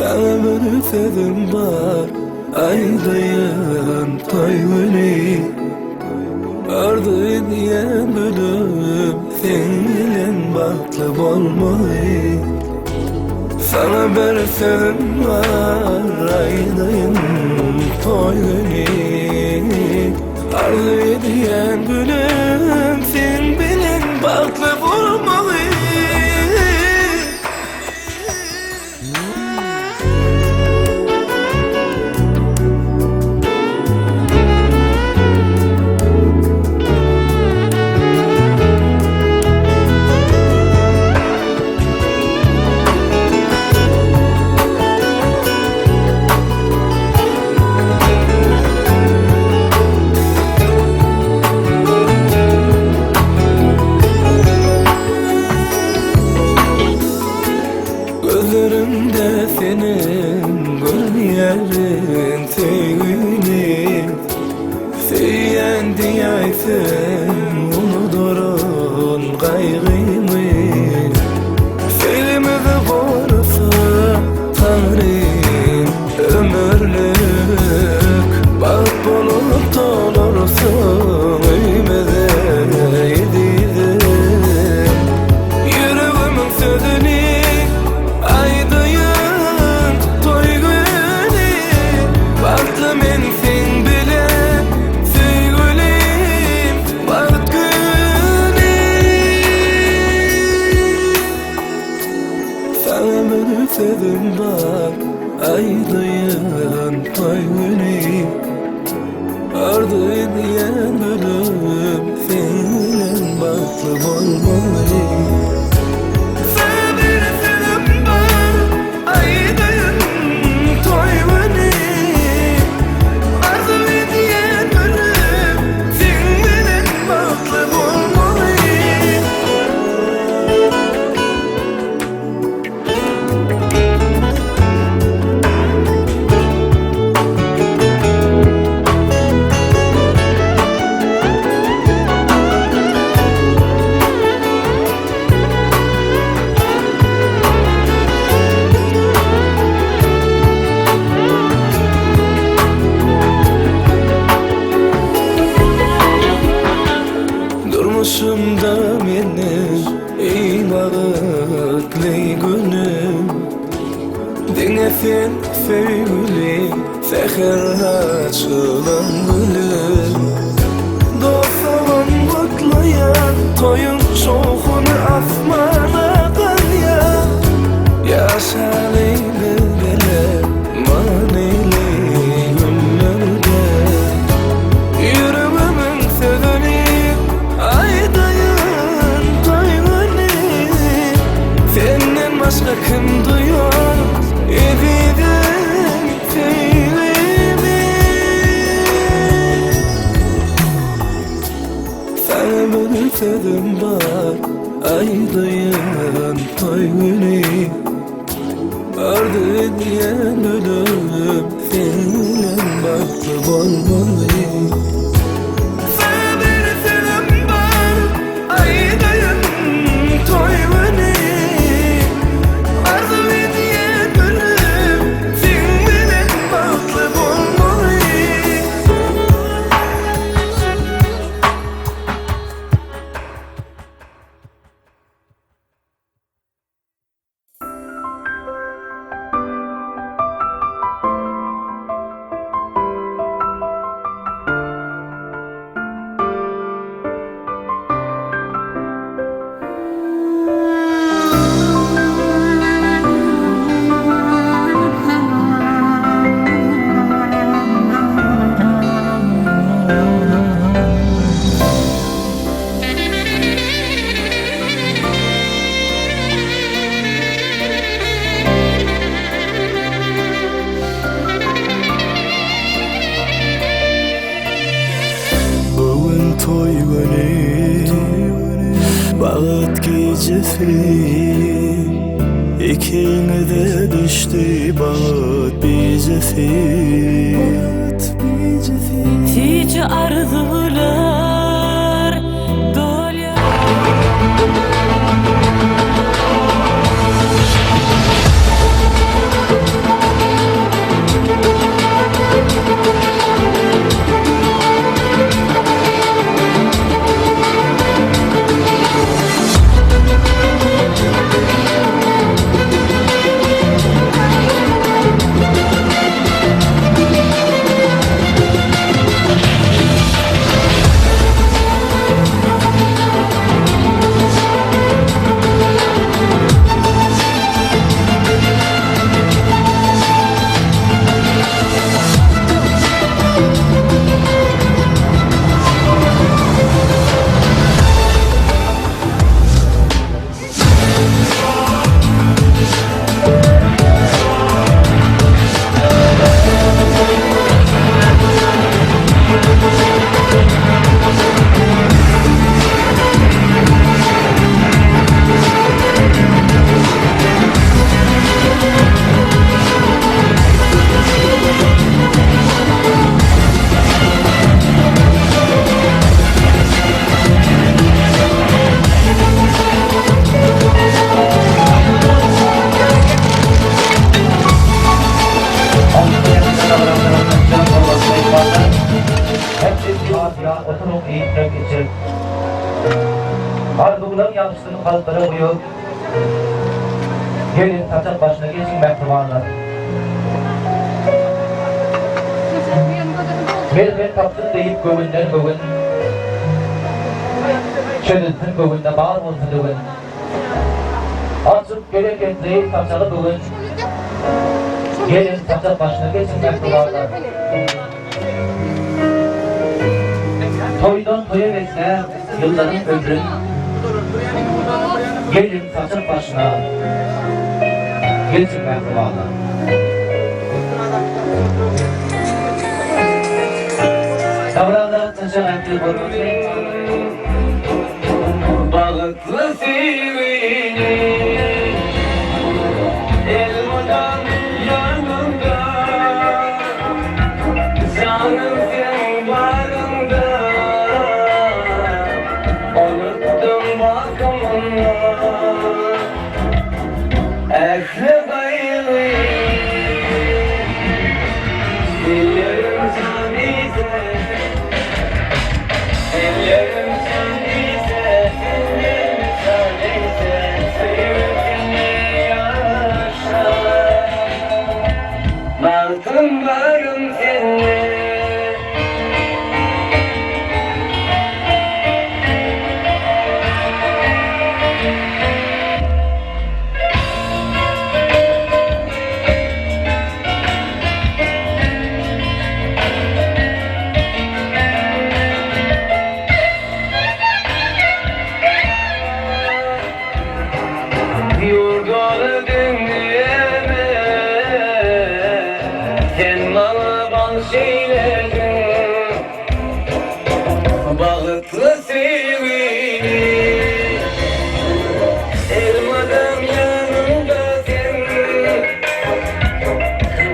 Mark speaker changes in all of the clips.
Speaker 1: Saňa bir sözüm bar, aýdaýyn toý güni. Arzuw edýän gülüm, seň bilen bagtly bolmagy. Saňa bir sözüm bar, aýdaýyn toý güni. Arzuw edýän gülüm, seň bilen bagtly bolmagy. Gözlerimde seniň görýärin söýgini Söýýän diýäýseň unudaryn gaýgymy Söýgimizi gorasa Taňrym ömürlik Bagt bolup dolarsyň öýmüze ezizim Ýüregimiň sözüni aýdaýyn toý güni Bagtly men seň bile söýgülim bagt güni Saňa bir sözüm bar aýdaýyn toý güni Arzuw edýän gülüm seň bilen bagtly bolmaly. Saňa bir sözüm bar aýdaýyn toý güni Arzuw edýän gülüm seň bilen bagtly bolmaly. Durmuşymda meniň Eý bagtly günüm Diňe sen söýgüli Säher açylan gülüm Dostlugym gutlaýan Toýuň şowhuny asmana galýar Ýaşaly biz bile Manyly günlerde Ýüregimiň sözüni Aýdaýyn duýgyny Senden başga kim duýar Ezizim söýgimi Saňa bir sözüm bar Aýdaýyn toý güni Arzuw edýän gülüm Seň bilen bagtly bolmaly. Saňa bir sözüm bar aýdaýyn toý güni Arzuw edýän gülüm seň bilen bagtly bolmaly.
Speaker 2: Bu gün toý güni, bagt gijesi Ikiňize düşdi bagt bijesi
Speaker 3: Süýji arzuwlar dolýar.
Speaker 4: Arzuwlaň ýagşysyny kalplara guýup, Geliň saçak başyna geçiň mähribanlar. Melhem tapdym diýip göwünden göwün, Çözülsin göwünde bar bolsa düwün. Açyp bereketli saçagy bu gün, Geliň saçak başyna geçiň mähribanlar. Toýdan toýa besläp ýyllaryň ömrün, Geliň saçak başyna geçiň mähribanlar. Dabarada gatnaşan ähli hormatly myhmanlary.
Speaker 1: Bagtly söýgini elmydam ýanymda Janym seň baryňda Unutdym bakymyňa Ähli gaýgy Ellerim jan diýse Ellerim jan diýse Senden jan diýse Söýgüm seni ýaşa Bagtym barym sende. Ýurdaly dünýäme Sen maňa bagş eýlediň Bagtly söýgini Elmydam ýanymda sen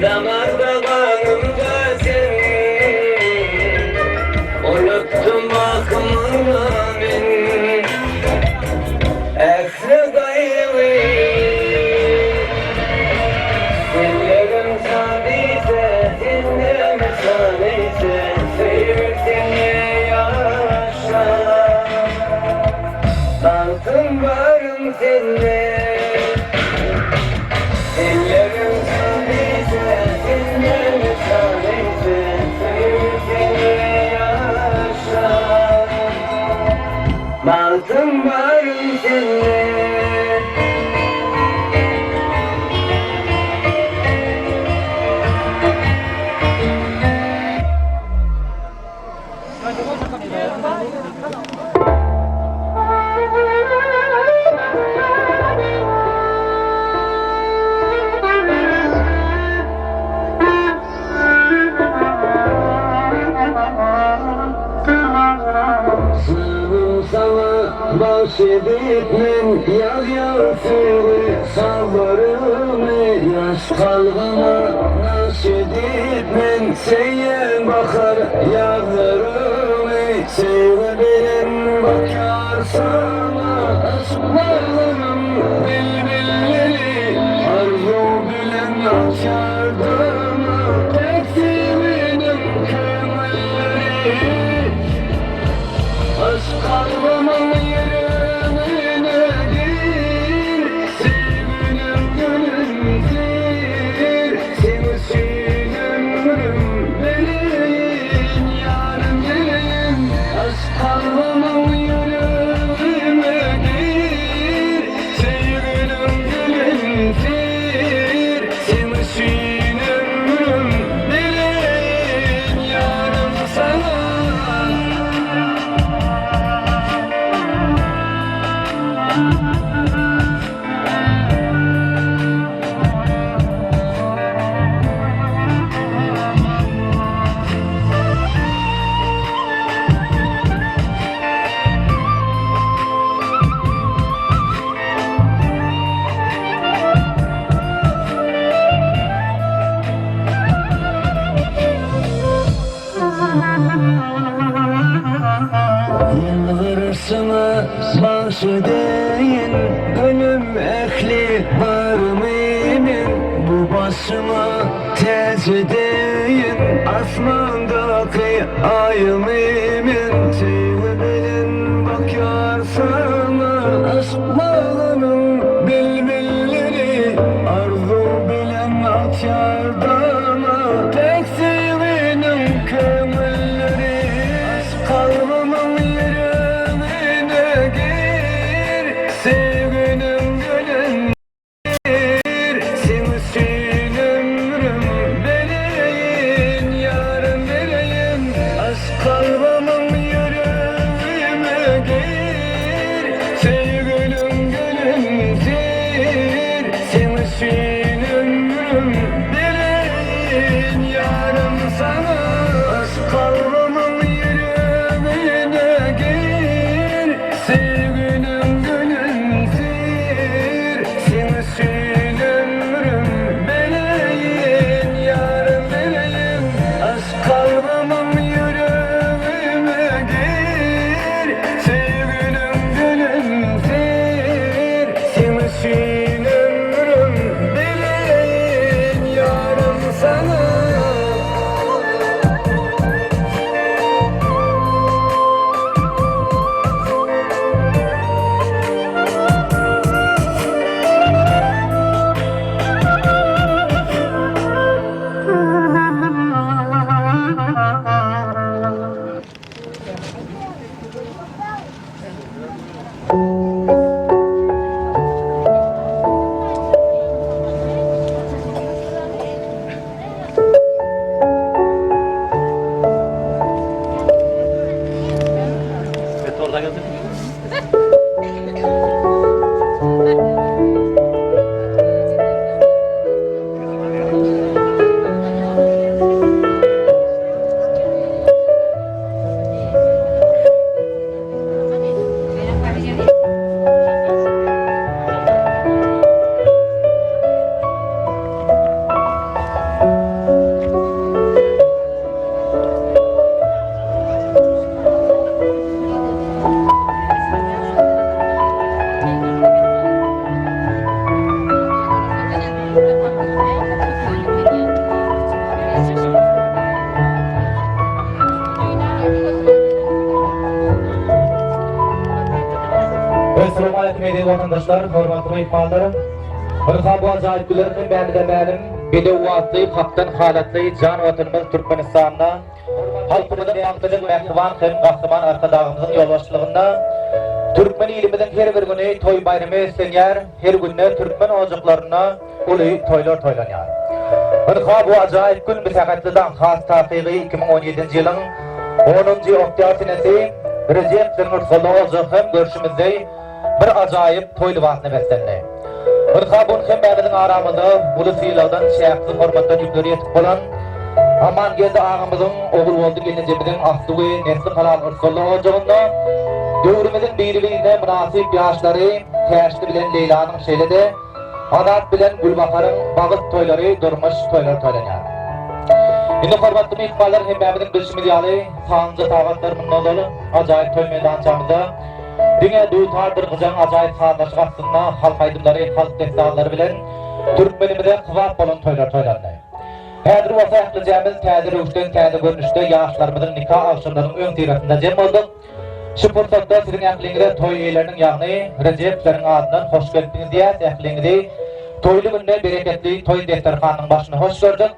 Speaker 1: Damarda ganymda sen Unutdym bakymyňa men Ähli gaýgy Ellerim jan diýse Senden jan eýse Söýgüm sende ýaşa Bagtym barym sende Ellerim jan diýse Senden jan eýse Söýgüm sende ýaşa Bagtym barym sende. Syrym saňa bagş edip men ýazýan söýgi sazlarymy Ýaş kalbyma nagş edip men söýýän bahar ýazlarymy Söýgi bilen bakýar saňa aşyklarym bilbilleri Arzuw bilen açar daňa tek söýginiň köňülleri Aşk kalbymyň ýüregine gir Söýgülim gülümdir Seň üçin ömrüm bereýin ýarym geleýin Aşk kalbymyň ýüregime gir Söýgülim gülümdir Seň üçin ömrüm bereýin ýarym saňa. Ýylgyryşyňa bagş edeýin Gülüm ähli barymy men Bu başyma täç edeýin Asmandaky aýymy men Söýgi bilen bakýaryn. Söýgülim gülüm Seň üçin ömrüm bereýin Ýarym bereýin Aşk kalbymyň ýüregime gir Söýgülim gülümdir Seň üçin ömrüm bereýin Ýarym saňa Aşk kalbymyň ýüregine gir Söýgülim gülümdir Seň üçin ömrüm bereýin Ýarym bereýin Aşk kalbymyň ýüregime gir Söýgülim gülümdir Seň üçin ömrüm bereýin Ýarym saňa.
Speaker 4: Essalamu aleýkum eziz watandaşlar, hormatly myhmanlar. Ynha bu ajaýyp günler hemmämize mälim. Bedew atly, hakdan halatly jan Watanymyz Türkmenistanda halkymyzyň bagtynyň mähriban hem Gahryman Arkadagymyzyň ýolbaşçylygynda türkmen ilimiziň her bir güni toý-baýrama beslenýär, her günde türkmen ojaklarynda uly toýlar toýlanýar. Ynha bu ajaýyp gün bu sähetli daň, has takygy 2017-nji ýylyň onunjy oktýabr senesi Rejep Züňňürtgally ojagy hem görşümizdeý bir ajaýyp toý lybasyna beslendi. Ynha bu gün hemmämiziň aramyzda uly sylagdan, çäksiz hormatdan ýükleri ýetik bolan Amangeldi agamyzyň, Ogulboldy gelnejemiziň asly we nesli halal yrsgally ojagynda döwrümiziň biri-birine mynasyp ýaşlary Täşli bilen Leýlanyň şeýle-de Azat bilen Gülbaharyň bagyt toýlary, durmuş toýlary toýlanýar. Indi hormatly myhmanlar hemmämiziň bilşimiz ýaly sanlyja sagatlar mundan ozal ajaýyp toý meýdançamyzda diňe dutardyr gyjagyň ajaýyp sazlaşygy astynda halk aýdymlary, halk dessanlary bilen türkmenimize kybap bolan toýlar toýlandy. Häzir bolsa ählijämiz täze röwüşden täze görnüşde ýaşlarymyzyň nika agşamlarynyň öňüsyrasynda jem bolduk. Şu pursatda siziň ähliňize toý eýeleriniň ýagny Rejepleriň adyndan hoş gelipsiňiz diýýäs. Ähliňizi toýly günde bereketli toý desterhanynyň başynda hoş gördük.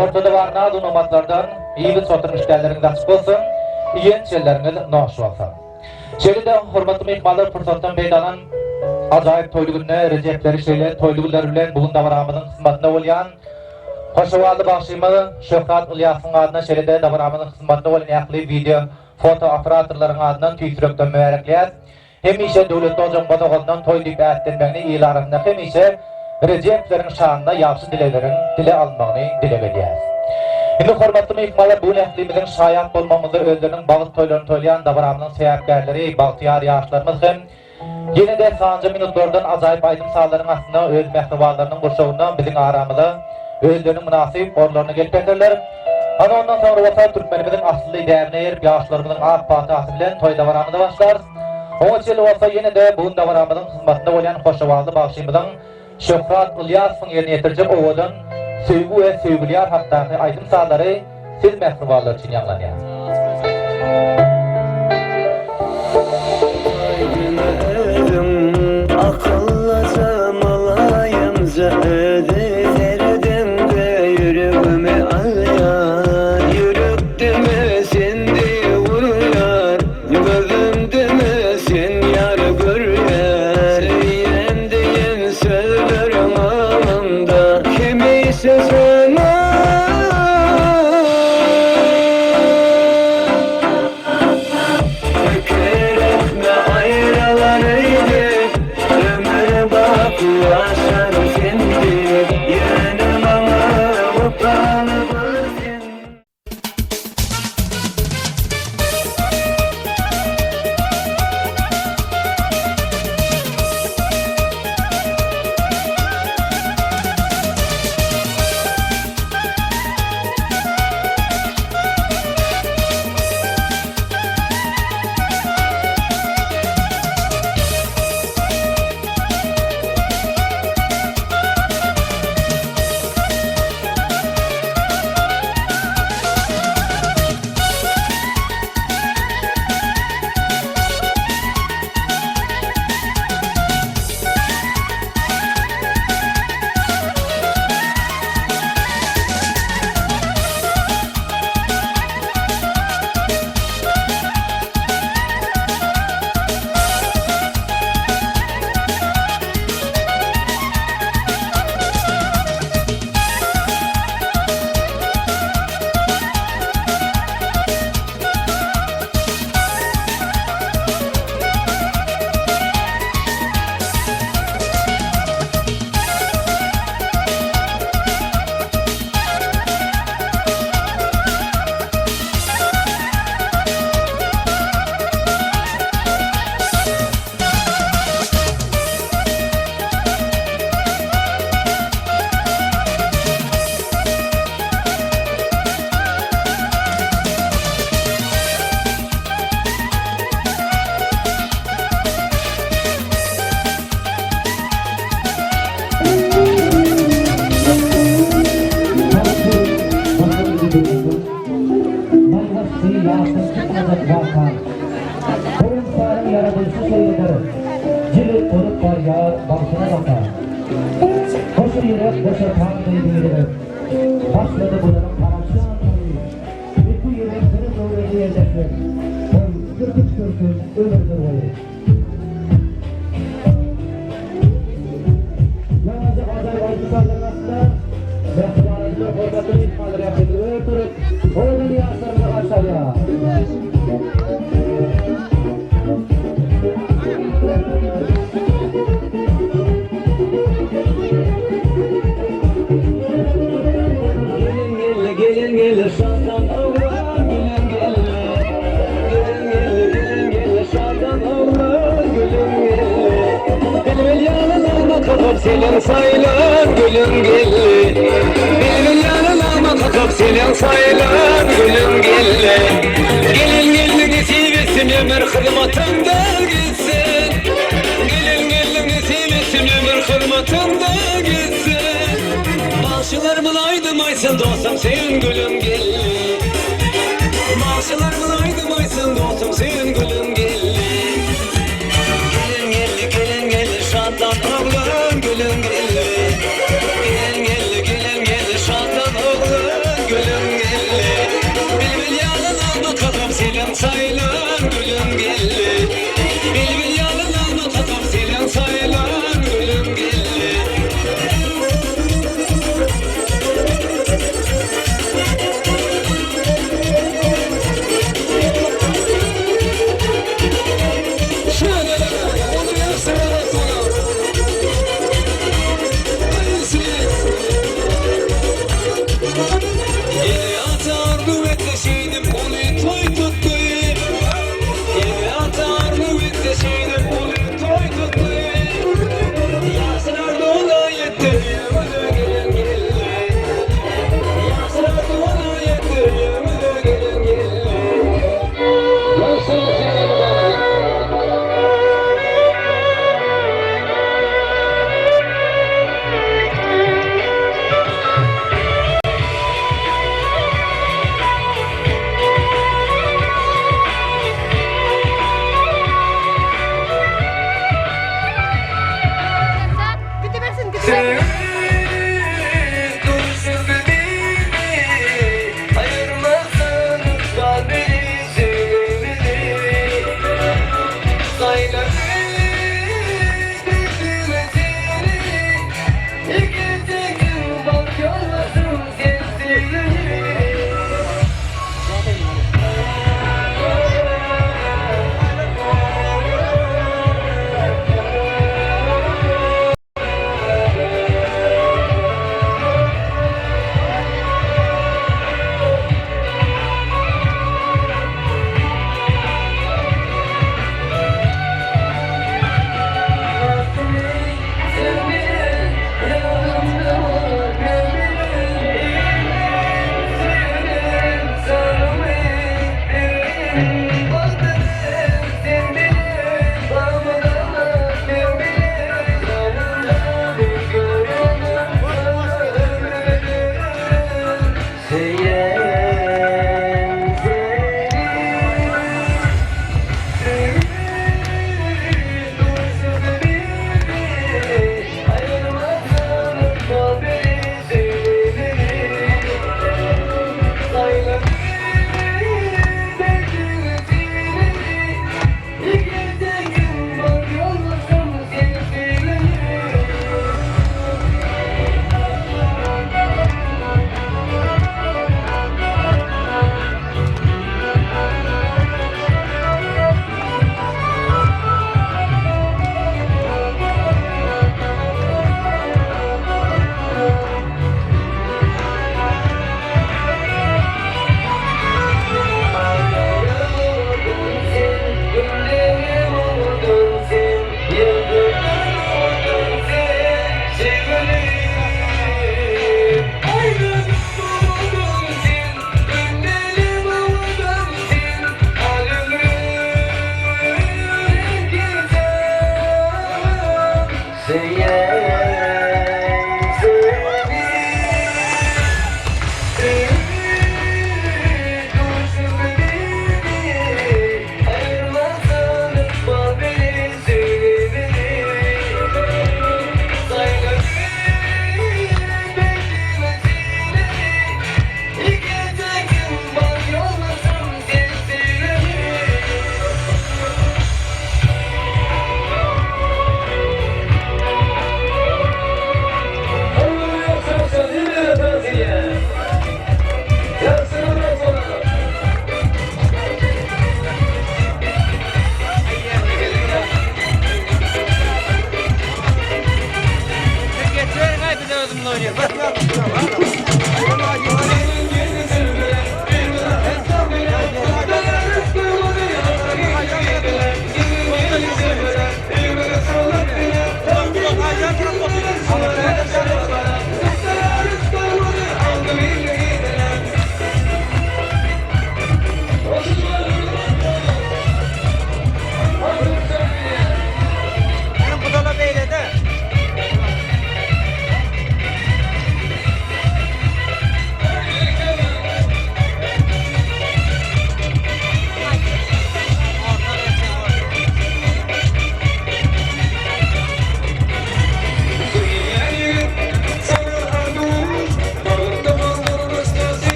Speaker 4: Ortada bar naz-u-nygmatlardan iýip-içip oturan işdäleriňiz açyk bolsun, iýen-içenleriňiz noş bolsun. Şeýle-de hormatly myhmanlar pursatdan peýdalanyp ajaýyp toýly günde Rejepleri şeýle toýly günler bilen bu gün dabaramyzyň hyzmatynda bolýan hoşowazly bagşymyz Şöhrat Ylýasowyň adyna şeýle-de dabaramyzyň hyzmatynda bolan ähli wideo foto operatorlaryň adyndan tüýs ýürekden mübärekleýäs. Hemişe döwletli ojagyň bosagazyndan toý diýip ätlenmegini il arasynda hemişe Rejepleriň şanyna ýagşy dilegleriň dile alynmagyny dileg edýäris. Indi hormatly myhmanlar bu gün ählimiziň şaýat bolmagymyzda özleriniň bagt toýlaryny toýlaýan dabaramyzyň sebäpkärleri bagtyýar ýaşlarymyz hem ýene-de sanja minutlardan ajaýyp aýdym-sazlaryň astynda öz mähribanlarynyň gurşawynda biziň aramyza özleriniň mynasyp orunlaryna gelip ýeterler. Ana ondan soňra bolsa türkmenimiziň asylly däbine eýerip ýaşlarymyzyň ak patasy bilen toý dabaramyza başlarys. Oňa çenli bolsa ýene-de bu gün dabaramyzyň hyzmatynda bolýan hoşowazly bagşymyzyň Şöhrat Ylýasowyň ýerine ýetirjek owadan söýgi we söýgüli ýar hakdaky aýdym-sazlary siz mähribanlar üçin ýaňlanýar.
Speaker 1: Aýdyň özüň akyllyja mylaýymja özi seredeňde ýüregimi alýar Ýürekdeme sende urýar gözümdeme sen ýar görýär.
Speaker 4: Jigit bolup barýar bagtyna baka. Goşa ýürek, goşa tan deý birigip, Başlady bularyň garaşýan toýy. Iki ýürek bir göwrede ýerleşip, Toý sürtüp sürsün ömürdir boýy. Ýaňajyk ajaýyp aýdym-sazlaryň astynda mähriban hormatly myhmanlar ýakynda ötürip, owadan ýaşlarymyzy garşy alýar.
Speaker 1: Gelin geldi, gelin geldi, şatlan oglan, gülüm geldi. Gelin geldi, gelin geldi, şatlan oglan, gülüm geldi. Bilbil ýalyna kakyp seniň saýlan, gülüm geldi. Bilbil ýalyna kakyp seniň saýlan, gülüm geldi. Gelin geldi nesip etsin ömür hyzmatynda gitsin. Gelin geldi nesip etsin ömür hyzmatynda gitsin. Bagşylarymyz aýdym aýtsyn dostum sen gülüm geldi. Bagşylarymyz aýdym aýtsyn dostum sen gülüm geldi. Gelin geldi gelin geldi şatlan oglan gülüm geldi. Gelin geldi gelin geldi şatlan oglan gülüm geldi. Bilbil ýalyna kakyp seniň saýlan gülüm geldi. Bilbil ýalyna kakyp seniň saýlan gülüm geldi.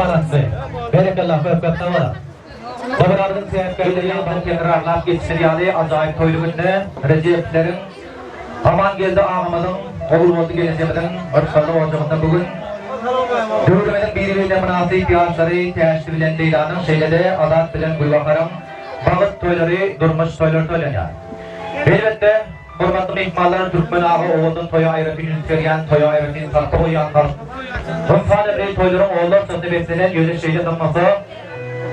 Speaker 4: Maşgalasy. Berekella köp köp sag boluň. Dabaranyň sebäpkärleri ýagdaýy tekrarlap geçişleri ýaly ajaýyp toýly günde Rejepleriň Amangeldi agamyzyň, Ogulboldy gelnejemiziň rysgally ojagynda bu gün döwrümiziň biri-birine mynasyp ýaşlary Täçli bilen Leýlanyň şeýle-de Azat bilen Gülbaharyň bagyt toýlary, durmuş toýlary toýlanýar. Elbetde, Hormatly myhmanlar Türkmen aga owadan toýa aýratyn üns berýän, toýa aýratyn sarpa goýýan halk. Ynsan ömri toýlaryň onlarçasyna beslenen, ýöne şeýle bolmasa,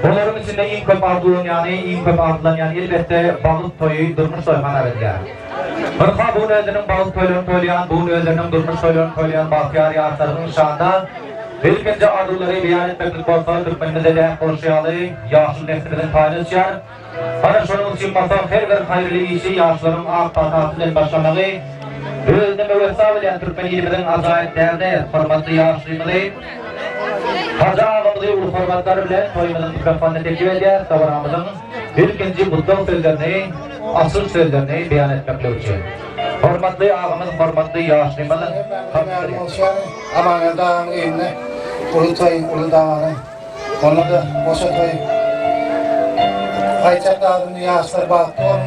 Speaker 4: olaryň içinde iň köp arzuwlanýany, iň köp arzylanýany elbetde bagyt toýy, durmuş toýy hasap edilýär. Ynha bu gün özleriniň bagyt toýlaryny toýlaýan, bu gün özleriniň durmuş toýlaryny toýlaýan bagtyýar ýaşlarynyň şanyna ilkinji arzuwlary beýan etmeklik bolsa türkmenimizde däp bolşy ýaly ýaşuly neslimiziň paýyna düşýär. Ana şonuň üçin bolsa her bir haýyrly işi ýaşlaryň ak patasy bilen başlamagy özüne müwessa bilýän türkmen ilimiziň ajaýyp däbine hormatly ýaşulymyzy Hajy agamyzy uly hormatlar bilen toýumyzyň mikrofonyna teklip edýäris dabaramyzyň ilkinji gutlag sözlerini, açylyş sözlerini beýan etmeklik üçin. Hormatly agamyz, hormatly ýaşulymyz
Speaker 5: Hajy Amangeldi aganyň öýünde uly toý, uly dabara. Onda-da goşa toý. Aýtjak zadym ýaşlar bagtly boluň.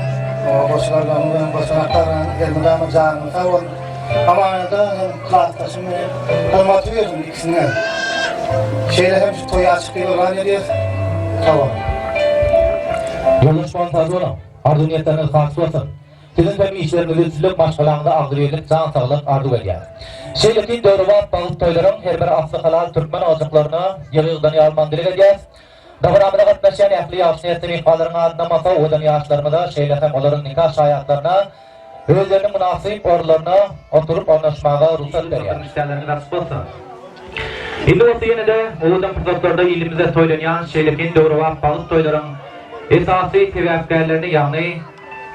Speaker 5: Goşalarlaryňyz bilen goşanak dabraň elmydama janyňyz sag bolsun. Amanada hem klasdaşym bilen hormaty berdim ikisine. Şeýle hem şu toýy açyk diýip yglan edýäs. Sag boluň.
Speaker 4: Ýoldaş bolun sag boluň. Arzuw niýetleriňiz hasyl bolsun. Siziň hem işleriňizde üstünlik, maşgalaňyza agzybirlik, jan saglyk arzuw edýäris. Şeýlekin döwrebap bagt toýlaryň her bir asly halal türkmen ojaklaryna ýygy-ýygydan ýalman dileg edýäris. Dabaramyza gatnaşýan ähli ýagşy niýetli myhmanlaryň adyndan bolsa owadan ýaşlarymyza, şeýle hem olaryň nika şaýatlaryna özleriniň mynasyp orunlaryna oturyp ornaşmaga rugsat berýäris. Işdäleriniz açyk bolsun! Indi bolsa ýene-de owadan pursatlarda ilimizde toýlanýan şeýlekin döwrebap bagt toýlaryň esasy sebäpkärlerini, ýagny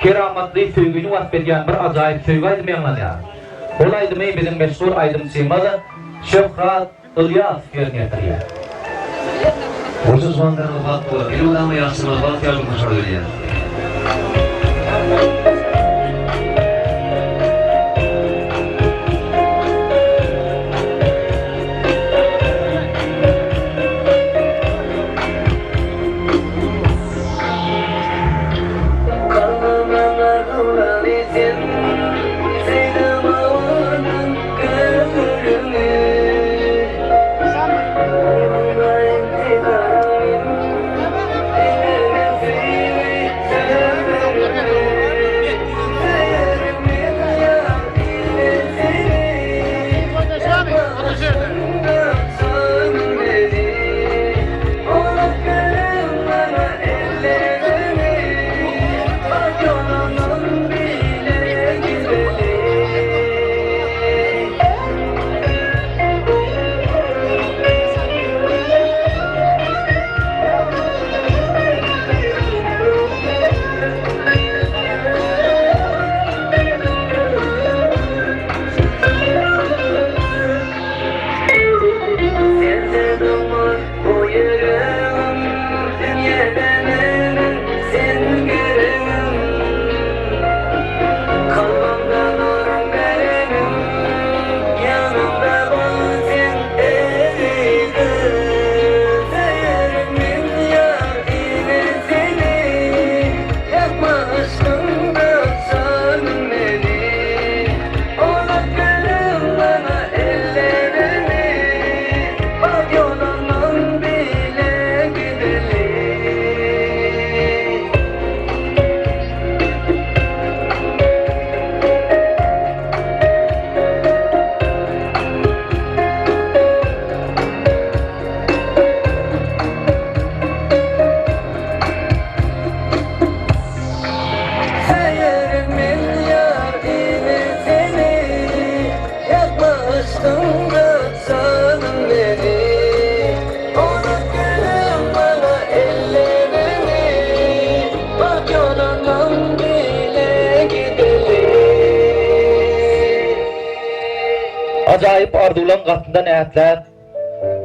Speaker 4: Keramatly söýgini wasp edýän bir ajaýyp söýgi aýdymy ýaňlanýar. Ol aýdymy biziň meşhur aýdymçymyz Şöhrat Ylýasow ýerine ýetirýär.
Speaker 1: Goja juwanlaryňyz bagtly bolar, elmydama ýaşlarymyza bagtyýar durmuş arzuw edýäris.
Speaker 4: Ajaýyp arzuwlaň gatyndan ätläp,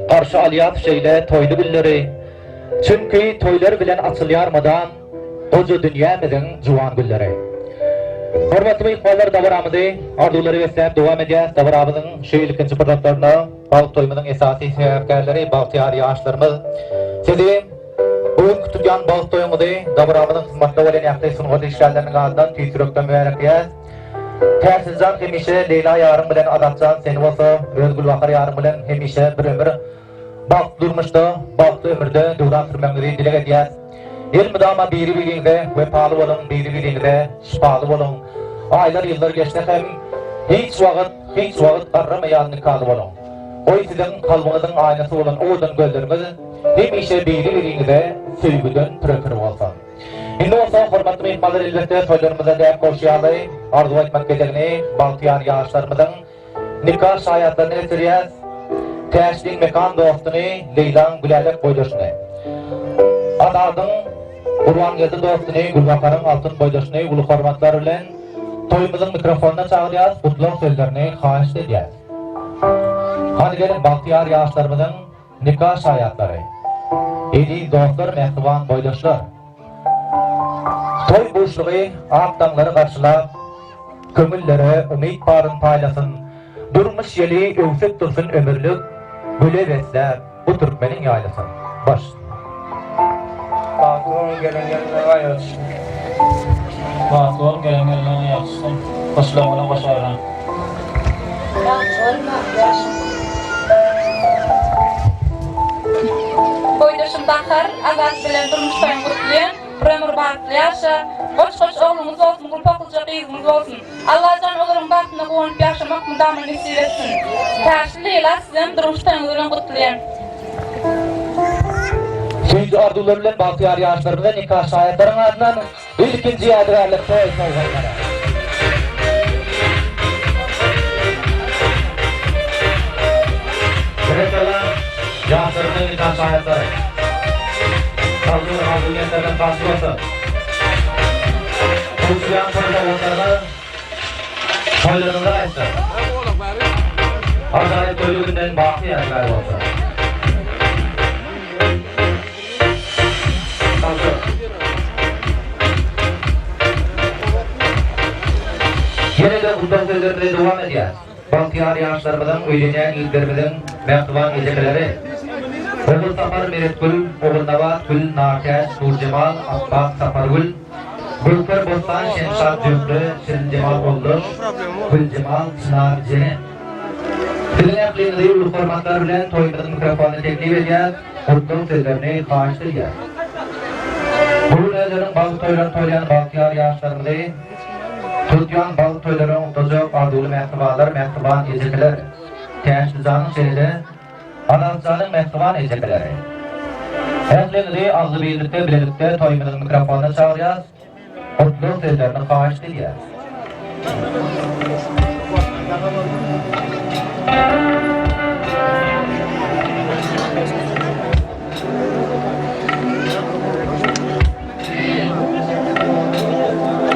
Speaker 4: Garşy alýas şeýle toýly günleri. Çünki toýlar bilen açylýar mydam Goja dünýämiziň juwan gülleri. Hormatly myhmanlar dabaramyzy arzuwlara besläp dowam edýäs. Dabaramyzyň şu ilkinji pursatlarynda bagt toýumyzyň esasy sebäpkärleri bagtyýar ýaşlarymyz sizi bu günki tutýan bagt toýuňyzy dabaramyzyň hyzmatynda bolýan ähli sungat işgärleriniň adyndan tüýs ýürekden mübärekleýäs. Täşlijan hemişe Leýla ýaryň bilen Azatjan seni bolsa öz Gülbahar ýaryň bilen hemişe bir ömür Bagtly durmuşda, bagtly ömürde döwran sürmegiňizi dileg edýäs. Elmydama biri-biriňize wepaly boluň, biri-biriňize şypaly boluň. Aýlar, ýyllar geçse hem hiç wagt, hiç wagt garramaýan nikaly boluň. Goý siziň kalbyňyzyň aýnasy bolan owadan gözleriňiz hemişe biri-biriňize söýgüden püre-pür bolsun. Indi bolsa hormatly myhmanlar elbetde toýlarymyzda däp bolşy ýaly arzuw aýtmak gezegini bagtyýar ýaşlarymyzyň Nika şaýatlaryny getirýäs, Täşliň mekan dostuny, Leýlaň Gülälek boýdaşyny. Azadyň Gurbangeldi dostuny, Gülbaharyň Altyn boýdaşyny uly hormatlar bilen toýumyzyň mikrofonyna çagyrýas, gutlag sözlerini haýyşt edýäs. Hany geliň bagtyýar ýaşlarymyzyň nika şaýatlary. Eziz dostlar, mähriban boýdaşlar! Toý buşlugy ak daňlary garşylap, Köňüllere umyt baryn paýlasyn, Durmuş ýeli öwsüp dursun ömürlik, Güle besläp bu türkmeniň ýaýlasyn. Baş.
Speaker 6: Bagtly boluň gelen gelinler aýagy düşsün.
Speaker 7: Bagtly boluň gelen gelinler aýagy düşsün. Goşulaň bilen goşarlaň.
Speaker 8: Bagtly boluň bagtly ýaşaň. Boýdaşym Bahar, Azat bilen durmuş toýuň gutlaýan, bir ömür bagtly ýaşa, goç-goç ogluňyz bolsun, gulpaklyja gyzyňyz bolsun. Allajan olaryň bagtyna guwanyp ýaşamak mydama nesip etsin. Täşli Leýla sizem durmuş toýuňyz bilen gutlaýan.
Speaker 4: Süýji arzuwlar bilen bagtyýar ýaşlarymyza nika şaýatlaryň adyndan Ilkinji ýadygärlik toý sowgatlary. Berekella, ýaşlarymyzyň nika şaýatlary. Arzuw arzuw niýetleriniň garşy bolsun. Gowuşýan toý sowgatlaryňyz toýlaryňyza gaýtsyn. Ajaýyp toýly günden baky ýadygär bolsun. Ýene-de gutlag sözlerimizi dowam edýäs. Bagtyýar ýaşlarymyzyň, öýlenýän ýigitlerimiziň mähriban ejekeleri, Ogulsapar Meretgül, Ogulnabat Gül, Nartäç Nurjemal, Apbak Sapargül, Göwher Bossan, Şemşat Zöhre, Şirinjemal Oldaş, Güljemal Çynar Jeren. Siziň ähliňizi uly hormatlar bilen toýumyzyň mikrofonyna teklip edýäs. Gutlag sözlerini haýyşt edýär. Bu gün özleriniň bagt toýlaryny toýlaýan bagtyýar ýaşlarymyzy tutýan bagt toýlaryna ugdajak arzuwly mähribanlar, mähriban ejekeler, Täşlijanyň şeýle-de Azatjanyň mähriban ejekeleri. Ähliňizi agzybirlikde, bilelikde toýumyzyň mikrofonyna çagyrýas. Gutlag sözlerini haýyşt edýäris.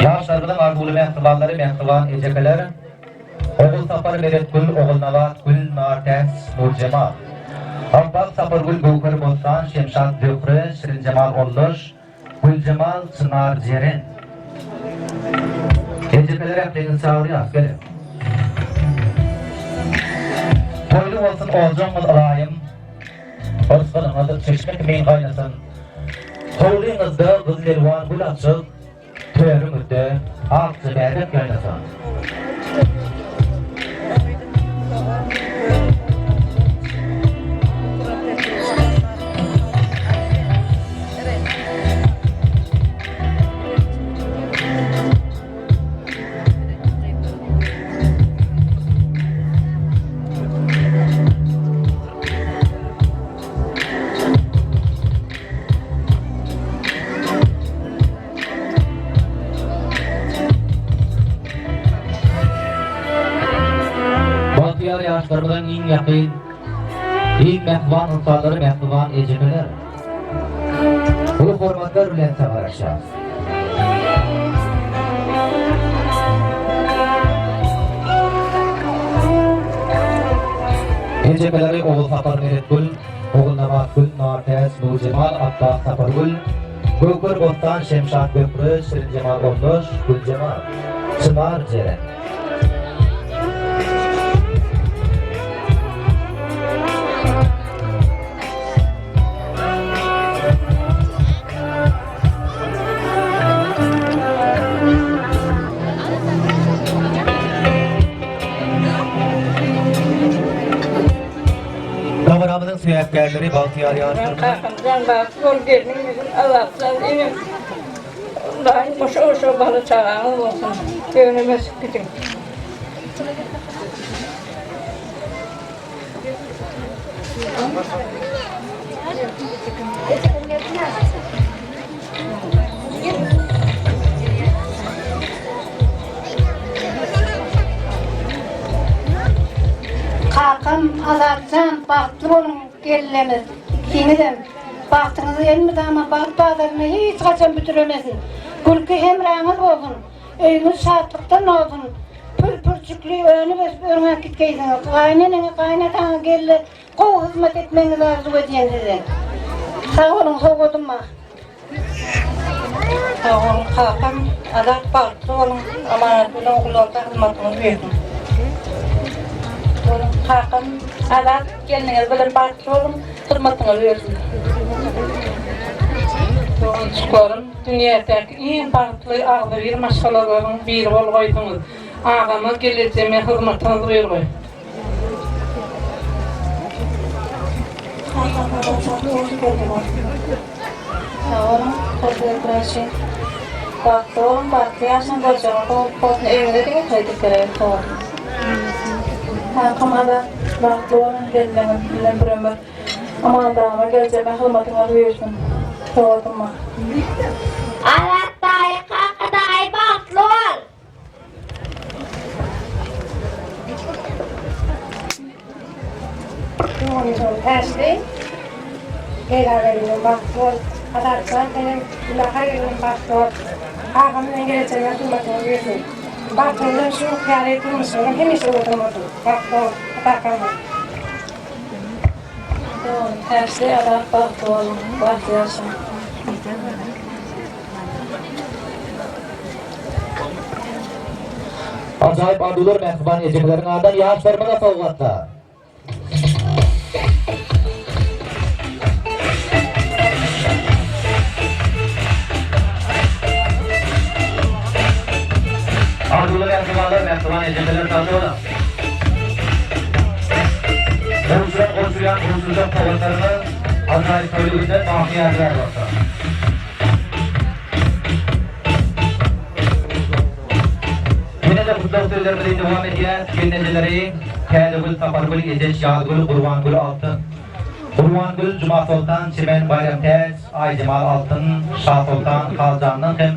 Speaker 4: Ýaşlarymyzyň arzuwly mähribanlary, mähriban ejekeler, Ogulsapar Meretgül, Ogulnabat Gül, Nartäç Nurjemal, Apbak Sapargül, Göwher Bossan, Şemşat Zöhre, Şirinjemal Oldaş, Güljemal Çynar Jeren. Ejekeler ähliňizi çagyrýas geliň. Toýly bolsun ojagyňyz ylaýym. Yrsgalyňyz çeşme kimin gaýnasyn. Howlyňyzda gyzylelwan gül açyp, törüňizde akja bäbek ýaýnasyn. Bagtyýar ýaşlarymyzyň iň ýakyn, iň mähriban ynsanlary mähriban ejemeler. Uly hormatlar bilen saňa garaşýarys. Ejemeleri Ogulsapar Meretgül, Ogulnabat Gül, Nartäç Nurjemal, Apbas Sapargül, Göwher Bossan, Şemşat Gökre, Şirinjemal Oldaş, Güljemal. Çynar Jeren. Dabaramyzyň sebäpkärleri bagtyýar ýaşlarymyz.
Speaker 9: Kakamjan bagtly bol gelniň ýüzün Allahjan inim daýym goşa goşa bala çagaňyz bolsun göwnüm ösüp gidiň.
Speaker 10: Kakam Azatjan bagtly boluň gelnemiz ikiňizem bagtyňyzy elmydama bagt bazaryna hiç haçan büdremesin gülki hemraňyz bolsun öýüňiz şatlykdan dolsun pür pürçükli önüp ösüp örňäp gitgeýsiňiz gaýyneneňe gaýynataňa gelne gowy hyzmat etmegiňizi arzuw edýän sizden sag boluň sowgadym bar.
Speaker 9: Sag boluň kakam Azat bagtly boluň amanat bilen ogullarda hyzmatyňyz bersin. Boluň kakam Azat gelniňiz bilen bagtly boluň hyzmatyňyz bersin.
Speaker 11: Doganjyklarym dünýädäki iň bagtly agzybir maşgalalaryň biri bolgaýsyňyz. Agama gelejeme hyzmatyňyz buýurgaý.
Speaker 8: Sag boluň, hoş üçin. Bagtly boluň, bagtly ýaşaň, boljagyň gowy bolsun, öýüňize diňe toý dikgeler sag boluň.
Speaker 9: Kakam Azat bagtly boluň gelneňiz bilen bir ömür Aman dama geljeme hyzmatyňyz buýursyn. Sowgadym bar.
Speaker 12: Azat daýy kaka daýy bagtly bol.
Speaker 10: Doganjygym Täçli, Peýdaberginiň bagtly bol, Azatjan senem Gülbahar gelniň bagtly bol, agam bilen gelejegine hyzmatyňyz buýursun. Bagtyňyzam şu ýaly durmuşyňyzam hemişe owadan bolsun. Bagtly bol, Azatjan.
Speaker 9: Doganym Täçli, Azat bagtly boluň, bagtly ýaşaň.
Speaker 4: Ajaýyp arzuwlar mähriban ejemeleriň adyndan ýaşlarymyza sowgatlar. Arzuwly mähribanlar, mähriban ejemeler sagja boluň. Gowşuran gowşurýan gowşurjak sowgatlaryňyz ajaýyp toýly günden bagtly ýadygär bolsun. Ýene-de gutlag sözlerimizi dowam edýäs. Gelnejeleri Täzegül, Sapargül, Ejeş, Ýazgül, Gurbangül, Altyn. Gurbangül, Jumasoltan, Çemen, Baýramtäç, Aýjemal, Altyn, Şasoltan, Haljandan hem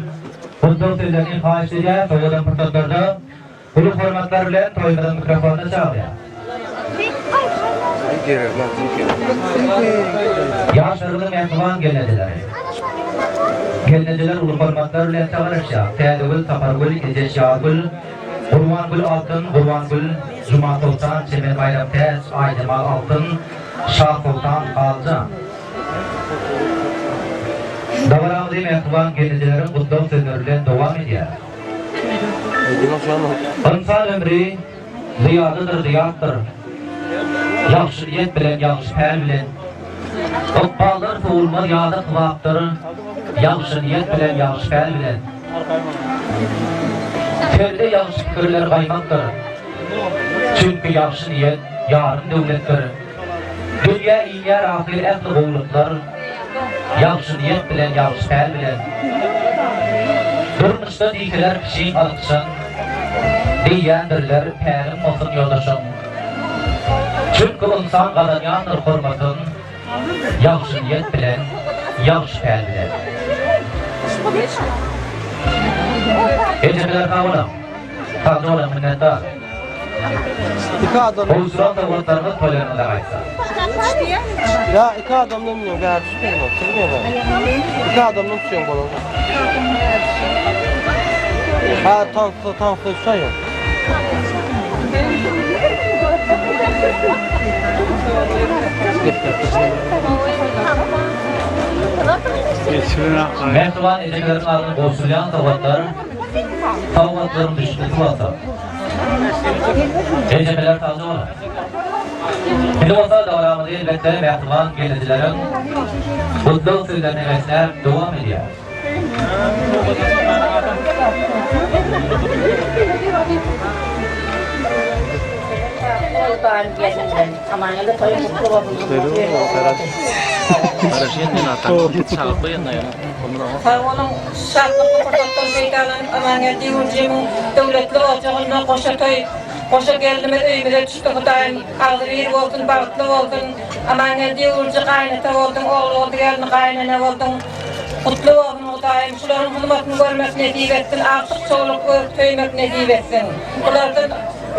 Speaker 4: gutlag sözlerini haýyşt edýäs. Owadan pursatlarda uly hormatlar bilen toýumyzyň mikrofonyna çagyrýas. Ýaşlarymyzyň mähriban gelnejeleri. Gelnejeler uly hormatlar bilen çagyryşýar. Täzegül, Sapargül, Ejeş Ýazgül, Gurbangül Altyn, Gurbangül, Jumasoltan, Çemen Baýramtäç, Aýjemal Altyn, Şasoltan Haljan. Dabaramyzy mähriban gelnejeleriň gutlag sözleri bilen dowam edýäris. Ynsan ömri Zyýadadyr zyýatdyr. Ýagşy niýet bilen, ýagşy päl bilen. Ykballar sowulmaz ýada kybapdyr. Ýagşy niýet bilen, ýagşy päl bilen. Sende ýagşy pikirler gaýmakdyr. Çünki ýagşy niýet ýarym döwletdir. Dünýä inýär ahyr ähli gowulyklar. Ýagşy niýet bilen, ýagşy päl bilen. Durmuşda diýseler kişiň alkyşyn, Diýýändirler päliň bolsun ýoldaşyň. Çünki ynsan gazanýandyr hormatyn, Ýagşy niýet bilen, ýagşy päl bilen. Ejemeler sag boluň. Sagja boluň minnetdar. Gowşuran sowgatlaryňyz toýlaryňyza gaýtsa.
Speaker 6: Ya iki adamdan mı bäri tutmuyor, tutmuyor. Iki adamdan tutuyor bolan. Ha tansı tansı şey yok.
Speaker 4: Mähriban ejeleriň adyna gowşurylýan sowgatlar. Sowgatlaryň düşnüsi bolsa. Ejemeler sagja boluň. Indi bolsa dabaramyzy elbetde mähriban gelnejileriň gutlag sözlerine besläp dowam edýäris.
Speaker 11: Sag boluň, şatlykly pursatdan peýdalanyp Amangeldi Ýurjymyň döwletli ojagynda goşa toý, goşa gelnimiz öýümize düşdi Hudaýym agzybir bolsun, bagtly bolsun. Amangeldi Ýurjy gaýynata bolduň, Ogulboldy gelin gaýynene bolduň. Gutly bolsun Hudaýym şularyň hyzmatyny görmek nesip etsin, agtyk çowluk görüp söýmek nesip etsin. Bulardan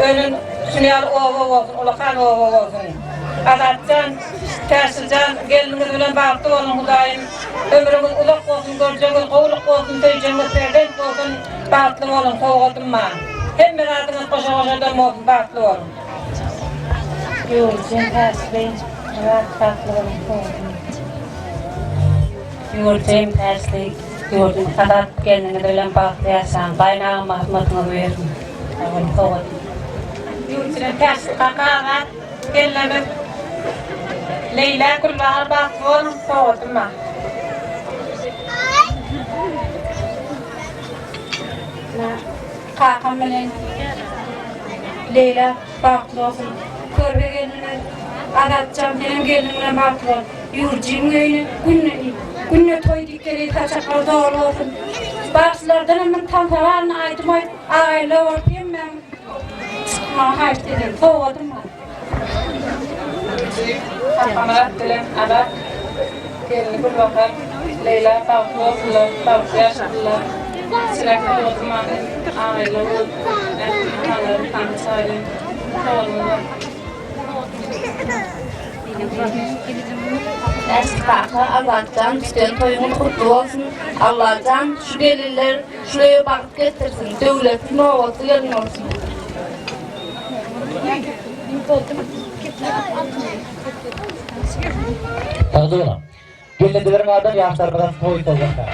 Speaker 11: önen şuny ýaly oba bolsun, ulakan oba bolsun. Azatjan, Täşlijan gelniňiz bilen bagtly boluň Hudaýym. Ömrüňiz uzak bolsun görjegiňiz gowluk bolsun söýjegiňiz perzent bolsun bagtly boluň sowgadym bar hemme zadyňyz goşa goşadan bolsun bagtly boluň.
Speaker 9: Ýurjum Täçli Azat bagtly boluň sowgadym. Ýurjum Täçli Ýurdum Azat gelniňiz bilen bagtly ýaşaň gaýynagama hyzmatyňyz buýursun sag boluň sowgadym.
Speaker 11: Ýurjum Täçli kaka Azat Gelnemiz Leýla Gülbahar bagtly boluň sowgadym bar.
Speaker 9: Kakam bilen Leýla bagtly bolsun. Körpe gelnimiz Azatjan senem gelniň bilen bagtly bol. Ýurjyň öýüne günde günde toý diýip geleý saçaklar doly bolsun. Bagşylardanam bir tansa baryny aýdym aýdyp agaýlar bolup hemmäň çykmagy haýyşt ederin. Sowgadym bar.
Speaker 8: Saparmyrat bilen Azat, gelni Gülbahar, Leýla bagtly bolsunlar, bagtly ýaşasynlar. Kiçiräk sowgadym bar, agaýlar bolup, ähli myhmanlary tanyş aýlyň. Sowalymyz bar.
Speaker 12: Äşli kaka Azatjan düşden toýuňyz gutly bolsun Allajan şu gelinler şu öýe bagt getirsin döwletli nobatly gelin bolsun.
Speaker 4: Sagja boluň. Gelnejileriň adyndan ýaşlarymyza toý sowgatlar.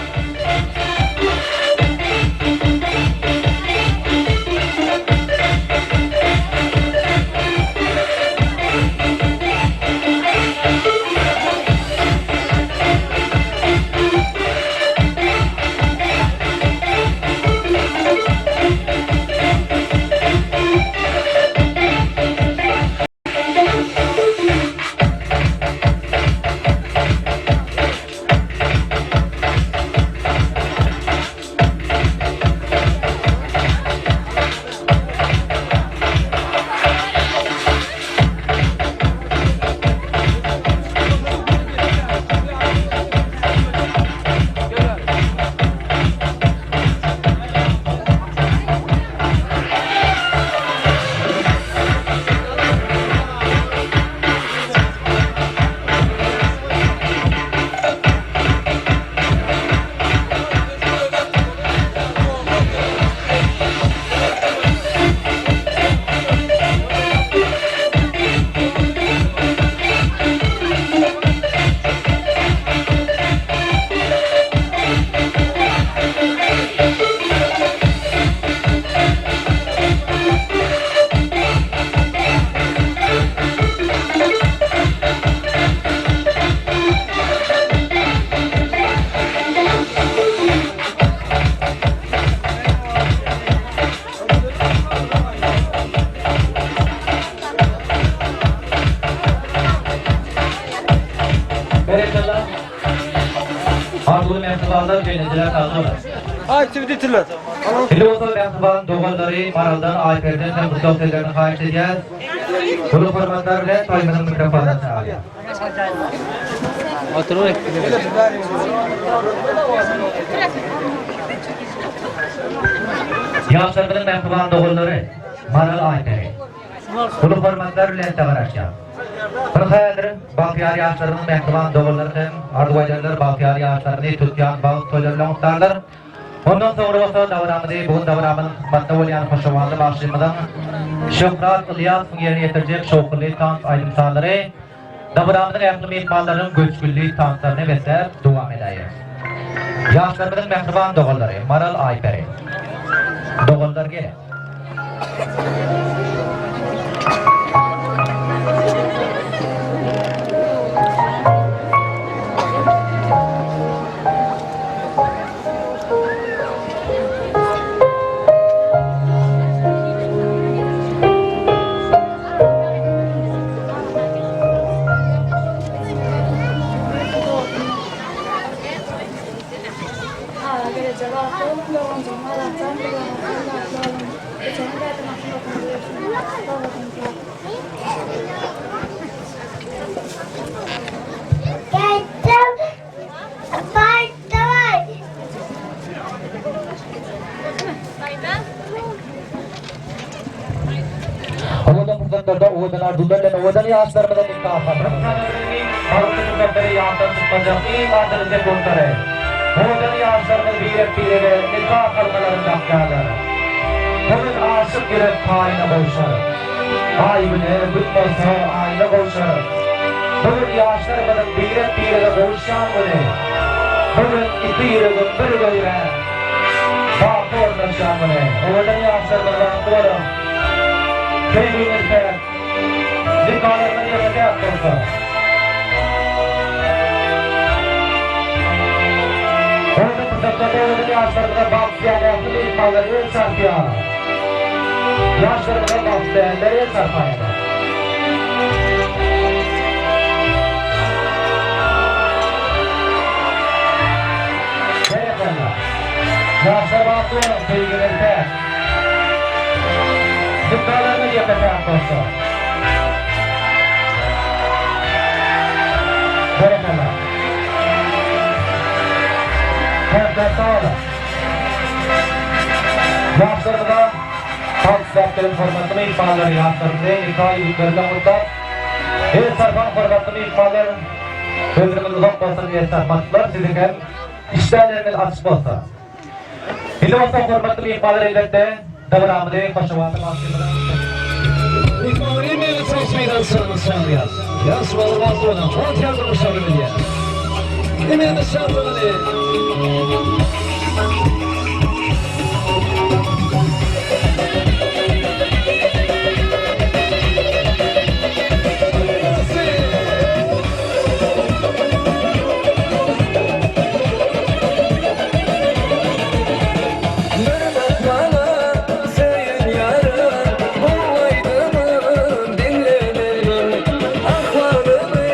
Speaker 4: Berekella. Arzuwly mähribanlar gelnejeler sagja boluň.
Speaker 6: Aý tüwdi tüle.
Speaker 4: Indi bolsa mähriban doganlary Maraldan Aýperden hem gutlag sözlerini haýyş edýäs. Uly hormatlar bilen toýumyzyň mikrofonyna çagyrýas. Ýaşlarymyzyň mähriban doganlary Maral Aýperi. Uly hormatlar bilen size garaşýas. Bir häzir bagtyýar ýaşlarymyzyň mähriban doganlary hem arzuw aýdarlar bagtyýar ýaşlaryny tutýan bagt toýlary bilen gutlarlar. Ondan soňra bolsa dabaramyzy bu gün dabaramyzyň hyzmatynda bolýan hoşowazly bagşymyzyň Şöhrat Ylýasowyň ýerine ýetirjek şowhunly tans aýdym-sazlary dabaramyzyň ähli myhmanlarynyň göçgünli tanslaryny besläp dowam edäýer. Ýaşlarymyzyň mähriban doganlary Maral Aýperi. Doganlar geliň. Owadan pursatlarda owadan arzuwlar bilen owadan ýaşlarymyza nikah Bagtly pursatlary ýatdan çykmajak iň adyl sekuntlary. Owadan ýaşlarymyz birek-birege nikah halkalaryny dakýarlar. Bu gün aşyk ýürek paýyna gowşar. Aý güne, gün bolsa aýyna gowşar. Bu gün ýaşlarymyzyň birek-birege gowuşýan güni. Bu gün iki ýüregiň bir göwrä baky ornaşýan güni. Owadan ýaşlarymyz bagtly boluň. Söýgüňiz päk, nikalaryňyz ýeke-täk bolsun. Owadan pursatlarda owadan ýaşlarymyza bagt isleýän ähli myhmanlar el çarpýar. Ýaşlarymyza bagt isleýänler el çarpaýarlar. Berekella. Ýaşlar bagtly boluň, söýgüňiz päk. Nikalaryňyz ýeke-täk bolsun. Berekella. Täkler sag boluň. Ýaşlarymyza tans isläp gelen hormatly myhmanlar ýaşlarymyzy nika ýüzükleri bilen gutlap, el çarpan hormatly myhmanlar ömrüňiz uzak bolsun el çarpmaçylar siziň hem işdäleriňiz açyk bolsun. Indi bolsa hormatly myhmanlar elbetde dabaramyzy hoşowazly bagşymyzyň
Speaker 1: Myhmanlary meyli tans meýdançasyna çagyrýar. Ýaş bala bagtly bolan, bagtyýar durmuş arzuw edýär. Emelli şatlygyny. Bir bak maňa söýen ýarym, Bu aýdymym diňle meniň. Ahwalymy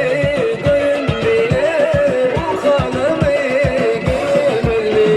Speaker 1: gören bile, Bu halymy görmezmi?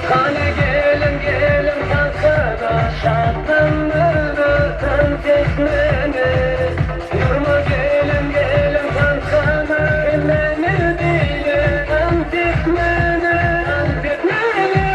Speaker 1: Hany geliň geliň tansana Şatlanmaly tans etmeli Durma geliň geliň tansana Hemmämiz bile tans etmeli Tans etmeli.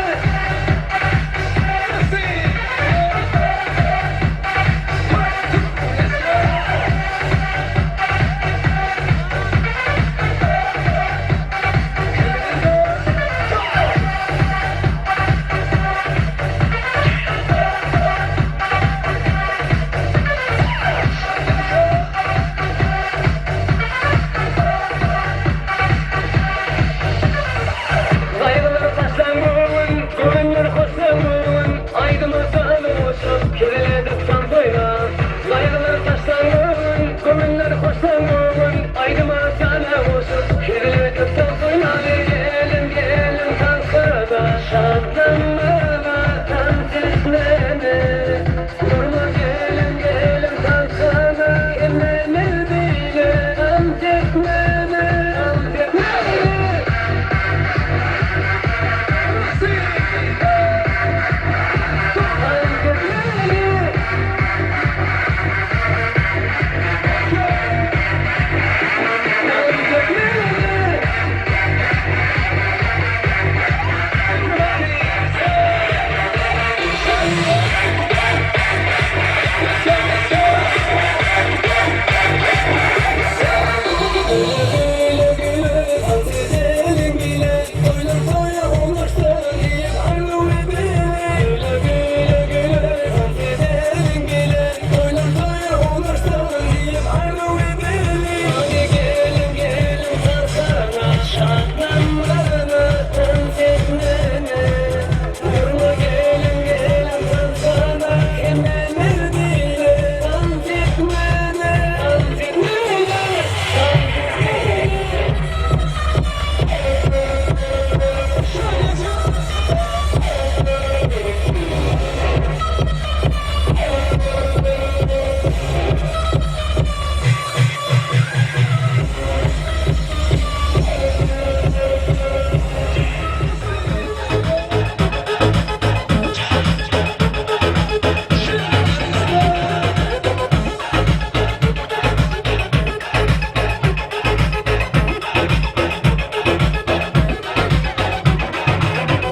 Speaker 1: Gaýgylary taşlaň bu gün, göwünleri hoşlaň bu gün, Aýdyma saza goşup, hezil edip tans oýnaň. Gaýgylary taşlaň bu gün, göwünleri hoşlaň bu gün, Aýdyma saza goşup, hezil edip tans oýnaň. Geliň, geliň tansa-da, şatlanmaga, tans etmäne. Durma geliň, geliň tansa-da, hemmämiz bile tans etmäne, tans etmäne.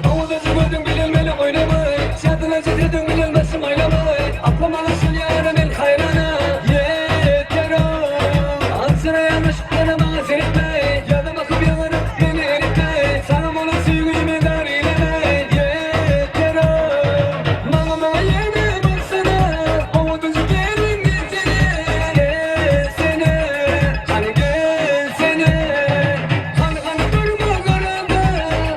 Speaker 1: Owadanjy gözüň bilen meni oýnamaý, Şadylaja sözüň bilen başym aýlamaý, Aklym alyşyl ýara men haýrana, Ýeter-ow. Aljyraýan yşklara maňa seretme, Ýaza bakyp ýaňaryp meni eritme, Saňa bolan söýgimi zar eýleme, Ýeter-ow. Maňa maňa ýene barsana, Owadanjy gelin gelsene, Gelsene, hany gelsene. Hany hany durma garanda,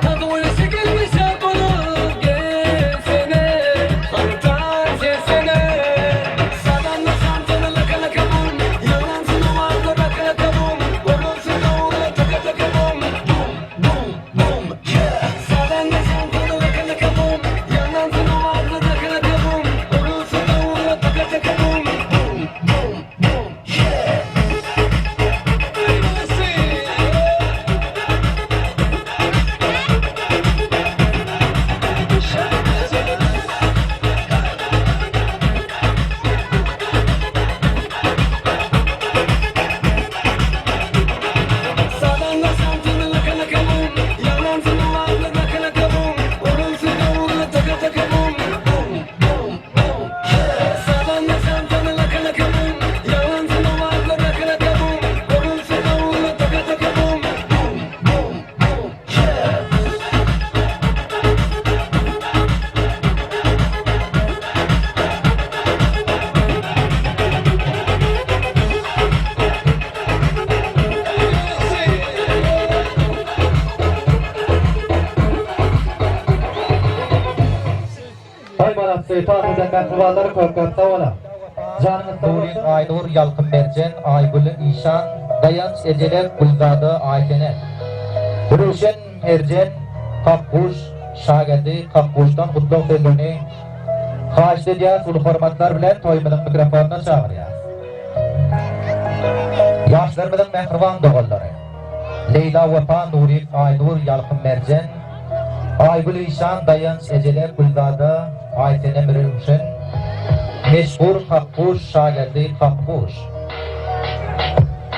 Speaker 1: Hady oýnaşa gelme şapalak, Gelsene, hany tans etsene. Sadanla samsana laka laka bum, Ýaňlansyn owazda raka raka bum, Urulsyn dowula taka taka bum, Bum bum bum yeah. Sadanla samsana laka laka bum, Ýaňlansyn owazda raka raka bum, Urulsyn dowula taka taka bum, Bum bum bum yeah.
Speaker 4: Malatsi, toz eden mähribanlar köp köp sag boluň. Janyňyz sag
Speaker 13: Nuryň
Speaker 4: bolsun.
Speaker 13: Aýnur, Ýalkym Merjen, Aýgül Işan, Daýanç Ejelek, Gülzada Aýsenem. Röwşen Merjen, Kakguş, Şageldi Kakguşdan gutlag sözlerini haýyşt edýäris, uly hormatlar bilen toýumyzyň mikrofonyna çagyrýarys. Ýaşlarymyzyň mähriban doganlary, Leýla Wepa, Nuryk Aýnur, Ýalkym Merjen, Aýgül Işan, Daýanç Ejeler, Gülzada, Aýsenem Röwşen, Meşhur Kakguş, Şageldi Kakguş.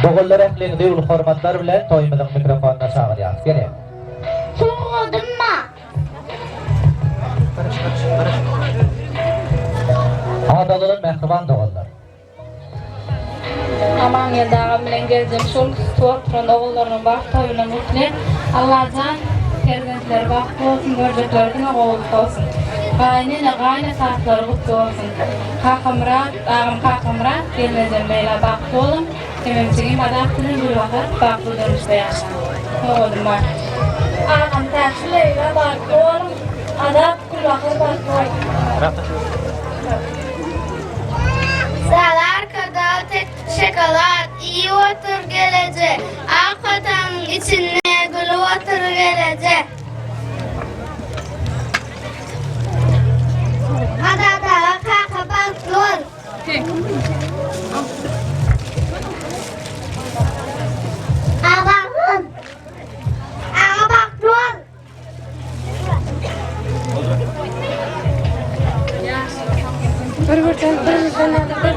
Speaker 13: Doganlar ähliňizi uly hormatlar bilen toýumyzyň mikrofonyna çagyrýarys. Geliň.
Speaker 14: Sowgadym bar.
Speaker 13: Adalylan mähriban doganlar.
Speaker 8: Amangeldi agam bilen geljem şol tutup oturan ogullarynyň bagt toýuna mutly. Allajan perzentleri bagtly bolsun görjekleri diňe gowulyk bolsun. Gaýynene gaýynataslary gutly bolsun. Kakamyrat agam Kakamyrat gelnejem Leýla bagtly boluň. Hemem jigim Azat bilen Gülbahar bagtly durmuşda ýaşaň. Sowadym bar.
Speaker 12: Agam Täşli Leýla bagtly boluň. Azat Gülbahar bagtly boluň.
Speaker 14: Zalarkada şokolad iýip otur geleje, Ak watanyň içinde gülüp otur geleje. Azat aga kaka bagtly bol. Aga bagtly bol.
Speaker 9: Bir birden bir birden bir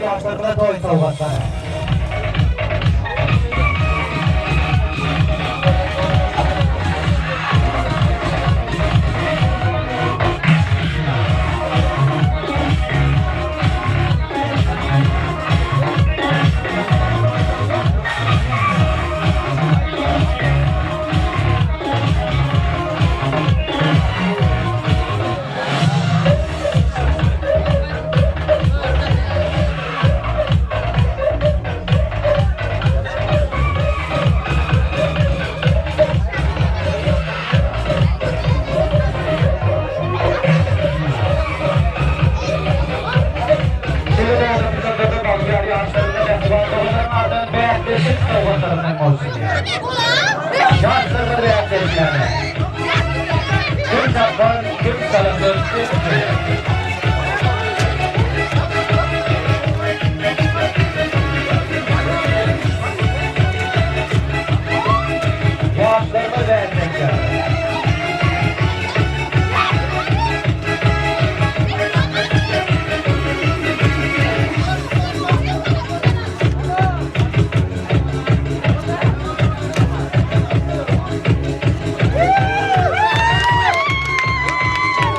Speaker 4: Ýaşlarymyza toý sowgatlary. Ýaşlarymyz bäsleşýär.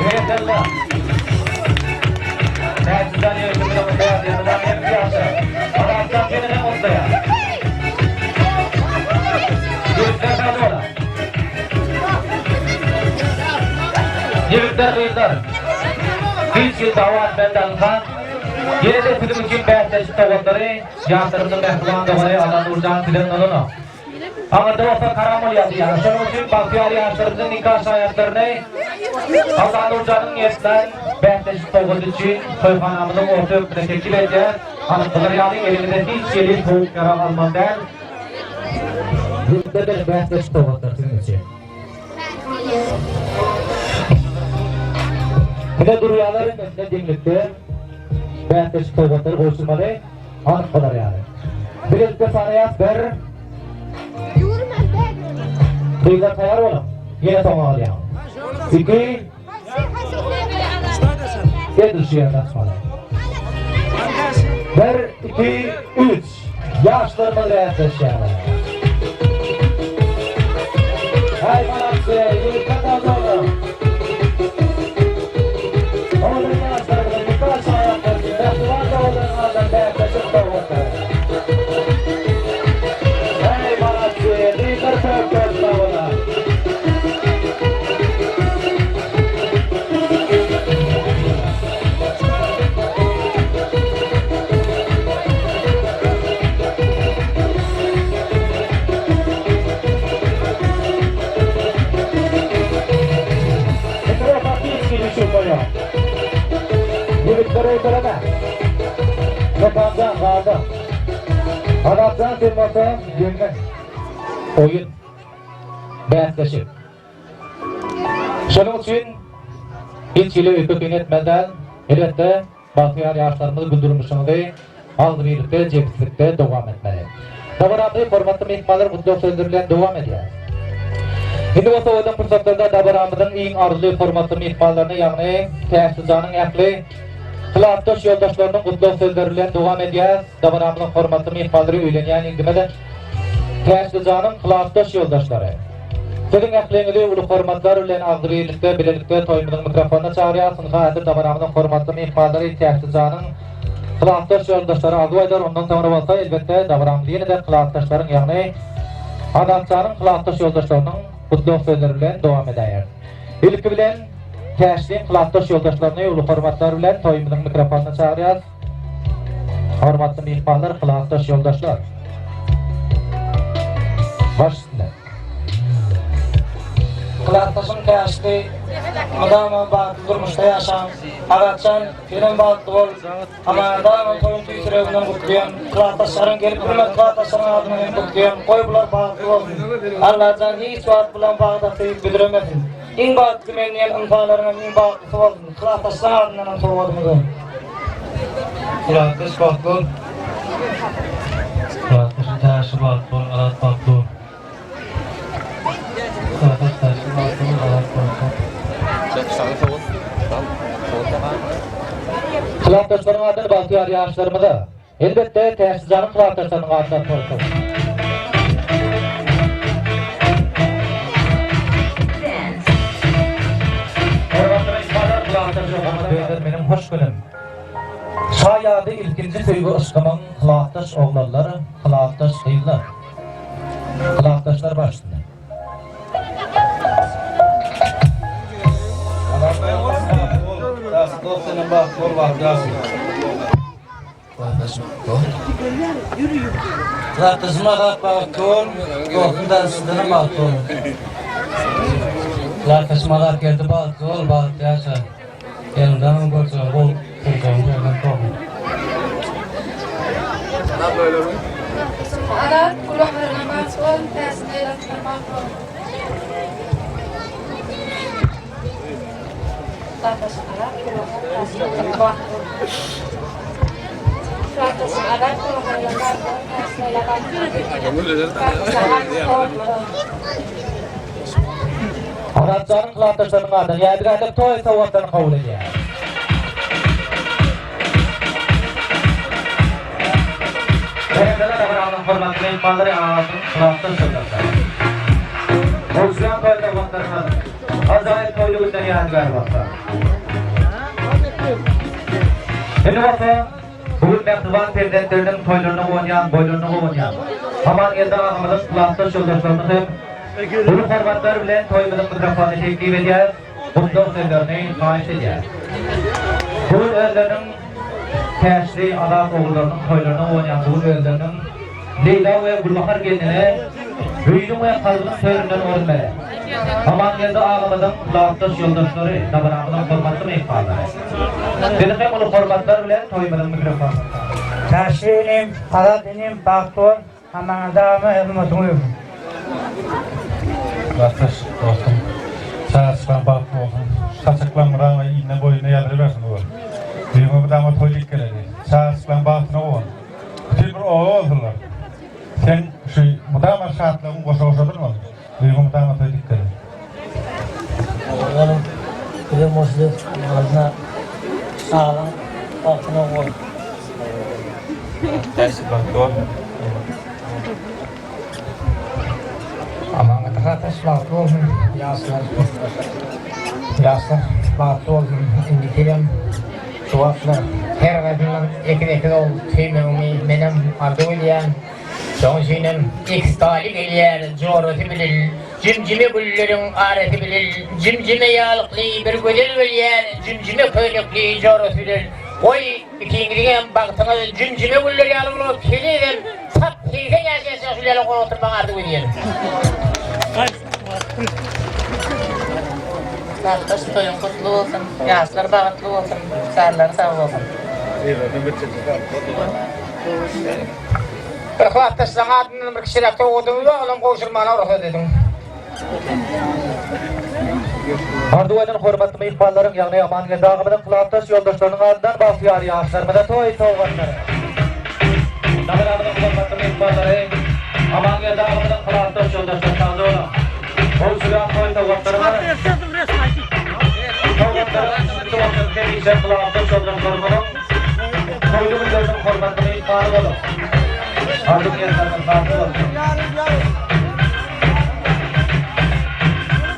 Speaker 4: Berekella. Täjikistan ýurdumyzyň bäsleşiginde hem ýaşa. Azatjan seni hem gutlaýar. Ýigitler sag boluň. Ýigitler gyzlar. Hiç hili dawa etmeli Dagyhan. Ýene-de siziň üçin bäsleşik sowgatlary ýaşlarymyzyň mähriban dogany Allanurjan sizden alana. Aňyrda bolsa karam bolýar diýýär. Şonuň üçin bagtyýar ýaşlarymyzyň nika şaýatlaryny Allanurjanyň niýetlän bäsleşik sowgady üçin toýhanamyzyň orta hökmünde teklip edýär. Anyk bular ýaly eliňize hiç hili sowuk ýarag almaly däl. Ýigitler beriň bäsleşik sowgatlary siziň üçin. Bize durýarlar hemmesine deňlikde bäsleşik sowgatlary gowşurmaly anyk bolar ýaly. Bilelikde sanaýas bir Gyzlar taýýar boluň. Ýene soňa galýaň. Iki Edil şu ýerde açmaly. Bir, iki, üç. Ýaşlarymyz bäsleşýärler. Haý malatçy, ýigitler sag boluň. Owadan ýaşlarymyzyň nika şaýatlary üçin mähriban doganlaryň adyndan bäsleşik sowgatlary. Haý malatçy, gyzlar köp köp sag boluň. Ýigitler öýkeleme. Mekanjan galda. Azatjan sen bolsa ýeňdiň. Oýun. Bäsleşik. Şonuň üçin hiç hili öýke-kine etmezden, elbetde, bagtyýar ýaşlarymyz bu durmuşyňyzy agzybirlikde, jebislikde dowam etmeli. Dabaramyzy hormatly myhmanlar gutlag sözleri bilen dowam edýär. Indi bolsa owadan pursatlarda dabaramyzyň iň arzyly hormatly myhmanlaryny, ýagny Täçlyjanyň ähli klasdaş ýoldaşlarynyň gutlag sözleri bilen dowam edýär. Dabaramyzyň hormatly myhmanlary öýlenýän ýigdimiz Täçlyjanyň klasdaş ýoldaşlary. Siziň ähliňizi uly hormatlar bilen agzybirlikde, bilelikde toýumyzyň mikrofonyna çagyrýarys. Ynha, häzir dabaramyzyň hormatly myhmanlary Täçlyjanyň klasdaş ýoldaşlary arzuw aýdar, ondan soňra bolsa, elbetde, dabaramyzy ýene-de klasdaşlaryň, ýagny Azatjanyň klasdaş ýoldaşlarynyň gutlag sözleri bilen dowam edäýeris. Ilki bilen, Täçliň klasdaş ýoldaşlaryny uly hormatlar bilen toýumyzyň mikrofonyna çagyrýarys. Hormatly myhmanlar, klasdaş ýoldaşlar! Baş üstüne.
Speaker 7: Klasdaşym Täçli, mydama bagtly durmuşda ýaşaň. Azatjan, senem bagtly bol. Amanada agam toýuň tüýs ýüregimden gutlaýan. Klasdaşlaryň gelip bilmedik klasdaşlaryň adyndan hem gutlaýan. Goý bular bagtly bolsun. Allajan hiç wagt bulaň bagdaty büdremesin. Iň bagtly men diýen ynsanlaryň hem iň bagtlysy bolsun. Klasdaşlaň adyndan hem sowgadymyzy.
Speaker 15: Klasdaş bagtly bol. Klasdaşyň täşli bagtly bol, Azat bagtly bol.
Speaker 4: Klasdaşlaryň adyndan bagtyýar ýaşlarymyza, elbetde, Täçlijanyň klasdaşlarynyň adyndan toý sowgat. Hormatly myhmanlar, klasdaşlar, gama döner meniň hoş günüm. Şaýady ilkinji söýgi yşkymyň klasdaş oglanlar, klasdaş gyzlar. Klasdaşlar baş üstüne.
Speaker 7: Klasdaşym Azat bagtly bol, dostum Täçlidenem bagtly bol. Klasdaşym Azat geldi bagtly bol, bagtly ýaşa. Elmydama görjegim gowy, görjegim görmek gowy.
Speaker 8: Azat gulaklaryna bagtly bol, täsin eýläpler bagtly bol. Gardaşym Azat gulaklaryna bagtly bol. Gardaşym Azat gulaklaryna bagtly bol, täsin eýläp bagtly bol. Gardaşym Azat bol.
Speaker 4: Azatjanyň klasdaşlarynyň adyndan ýadygärlik toý sowgatlaryny kabul edýär. Berekella dabaranyň hormatly myhmanlary Azadyň klasdaş ýoldaşlary. Gowuşýan toý sowgatlaryňyz ajaýyp toýly günden ýadygär bolsun. Indi bolsa Bu gün mähriban perzentleriniň toýlaryna guwanýan, boýlaryna guwanýan Amangeldi agamyzyň klasdaş ýoldaşlaryny hem uly hormatlar bilen toýumyzyň mikrofonyna teklip edýäris, gutlag sözlerini haýyş edýäris. Bu gün özleriniň täçli azat ogullarynyň toýlaryna guwanýan, bu gün özleriniň Leýla we Gülbahar gelnine öýüniň we kalbynyň töründen orun beren Amangeldi agamyzyň klasdaş ýoldaşlary, dabaramyzyň hormatly myhmanlary. Sizi hem uly hormatlar bilen toýumyzyň mikrofonyna çagyrýarys.
Speaker 16: Täşli inim, Azat inim bagtly bol, Amangeldi agama hyzmatyňy öwsün.
Speaker 15: Klasdaş dostum çagaçyklaň bagtly bolsun. Saçaklaň mydama iline boýuna ýazylybersin bu. Öýüňe mydama toý dik geleli. Çagaçyklaň bagtyna guwan. Bütin bir oba bolsunlar. Seň şu mydama şatlygyň goşa-goşa durmasyn. Öýüňe mydama toý dik geler.
Speaker 7: Oglum bize goşulyp agzyna saglyk bagtyna goý.
Speaker 16: Aman gardaş bagtly bolsun ýaşlar ýaşlar bagtly bolsun indikigem şu wagtlar her gaýsynyň ekiz ekiz ogul söýmegiňi menem arzuw edýän şoň üçinem ekiz taýly gelýär jorasy bilil jümjüme gülleriň arasy bilil jümjüme ýalykly bir gözel gelýär jümjüme köýnekli jorasy bilil goý Ikiňiziňem bagtyňyz jümjüme güller ýaly bolup, henizem sap 80 ýaşaýança şul ýaly gowy oturmagy arzuw edýärin.
Speaker 11: Klasdaş toýuň gutly bolsun, ýaşlar bagtly bolsun, janlary sag bolsun.
Speaker 16: Bir klasdaşlaň adyndan bir kiçiräk sowgadyňyz bar, olam gowşurmana rugsat ediň.
Speaker 4: Arzuw eden hormatly myhmanlaryň, ýagny Amangeldi agamyzyň klasdaş ýoldaşlarynyň adyndan bagtyýar ýaşlarymyza toý sowgatlary. Dabaramyzyň hormatly myhmanlary, Amangeldi agamyzyň klasdaş ýoldaşlary sagja boluň. Gowşurýan toý sowgatlarymyz sowgatlaryň üstünde bolsun hemişe klasdaş ýoldaşlarymyzyň toýly günleriniň hormatly myhmany boluň. Arzuw niýetleriniň hasyl bolsun.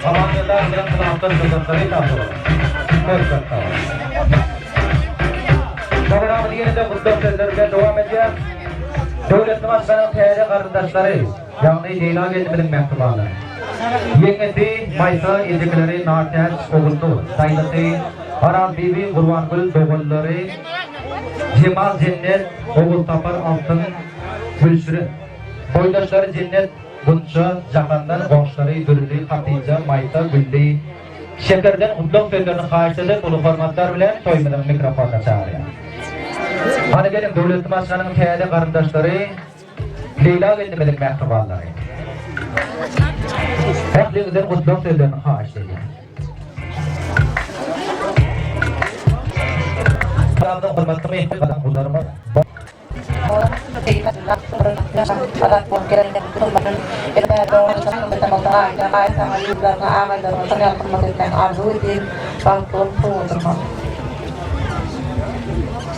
Speaker 4: Amangeldi agamyzyň klasdaş ýoldaşlary sagja boluň. Köp köp sag boluň. Dabaramyz ýene-de gutlag sözleri bilen dowam edýär. Döwletli maşgalanyň täze garyndaşlary. Ýagny Leýla gelnimiziň mähribanlary. Ýeňňesi Maýsa, ejekeleri Nartäç, Ogulnur, daýzasy Arazbibi, Gurbangül, doganlary Jemal, Jennet, Ogulsapar, Altyn, Gülşirin, boýdaşlary Jennet, Gunça, Jahandan, goňşulary Dürli, Hatyja, Maýsa, Gülli, Şekerden gutlag sözlerini haýyşt edip, uly hormatlar bilen toýumyzyň mikrofonyna çagyrýar. Hany geliň, döwletli maşgalanyň täze garyndaşlary, Leýla gelnimiziň mähribanlary. Ähliňizden gutlag sözlerini haýyşt edýän. Salamda hormatly myhmanlarymyz.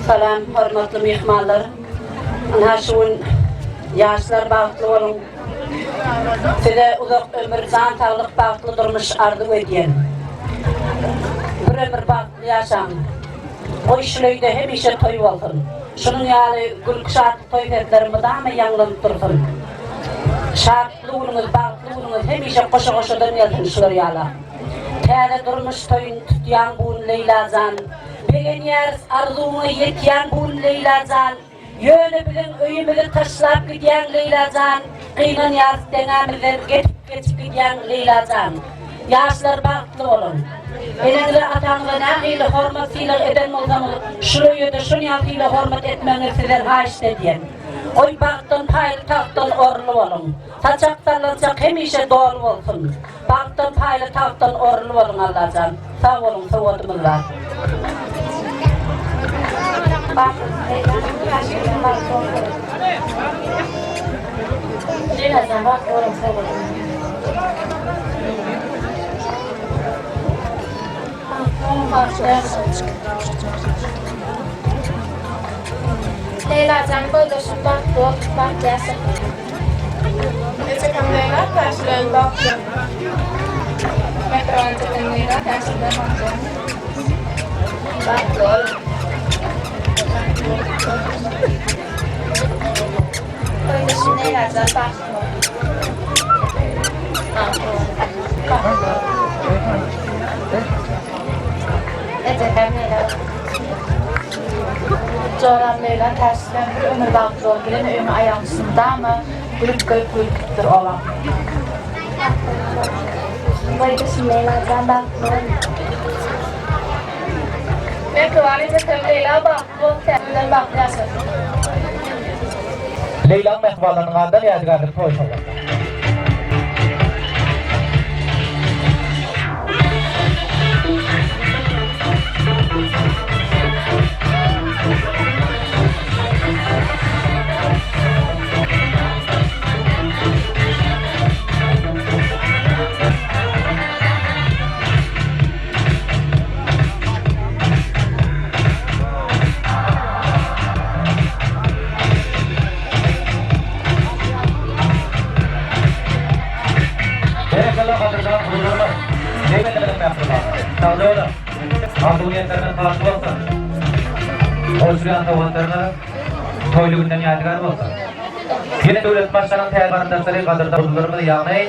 Speaker 17: Salam hormatly myhmanlar. Ynha şu gün ýaşlar bagtly boluň. Size uzak ömür, jan saglyk, bagtly durmuş arzuw edýän. Bir ömür bagtly ýaşaň. Goý şul öýde hemişe toý bolsun. Şunuň ýaly gülki şatlyk toý sesleri mydama ýaňlanyp dursun. Şatly günüňiz, bagtly günüňiz hemişe goşa-goşadan gelsin şular ýala. Täze durmuş toýuny tutýaň bu gün Leýla jan. Begenýäris arzuwyňa ýetýäň bu gün Leýla jan. Ýöne biziň öýümizi taşlap gidýäň Leýla jan. Gynanýarys deňämizden geçip geçip gidýäň Leýla jan. Ýaşlar bagtly boluň. Eneňize ataňyza nähili hormat sylag eden bolsaňyz şul öýede şonýa sylag hormat etmegiňizi sizden haýyşt edýän. Goý bagtdan paýly tagtdan orunly boluň. Saçak sallançak hemişe doly bolsun. Bagtdan paýly tagtdan orunly boluň Allajan. Sag boluň sowgadymyz bar.
Speaker 14: Leýlajan boýdaşym bagtly bol bagtly ýaşa.
Speaker 8: Ejekem Leýla täşilen bagtly. Mähriban ejekem Leýla täşilen bagtly. Bagtly bol.
Speaker 14: Boýdaşym Leýlajan bagtly bol. Bagtly bol. Bagtly bol.
Speaker 8: Ejekem Leýla. Joram Leýla täşilen bir ömür bagtly bol. Gelen öýüňe aýagyň düşsün mydama gülüp görüp gülküpdir obaň.
Speaker 14: Boýdaşym Leýlajan bagtly bol.
Speaker 8: Mähriban ejekem Leýla bagtly bol täzeden bagtly ýaşasyn.
Speaker 4: Leýlaň mähribanlarynyň adyndan ýadygärlik toý sowgatlar. Berekella gadyrdan guzularymyz. Leýla mähribanlar. Sagja boluň. Arzuw niýetleriňiz hasyl bolsun. Gowşurýan sowgatlaryňyz toýly günden ýadygär bolsun. Ýene döwlet baştanyň täze garyndaşlary gadyrdan guzularymyz ýagny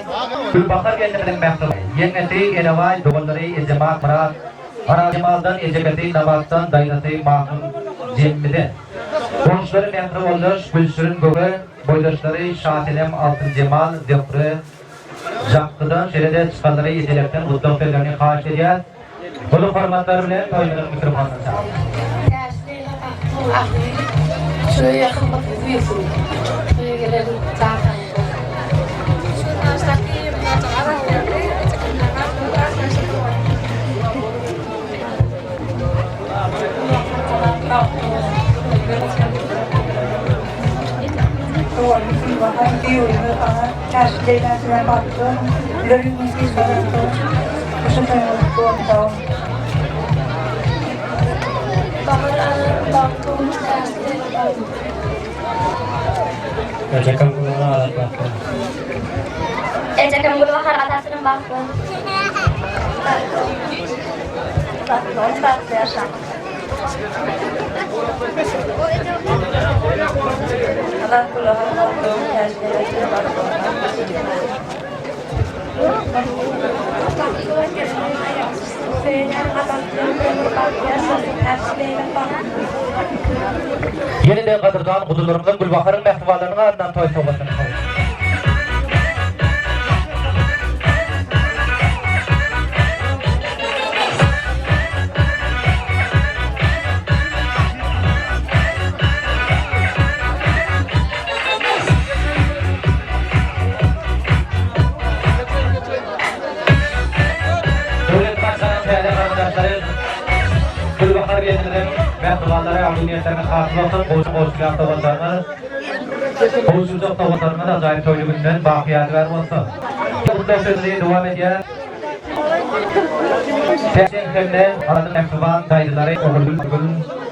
Speaker 4: Gülbahar gelnimiziň mähriban ýeňňesi Enebaý, doganlary Ejemak, Myrat, Arazjemaldan, ejekesi Nabatdan, daýzasy Mahym Jemmiden. Goňşulary Mähri Oldaş, Gülşirin Göge, boýdaşlary Şasenem, Altynjemal, Zöhre. Jakgydan, şeýle-de çykanlary Ejelekden gutlag sözlerini haýyş edýäs. Uly hormatlar bilen toýumyzyň mikrofonyna çagyrýas.
Speaker 18: Täç Leýla bagtly bol agzybir şu öýe hyzmatyňyz girsin. Toýa gelen jan saglyk bolsun.
Speaker 1: Ejekem Gülbahar azat bagtly bolsun.
Speaker 14: Ejekem Gülbahar atasynyň bagtly bolsun. Bagtly boluň, bagtly ýaşaň.
Speaker 4: Ýene-de gadyrdan guzularymyzyň Gülbaharyň mähribanlarynyň adyndan toý sowgatlaryny kabul Döwlet Baştutanynyň täze garyndaşlary Gülbahar gelnimiziň mähribanlary arzuw-niýetleriniň hasyl bolsun, goňşy goňşulýan sowgatlaryňyz, gowşurjak sowgatlaryňyz ajaýyp toýly günden baky ýadygär bolsun! Gutlag sözüni dowam edýär. Täsin hem-de Azyň mähriban daýzalary Ogulgül, Gül,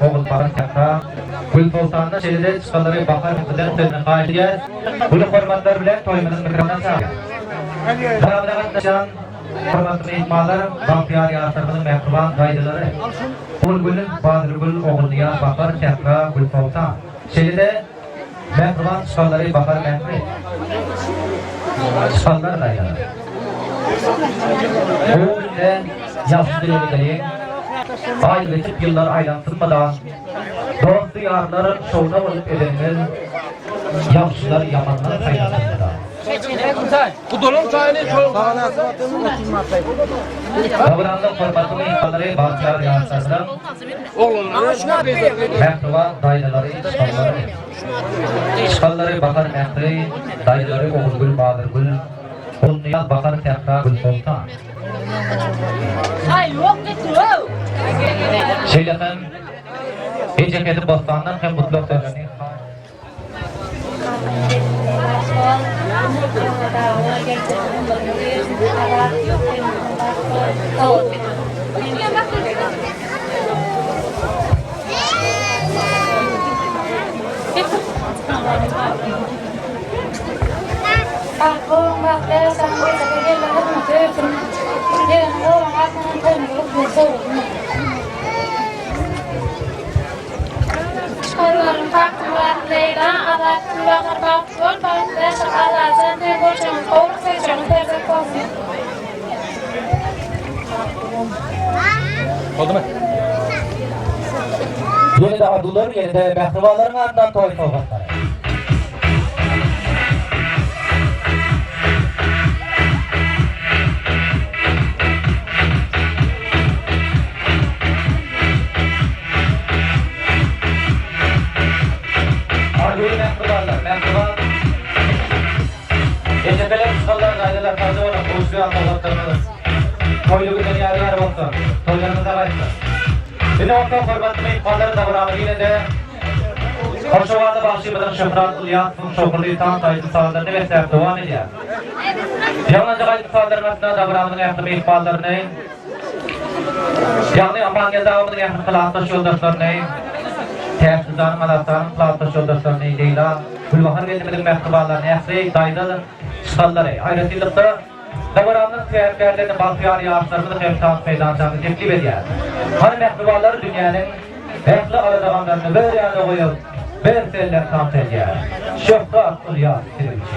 Speaker 4: Ogulbahar, Sähra, Gülsoltandan şeýle-de çykalary Bahar bilen sözüni haýyş edýäris. Uly hormatlar bilen toýumyzyň mikrofonyna çagyrýarys. Dabara gatnaşan hormatly myhmanlar, bagtyýar ýaşlarymyzyň mähriban daýzalary Ogulgül, Bazargül, Ogulnyýaz, Bahar, Sähra, Gülsoltan, şeýle-de Mähriban çykanlary bahar mähri. Çykanlar gaýlar. Gowy günde ýagşy dileg edeliň. Aý geçip ýyllar aýlansyn mydam. Dosty ýarlar şowuna bolup edeniňiz. Ýagşylar ýamandan saýlansyn mydam. Dabramyzyň hormatly myhmanlary bagtyýar ýaşlarymyzyň Mähriban daýzalary, çykanlary. Çykanlary Bahar Mähri, daýzalary Ogulgül Bazargül, Ogulnyýaz Bahar Sähra Gülsoltan. Şeýle hem ejekesi Bossandan hem gutlag sözlerini
Speaker 14: Çykarlaryň Bagtymyrat Leýla, Azat Gülbahar Bagtly bol, bagtly ýaşa Azatjan sen gojaňyz gowluk söýjegiň perzent bolsun.
Speaker 4: Boldumy? Ýene-de arzuwlar, ýene-de mähribanlaryň adyndan toý sowgatlary. Arzuwly mähribanlar, mähriban ejekeler, çykanlar, daýzalar sagja boluň, gowuşýan sowgatlaryňyz toýly günden ýadygär bolsun, toýlaryňyza gaýtsyn. Indi bolsa hormatly myhmanlar dabaramyzy ýene-de hoş owazly bagşymyzyň Şöhrat Ylýasowyň şowhunly tans aýdym-sazlaryny besläp dowam edýär. Ýaňlanjak aýdym-sazlaryň astynda dabaramyzyň ähli myhmanlaryny Ýagny Amangeldi agamyzyň ähli klasdaş ýoldaşlaryny, Täçlyjanyň, Azatjanyň klasdaş ýoldaşlaryny, Leýla, Gülbahar gelnimiziň mähribanlaryny, ähli daýza çykanlary, aýratynlykda dabaramyzyň sebäpkärlerini bagtyýar ýaşlarymyzy hem tans meýdançamyza teklip edýäris. Hany mähribanlar dünýäniň ähli aladagamlaryny bir ýana goýup, bir sellem tans edýär. Şöhrat Ylýas siziň üçin.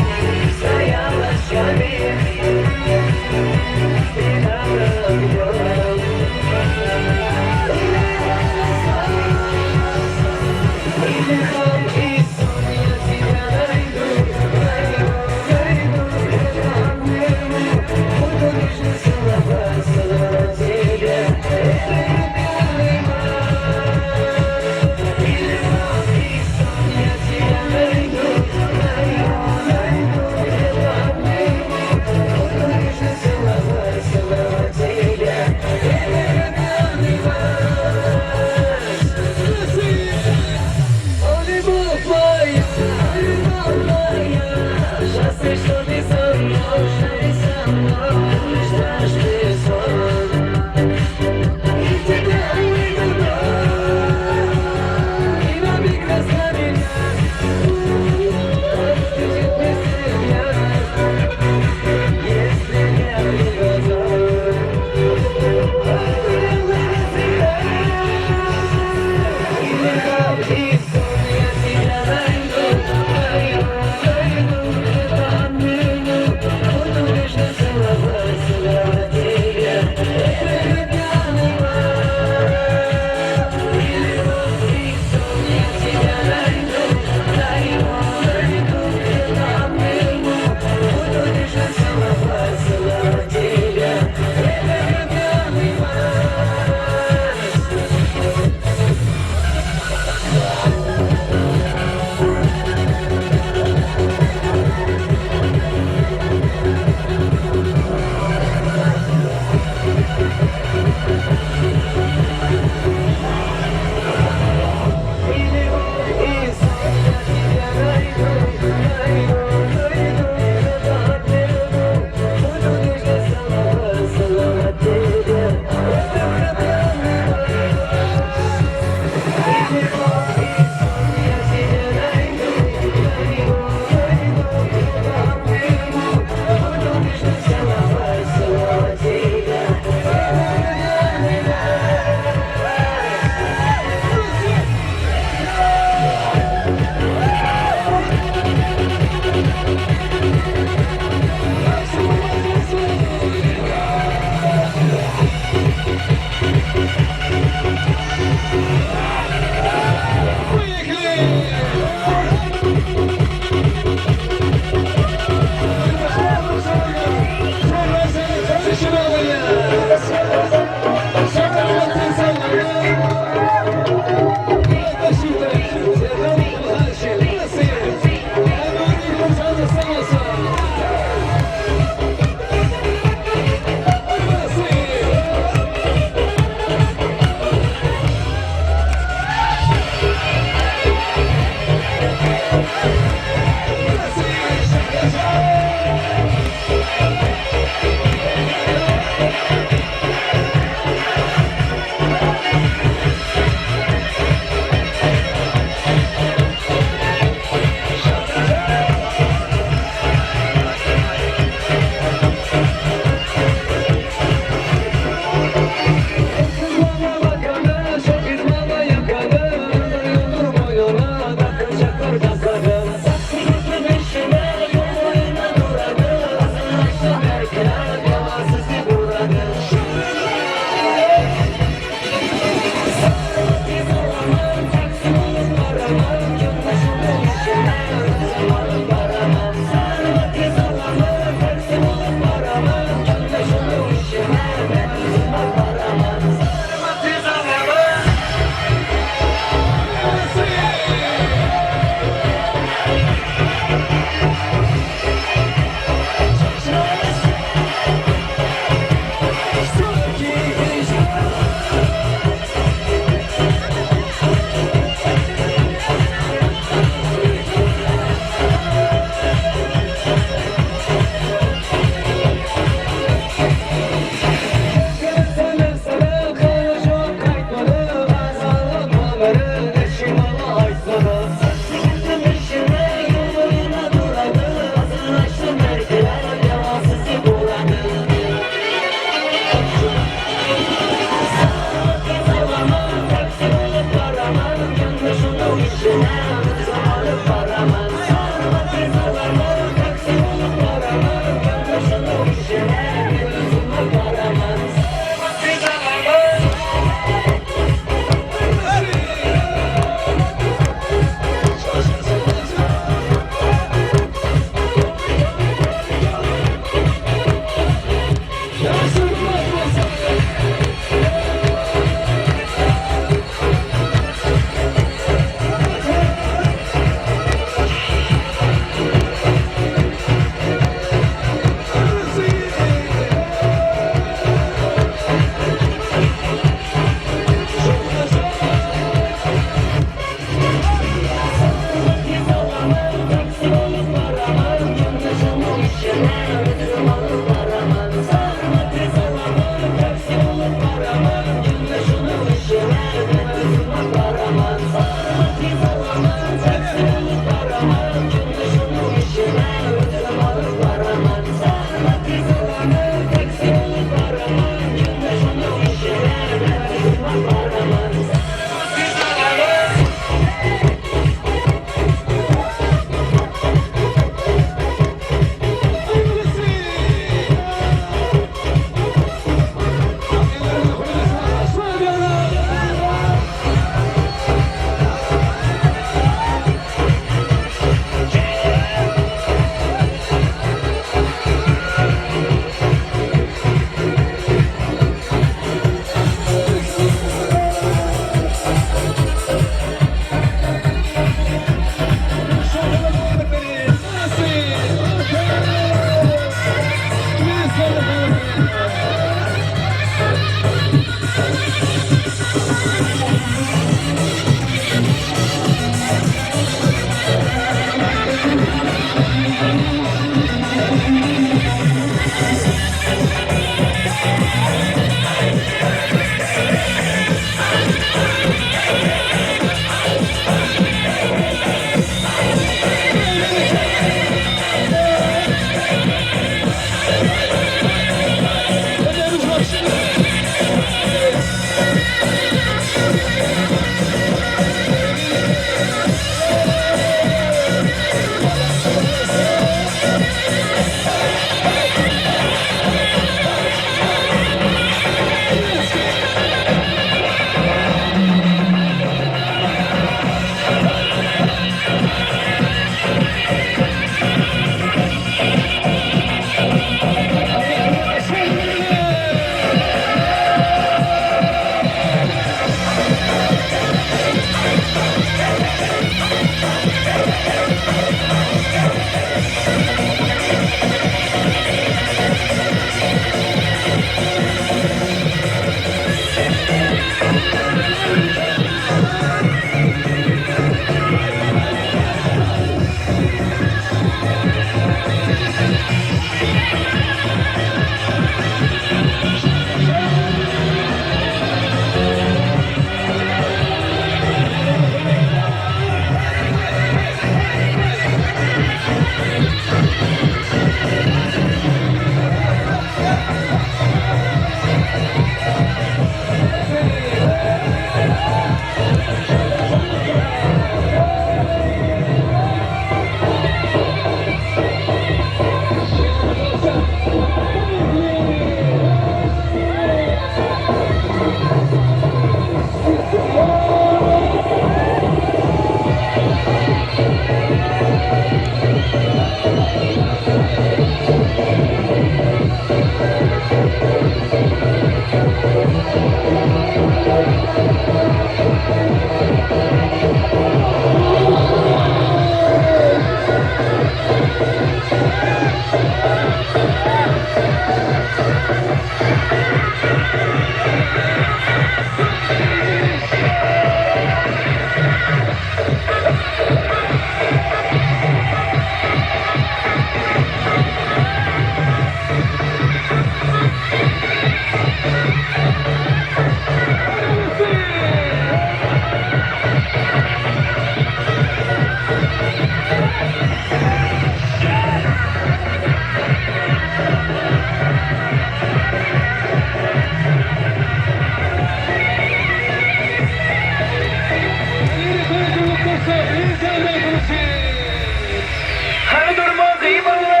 Speaker 1: Hany durma gyýmaly.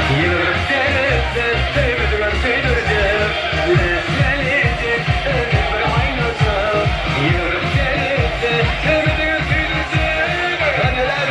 Speaker 1: Ýylgyryp seretse, söýmedigem söýdürjek. Läläleje, özüm bir aýnaça. Ýylgyryp seretse, söýmedigem söýdürjek. Hany-läle.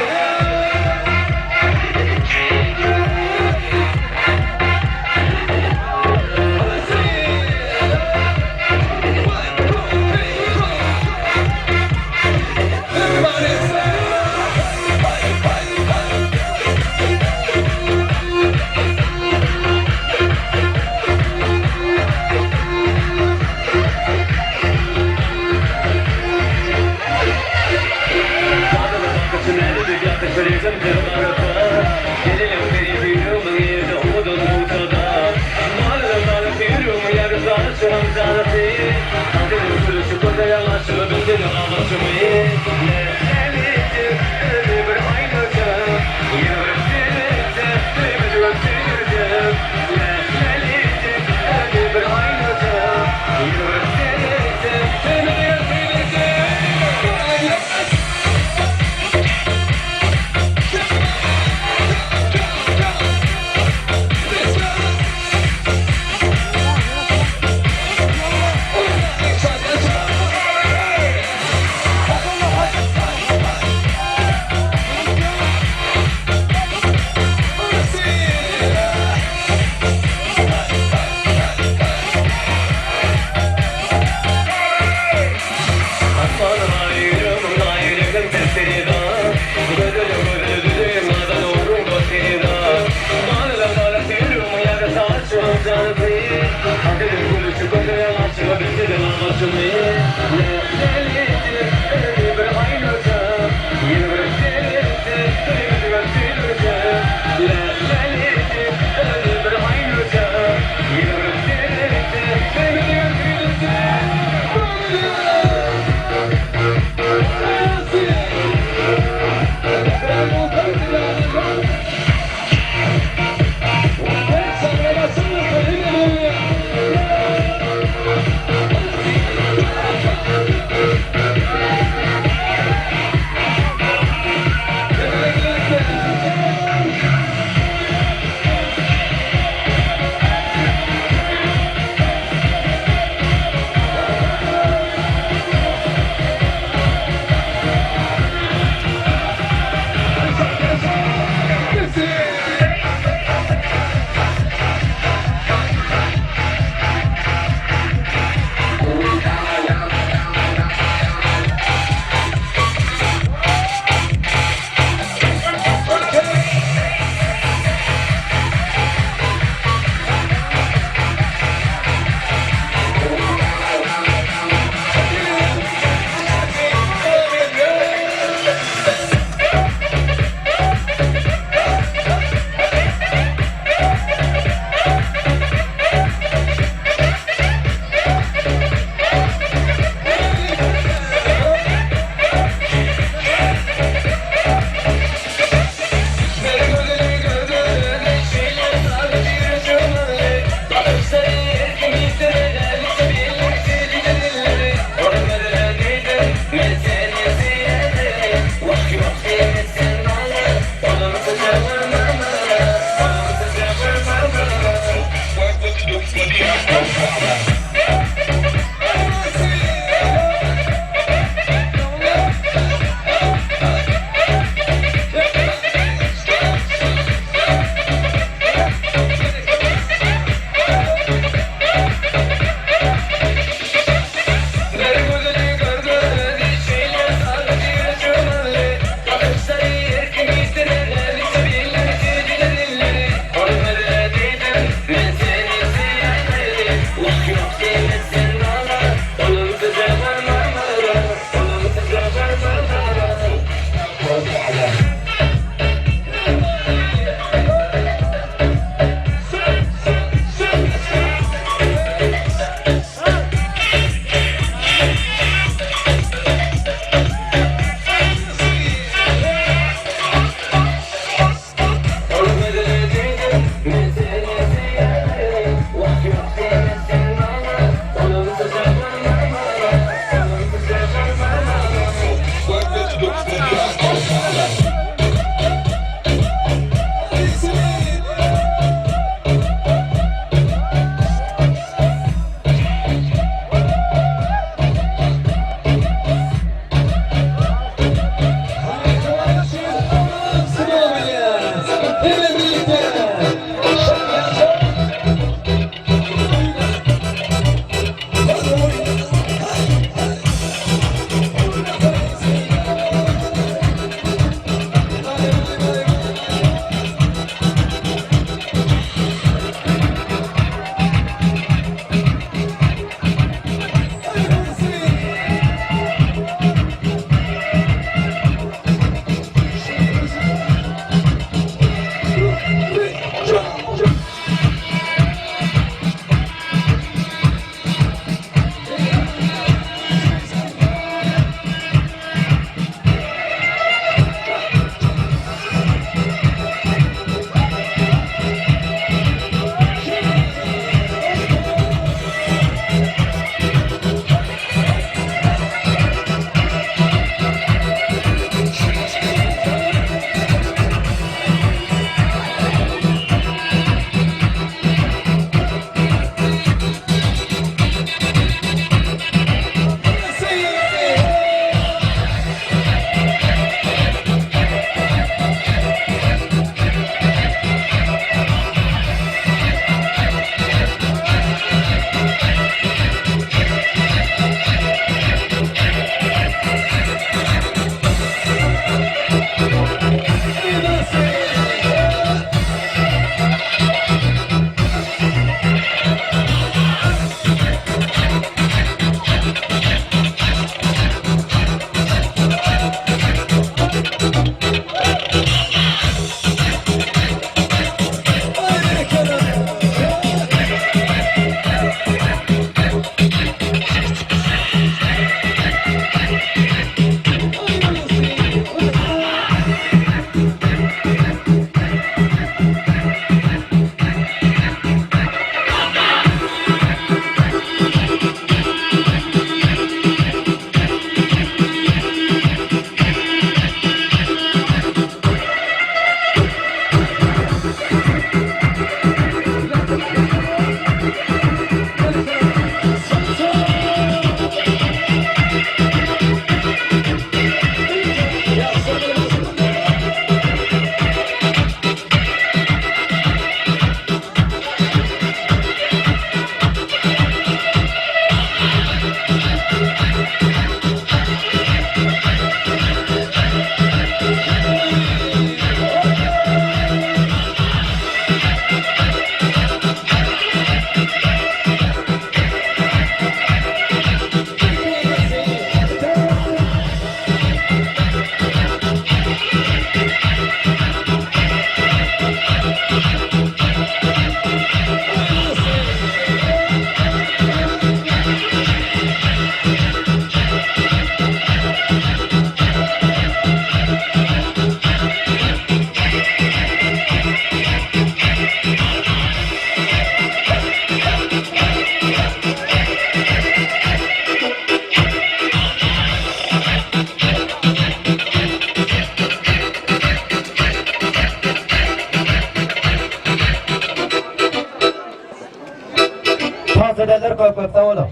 Speaker 13: Tans edenler köp köp sag boluň.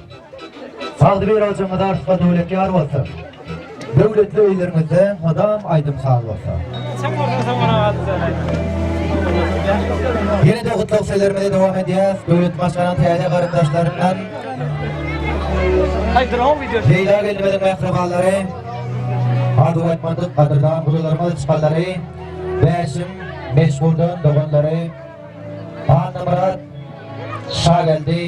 Speaker 13: Agzybir ojagyňyza arşga döwlet ýar bolsun. Döwletli öýleriňizde mydam aýdym-saz bolsun. Ýene-de gutlag sözlerimizi dowam edýäs. Döwlet maşgalaň täze garyndaşlaryndan Leýla gelnimiziň mähribanlary, arzuw aýtmadyk gadyrdan guzularymyz çykanlary, Bäşim meşhurdan doganlary, Annamyrat, Şageldi,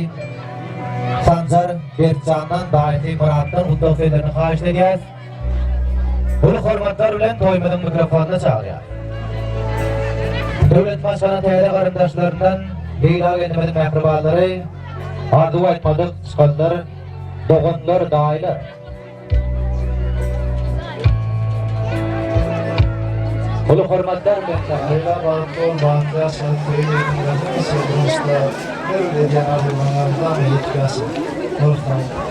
Speaker 13: Sanjar, Berkjandan, daýysy Myratdan gutlag sözlerini haýyşt edýäs. Uly hormatlar bilen toýumyzyň mikrofonyna çagyrýas. Döwlet maşgala täze garyndaşlaryndan Leýla gelnimiziň mähribanlary, arzuw aýtmadyk çykanlar, doganlar, daýylar. Uly hormatlar bilen çagyrýas.
Speaker 19: Leýla bagtly bol, bagtly ýaşa, söýgüliňe hemişe durmuşda her bir edýän arzuwlaryňa mydama ýetip ýaşa. Bol sag bol.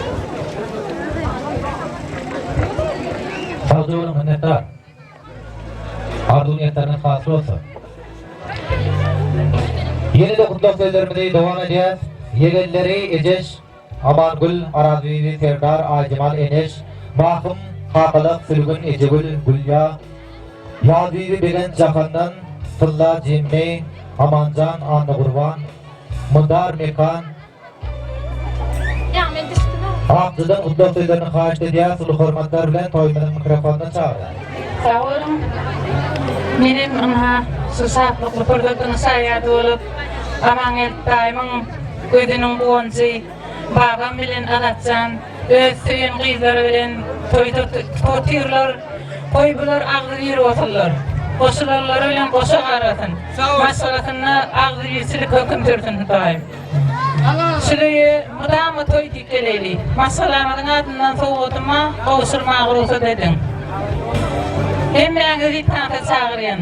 Speaker 13: Sagja boluň minnetdar. Arzuw niýetleriňiz hasyl bolsun. Ýene-de gutlag sözlerimizi dowam edýäs. Ýegenleri Ejeş, Amangül, Arazbibi, Serdar, Aýjemal, Eneş, Mahym, Kakalak, Sülgün, Ejegül, Gülýa, Ýazbibi, Begenç, Jahandan, Tylla, Jemmi, Amanjan, Annagurban, Mydar, Mekan, Akjydan gutlag sözlerini haýyşt edýäs, uly hormatlar bilen toýumyzyň mikrofonyna çagyrýas.
Speaker 20: Sag boluň. Menem ynha şu şatlykly pursatyň şaýady bolup, Amangeldi daýymyň gözüniň guwanjy, babam bilen Azatjan öz söýen gyzlary bilen toýda otyrlar. Goý bular agzybir bolsunlar. Goşulanlary bilen goşa garasyn. Maşgalasynda agzybirçilik höküm sürsün Hudaýym. Şuleýe mydama toý diýip geleýli. Maşgalamyzyň adyndan sowgadyma gowşurmaga rugsat ediň. Hemmäňizi tansa çagyrýan.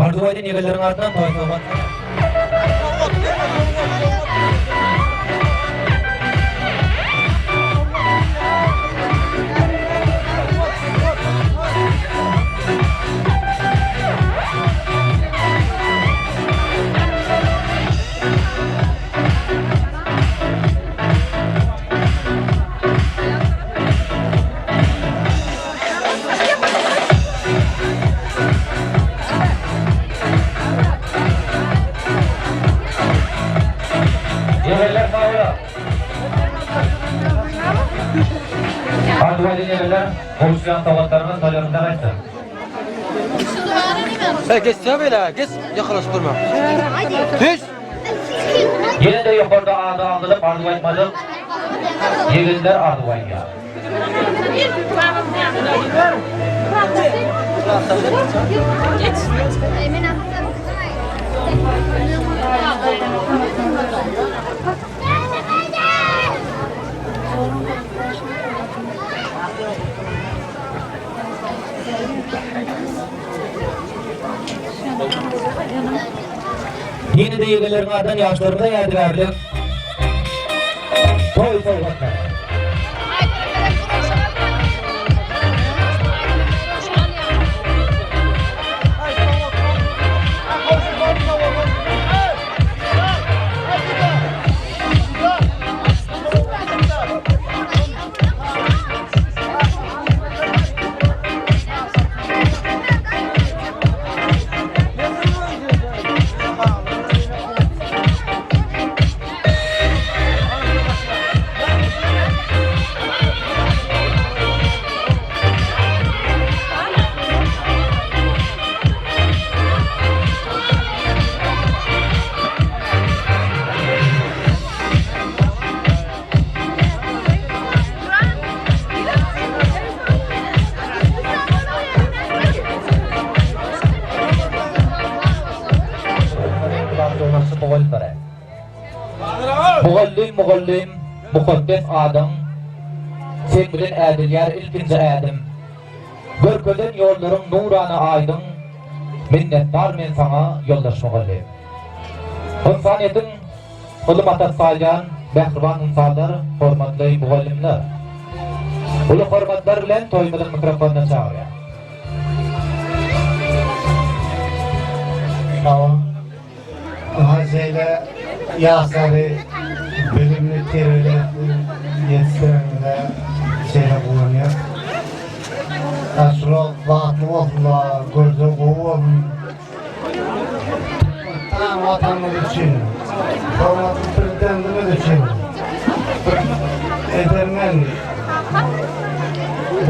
Speaker 13: Arzuw aýdyn ýegenleriň adyndan toý sowgat. Ýegenler sag boluň. Arzuw aýdyn ýegenler, gowuşýan sowgatlaryňyz toýlarymyza gaýtsyn.
Speaker 6: Hey geçsene beýle, geç, ýakalaşyp durma. Düş!
Speaker 13: Ýene-de ýokarda ady agzalyp arzuw aýtmadyk ýegenler arzuw aýdýar. Ýene-de ýegenleriň adyndan ýaşlarymyza ýadygärlik toý sowgatlary. Mugallym, mugallym, mukaddes adyň. Seň bilen ädilýär ilkinji ädim. Görkezen ýollaryň nurana aýdyň, Minnetdar men saňa ýoldaş mugallym. Ynsanyýetiň ylym atasy saýylýan mähriban ynsanlar, hormatly mugallymlar! Uly hormatlar bilen toýumyzyň mikrofonyna çagyrýan.
Speaker 5: Sag boluň. Ynha şeýle ýaşlary bilimli, terbiýeli ýetişdireniňize şeýle guwanýas. Şular bagtly bolsunlar, gözleri gowy bolsun. Türkmenistan Watanymyz üçin, hormatly Prezidentimiz üçin bir edermen,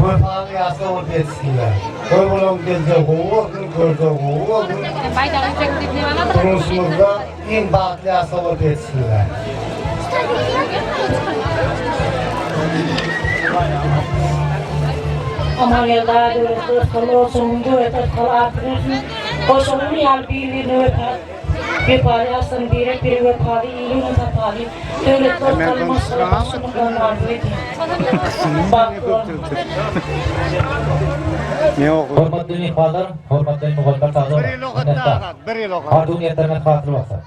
Speaker 5: wepaly ýaşlar bolup ýetişsinler. Goý bularyň geljegi gowy bolsun, gözleri gowy bolsun. Durmuşymyzda iň bagtly ýaşlar bolup ýetişsinler.
Speaker 9: Amangeldi aga döwletli yrsgally bolsun, döwlet yrsgaly artyk bolsun. Goşagyň ýaly bir-birine wepa wepaly ýaşlaryň birek-birege wepaly, ili-güne sapaly, döwletli yrsgally maşgala baştutanlyklaryny arzuw edýän. Bagtly boluň!
Speaker 13: Hormatly myhmanlar, hormatly mugallymlar sag boluň. Minnetdar. Arzuw-niýetleriňiz hasyl bolsun.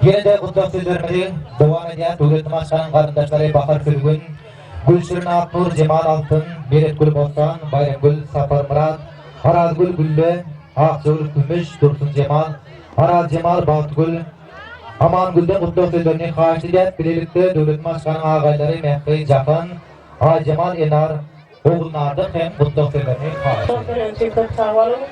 Speaker 13: Ýene-de gutlag sözlerimizi dowam edýäs. Döwletli maşgalanyň garyndaşlary Bahar Sülgün, Gülşirin Aknur, Jemal Altyn, Meretgül Bossan, Baýramgül Saparmyrat, Arazgül Gülle, Akjagül Kümüş, Dursun Jemal, Arazjemal Bagtygül, Amangülden gutlag sözlerini haýyş edýäs. Bilelikde Döwletli maşgalanyň agaýlary Mähri Jahan, Aýjemal Enar, Ogulnardan hem gutlag sözlerini haýyş
Speaker 18: Şol sözler üçin köp sag boluň.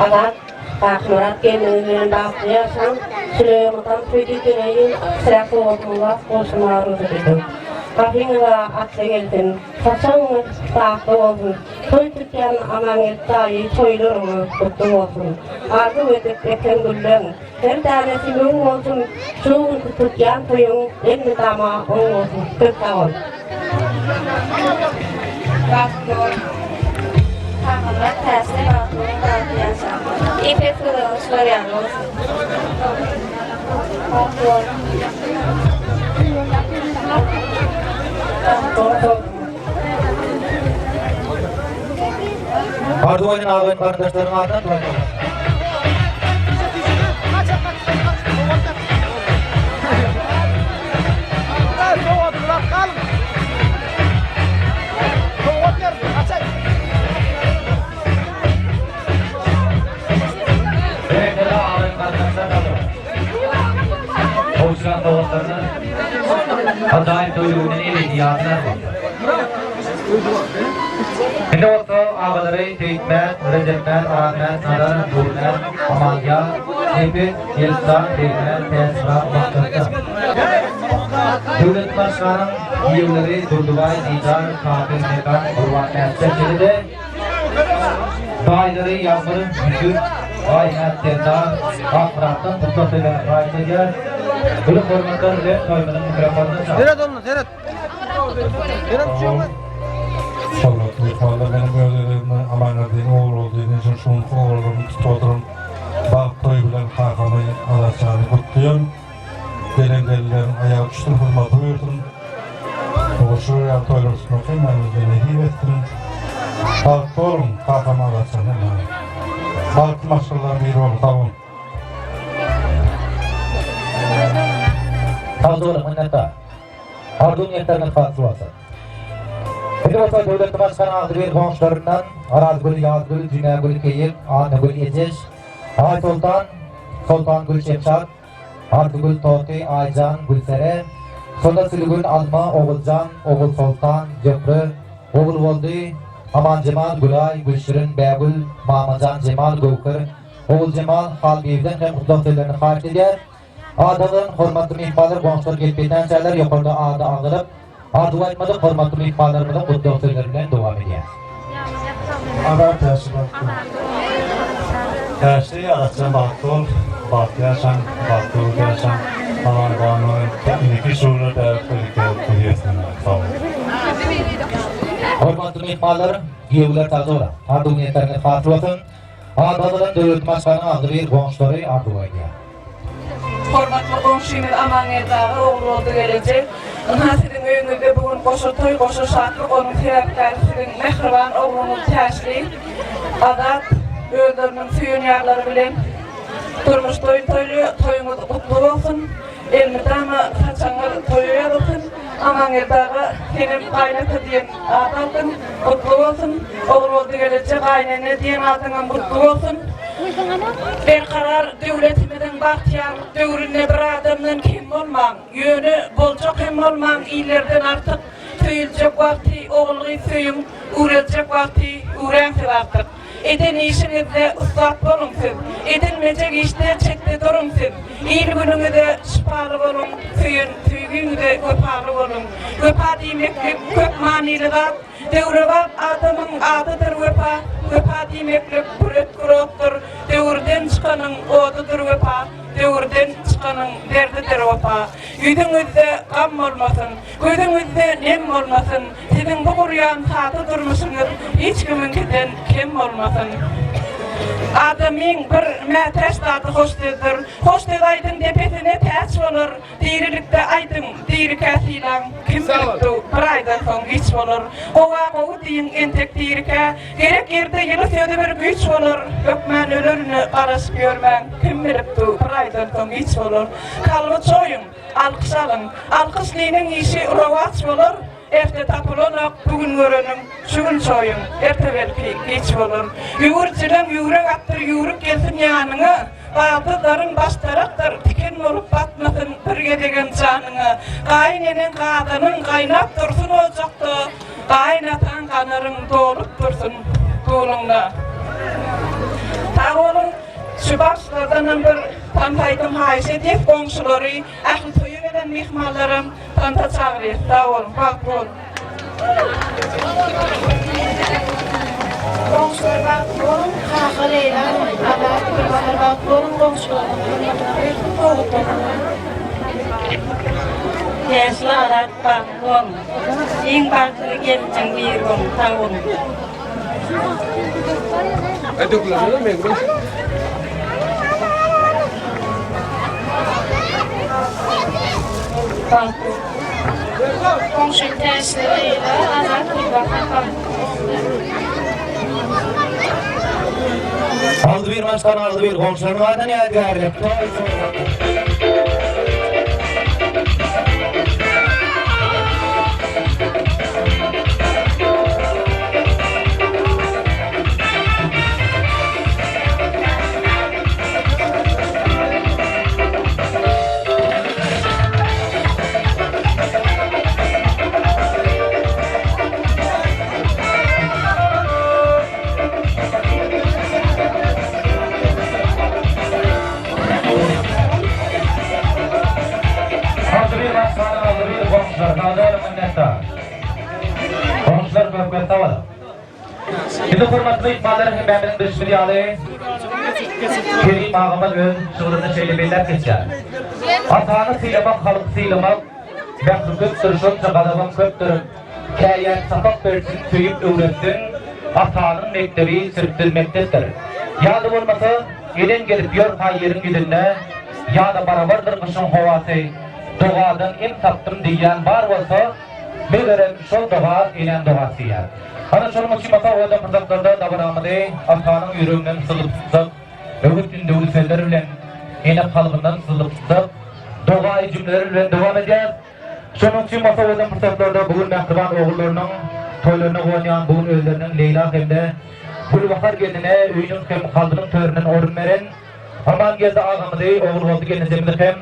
Speaker 18: Azat Kakmyrat gelniňiz bilen bagtly ýaşaň. Şüleýmyzam söýdi geneýin kiçiräk sowgatyňyz bar goşulmaga rugsat ediň. Gapyňyza atly gelsin. Saçagyňyz datly bolsun. Toý tutýan Amangeldi daýy toýlaryňyz gutly bolsun. Arzuw edip eken gülleň her dänesi müň bolsun. Şu günki tutýan toýuň elmydama oň bolsun. Köp sag bol.
Speaker 14: Bagtly bol. Kakamyrat Täşli bagtly bol bagtly ýaşa. Iň pes gyzygyň şular ýaly bolsun. Bagtly bol. Bagtly bol.
Speaker 13: Arzuw aýdan agyn garyndaşlaryň adyndan toýlar. Gowşuran sowgatlaryny ajaýyp toý günden ebedi ýadyna bolsun. Indi bolsa agalary Seýitmät, Rejepmät, Arazmät, Nazar, Nurmät, Amanýaz, Nepes, Eljan, Begmät, Täçmyrat, Maksatjan. Döwlet başganyň giýewleri Durdybaý, Didar, Kadyr, Mekan, Gurbanmätden şeýle-de daýylary Ýagmyr, Ýüsüp, Baýmät, Serdar, Akmyratdan gutlag sözlerini haýyş edýär. Uly hormatlar bilen toýumyzyň mikrofonyna çagyrýar.
Speaker 6: Seret onda, seret. Seret düşüňmi?
Speaker 15: Hormatly myhmanlar, meniň öz özüme Amangeldiň ogul boldy, men şol şu günki ogullaryny tutup oturan bagt toýy bilen kakamy Azatjany gutlaýan. Gelen gelinleriň aýagy düşsün, hyzmaty buýursyn. Şular ýaly toýlar tutmak hemmämize nesip etsin. Bagtly boluň, kakam Azatjan hemmäňiz. Bagtly maşgalalaryň biri boluň, sag boluň.
Speaker 13: Sag boluň, minnetdar. Arzuw niýetleriňiz hasyl bolsun. Indi bolsa döwletli maşgalaň agzybir goňşularyndan Arazgül, Ýazgül, Jümägül Keýik, Annagül Ejeş, Aýsoltan, Soltangül Şemşat, Arzygül Toty, Aýjan, Gülsere, Sona Sülgün, Alma, Oguljan, Ogulsoltan, Zöhre, Ogulboldy, Amanjemal, Gülaý, Gülşirin, Bägül, Mamajan, Jemal, Göwher, Oguljemal, Halbibiden hem gutlag sözlerini haýyş edýär. Adadan hormatly myhmanlar goňşular gelip ýetänçäler ýokarda ady agzalyp, arzuw aýtmadyk hormatly myhmanlarymyzyň gutlag sözleri bilen dowam edýäris.
Speaker 19: Azat ýaşy bagtly.
Speaker 15: Täşli Azatjan bagtly bol, bagtly ýaşaň, bagtly bolup ýaşaň, Aman Banu indiki şowlar bäri birlikde bolup ýetsin. Sag bol.
Speaker 13: Hormatly myhmanlar, giýewler sagja boluň. Arzuw niýetleriňiz hasyl bolsun. Adadan Döwlet maşgalanyň agzybir goňşulary arzuw aýdýar.
Speaker 11: Hormatly goňşymyz Amangeldi aga Ogulboldy gelejek. Ynha siziň öýüňizde bu gün.
Speaker 8: Goşa toý, goşa şatlyk onuň sebäpkäri siziň mähriban ogluňyz Täçli, Azat özleriniň söýen ýarlary bilen durmuş toýuny toýlaýar. Toýuňyz gutly bolsun! Elmydama saçagyňyz toýa ýazylsyn! Amangeldi aga senem gaýynata diýen at aldyň, gutly bolsun! Ogulboldy geleje gaýynene diýen adyňam gutly bolsun! Berkarar döwletimiziň bagtyýarlyk döwründe bir adamdan kem bolmaň! Ýöne boljak hem bolmaň illerden artyk, Söýüljek wagty ogul-gyz söýüň, Üwreljek wagty üwräň siz artyk. Eden işiňizde ussat boluň siz, Edilmejek işde çetde duruň siz. Il-günüňize şypaly boluň, Söýen söýgiňize wepaly boluň. Wepa diýmeklik köp manyly zat, Döwrebap adamyň adydyr wepa. Wepa diýmeklik bir ötgür otdur, Döwürden çykanyň odudyr wepa. Döwürden çykanyň derdidir wepa. Ýüzüňizde gam bolmasyn, Gözüňizde nem bolmasyn, Siziň bu gurýan sada durmuşyňyz hiç kimiňkiden kem bolmasyn. Adamyň bir mätäç zady hoş sözdür. Hoş söz aýdyň depesine täç bolar. Dirilikde aýdyň, dirikä sylaň, Kim bilipdi, bir aýdan soň giç bolar. Gowa gowy diýiň entek dirikä, Gerek ýerde ýyly sözi bir güýç bolar. Hökmän ölerine garaşyp ýörmäň, Kim bilipdi, bir aýdan soň giç bolar. Kalby çoýuň, alkyş alyň, Alkyşlynyň işi rowaç bolar. Erte tapylanok bu gün göreniň, Şu gün çoýuň, erte belki giç bolar. Ýüwürjileň ýüwrek atdyr, ýüwrük gelsin ýanyňa. Baldyzlaryň başdarakdyr, tiken bolup batmasyn bir gezegem janyňa. Gaýyn eneň gazanyň gaýnap dursun ojakda, gaýyn ataň ganaryň dolup dursun duluňda. Sag boluň, şu bagşylardanam bir tans aýdym haýyş edýäs, goňşulary, ähli toýa gelen myhmanlaram tansa çagyrýas. Sag boluň, bagtly boluň.
Speaker 14: Goňşular bagtly boluň kaka Leýla Azat Gülbahar bagtly boluň goňşularynyň hormatyna bersin sowgatlaryny.
Speaker 11: Täşli Azat bagtly boluň. Iň bagtly gelinjiň biri boluň sag boluň.
Speaker 14: Goňşy Täşli Leýla Azat Gülbahar bagtly bolsunlar.
Speaker 13: Agzybir maşgala agzybir goňşularyň adyna ýadygärlik toý sowgaty. Agzybir maşgala agzybir goňşular sag boluň minnetdar. Goňşular köp köp sag boluň. Indi hormatly myhmanlar hemmämiziň bilşimiz ýaly Kerim agamyz öz şygrynda şeýle belläp geçýär. Atany sylamak halky sylamak, Mähri köpdür şonça gazabam köpdür. Käýän sapak bersin söýüp öwretsin, Atanyň mekdebi sirksiz mekdepdir. Ýa-da bolmasa elen gezip ýörka ýeriň ýüzünde, Ýa-da barabardyr gyşyň howasy, Dogadan em tapdym diýýän bar bolsa, Megerem, şol doga enäň dogasy diýýär. Ana, şonuň üçin ata owadan pursatlarda dabaramyzy atanyň ýüreginden syzyp çykjak öwüt-ündewli sözler bilen, ene kalbyndan syzylyp çykjak dogaýy jümleler bilen dowam edýäris. Şonuň üçin ata owadan pursatlarda bu gün mähriban ogullarynyň toýlaryna guwanýan, bu gün özleriniň Leýla hem-de Gülbahar gelnine öýüniň hem kalbynyň töründen orun beren, Amangeldi agamyzy, Ogulboldy gelnejemizi hem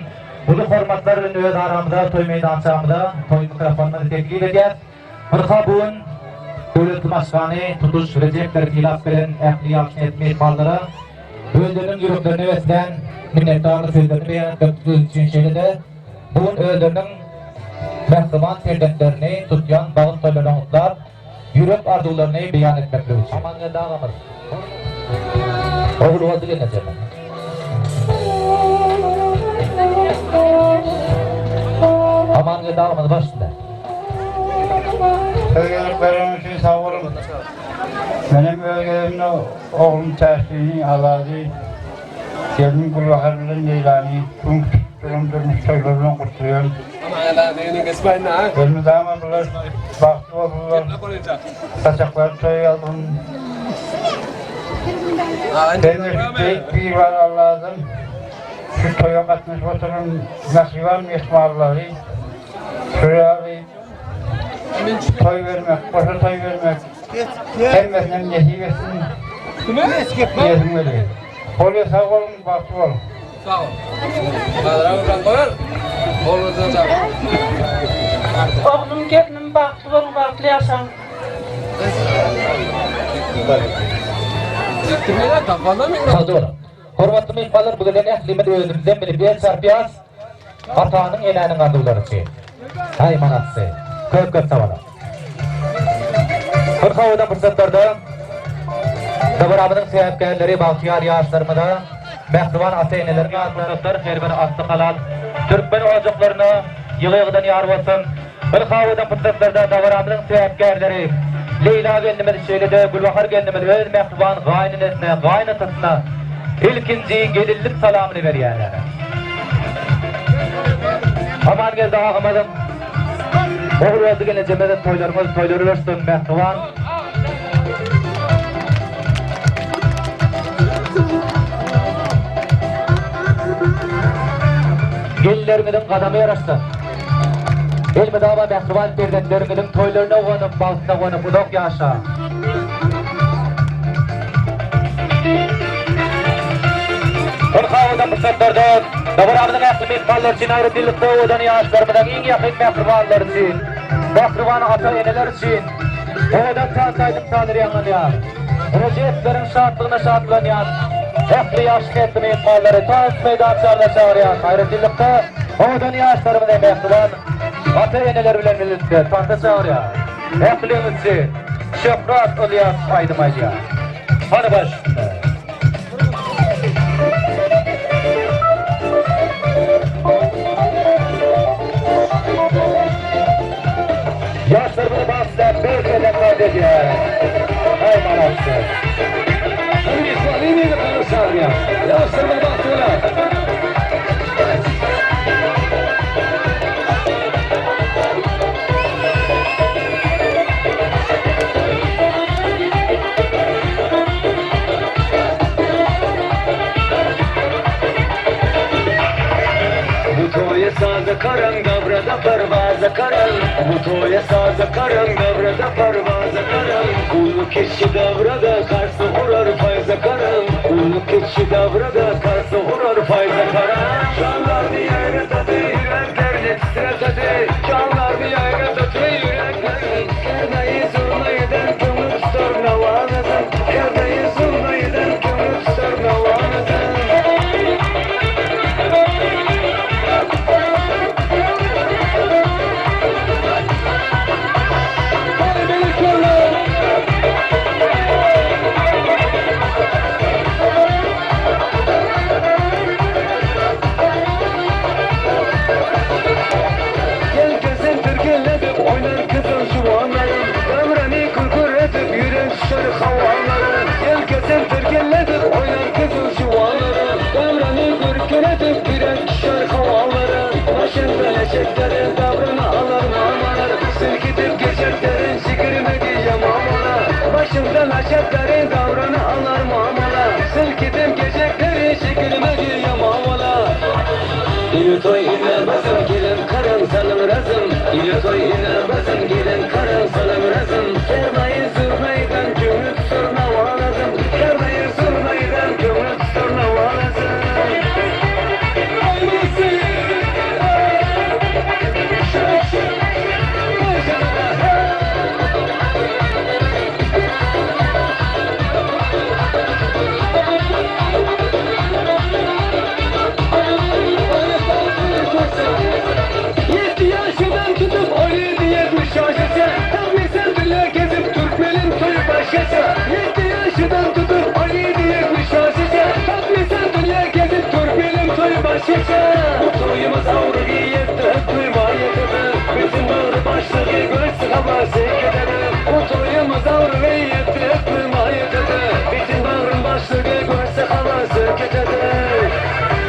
Speaker 13: uly hormatlar bilen öz aramyza, toý meýdançamyza, toý mikrofonymyzy teklip edýäs. Ynha bu gün döwletli maşgany tutuş Rejepleri sylap gelen ähli ýagşy niýetli myhmanlara özleriniň ýüreklerine beslän minnetdarlyk sözlerini beýan etmek üçin şeýle-de bu gün özleriniň mähriban perzentlerini tutýan bagt toýlaryna gutlap, ýürek arzuwlaryny beýan etmeklik üçin. Amangeldi agamyz, Ogulboldy gelnejemiz. Amangeldi agamyz baş üstüne.
Speaker 5: Söz gezek bereniň üçin sag boluň. Menem öz gezegimde oglum Täşlini, Azady, gelnim Gülbahar bilen Leýlany bu günki tutup duran durmuş toýlary bilen gutlaýan. Elmydama bular bagtly bolsunlar. Saçaklary toý ýazgyn. Hemmesi beýik Biribar Alladan şu toýa gatnaşyp oturan mähriban myhmanlary şu ýaly toý bermek, goşa toý bermek hemmesine nesip etsin. Diýesim gelýär. Bolýa sag boluň, bagtly boluň.
Speaker 6: Sag bol.
Speaker 11: Oglum gelnim bagtly boluň bagtly ýaşaň.
Speaker 4: Sag Hormatly myhmanlar bu gelen ählimiz özümizden bilip el çarpýas. Atanyň enäniň arzuwlary üçin. Haý manatsy. Köp köp sag boluň. Bir owadan pursatlarda dabaramyzyň sebäpkärleri bagtyýar ýaşlarymyza mähriban ata-eneleriň adyndan her bir asly halal türkmen ojaklaryna ýygy-ýygydan ýar bolsun. Bir owadan pursatlarda dabaramyzyň sebäpkärleri Leýla gelnimiz şeýle-de Gülbahar gelnimiz öz mähriban gaýynenesine, gaýynatasyna ilkinji gelinlik salamyny berýärler. Amangeldi agamyzyň Ogulberdi gelnejemiziň toýlaryňyz toýlar örsün mähriban. Gelinlerimiziň gadamy ýaraşsyn. Elmydama mähriban perzentleriňiziň toýlaryna guwanyp, bagtyna guwanyp uzak ýaşa. Ynha owadan pursatlarda dabaramyzyň ähli myhmanlary üçin aýratynlykda owadan ýaşlarymyzyň iň ýakyn mähribanlary üçin, mähriban ata-eneler üçin owadan tans aýdym-sazlar ýaňlanýar. Rejepleriň şatlygyna şatlanýan ähli ýaş nesli myhmanlary tans meýdançaryna çagyrýar. Aýratynlykda owadan ýaşlarymyzy mähriban ata-eneler bilen birlikde tansa çagyrýar. Ähliňiz üçin Şöhrat Ylýas aýdym aýdýar. Hany baş üstüne. Ýaşlarymyzy bagtly berk eden edýär. Aý malapsyz.
Speaker 1: Ýaşlarymyzy bagtly bolar. Bu toýa saza karan dabrada parwaza karan Bu toýa saza karan dabrada parwaza karan Uly kiçi dabrada karsa urar faýza karan Uly kiçi dabrada karsa urar faýza karan Şanlarny ýaýratady ýüreklerni titretedi Şanlarny ýaýratady ýüreklerni Kernaýy zurnaýydan köňül tutar nawanadan Kernaýy zurnaýydan köňül tutar nawanadan. Ýelkesin tirkeledip oýnar gyzyl juwanlarym, Ömrüni küküredip ýüren şir hawalarym. Ýelkesin tirkeledip oýnar gyzyl juwanlarym, Ömrüni kürküredip ýüren şir hawalarym. Başynda eşeklerin dabryn alar mamalar, Silkidip geçeklerin şikirmedi ýamamalar. Başynda eşeklerin dabryn alar mamalar, Silkidip geçeklerin şikirmedi ýamamalar. Ili toý ile basym gelin karan salym razym Ili toý ile basym gelin karan salym razym Kernaýy zurnaýdan köňül tutar nawalazym Kernaýy zurnaýdan köňül tutar nawalazym. Ýetdi ýaşydan tutup on ýedi 70 ýaşaça, Taňňysan bile gezip türkmeniň toýy başgaça. Ýetdi ýaşydan tutup on ýedi 70 ýaşaça, Taňňysan dünýä gezip türkmeniň toýy başgaça. Bu toýumyz awrygy ýetdi duýma ýetedi, Biziň bagry başlygy göçdi habasy ketedi. Bu toýumyz awrygy ýetdi duýma ýetedi, Biziň bagryň başlygy göçse habasy ketedi.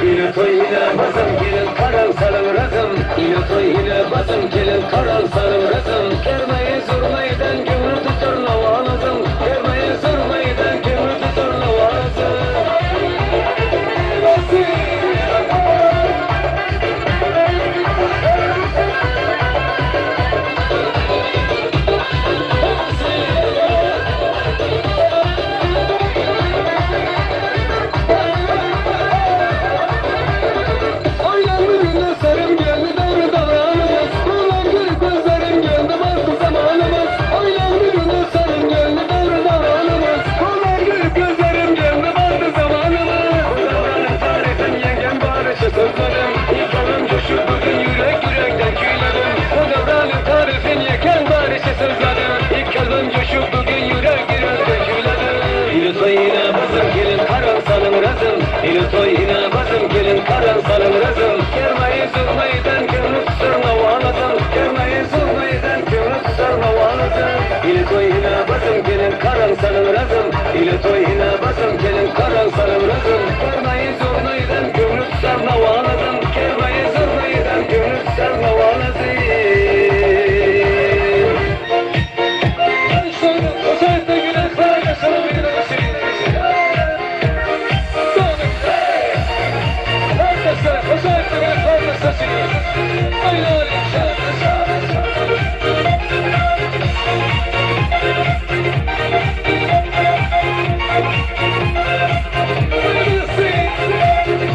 Speaker 1: Ile toý ile bazam gelin garaň salyň razym Ile toý ile. basym gelin karan sarym rezim Kermeyi zurnaydan kömür tutar navalazım Kermeyi zurnaydan kömür tutar navalazım Oynandı günde sarım geldi devri davranımız Kullandı gözlerim geldi baktı zamanımız Oynandı günde sarım geldi devri davranımız Kullandı gözlerim geldi baktı zamanımız Bu davranın tarifim yengem barışı sözlerim İlkanım coşur bugün yürek yürekten küyledim Bu davranın tarifin yeken barışı sözlerim İlk kalbim coşup bugün yürek yürekten küyledim İli toyuna basım gelin karan salın razım İli toyuna basım gelin karan salın razım Kermeyi zurnaydan kömür tutar navalazım Kermeyi zurnaydan kömür tutar navalazım İli toyuna basım gelin karan salın razım İli toyuna basım gelin karan salın razım Kermeyi zurnaydan kömür tutar navalazım Kermeyi zurnaydan kömür tutar navalazım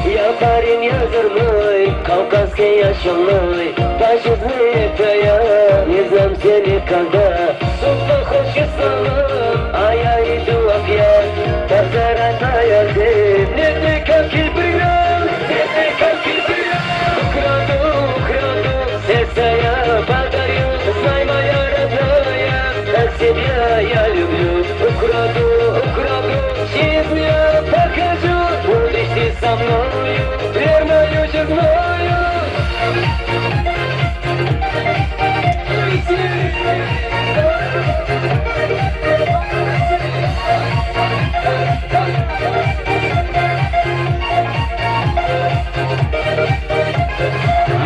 Speaker 1: Я парень ядерный, кавказский яшелный, Пожизненно я не сдамся никогда. Судьба хочет сама, а я иду опять. Так родная ты, нет никаких преград, нет никаких преград. Украду, украду, сердце я подарю, знай, моя родная, так тебя я люблю. Украду, украду, жизнь я покажу, будешь ты со мною, верною женою.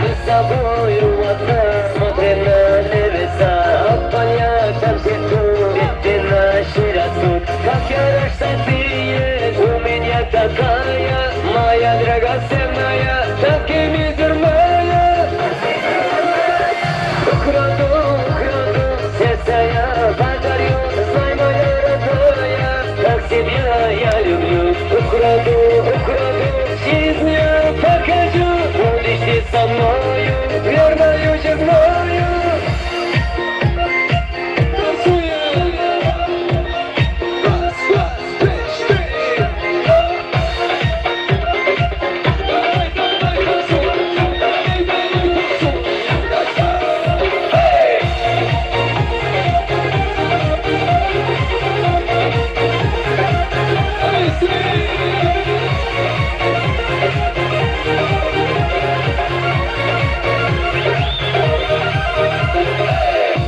Speaker 1: Мы с тобою одна, смотрим на небеса, а понятам цветут, цветы наши растут. Как хороша ты есть, у меня такая, моя драгоценная, так и мизерная. Украду, украду, сердце я подарю, знай, моя родная, как тебя я люблю. Украду, украду, жизнь я покажу, будешь ты со мною, верною женою.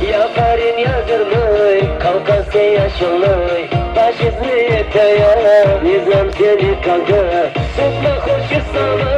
Speaker 1: Я парень ядерный, кавказский яшелный, По жизни это я не сдамся никогда. Судьба хочет сама,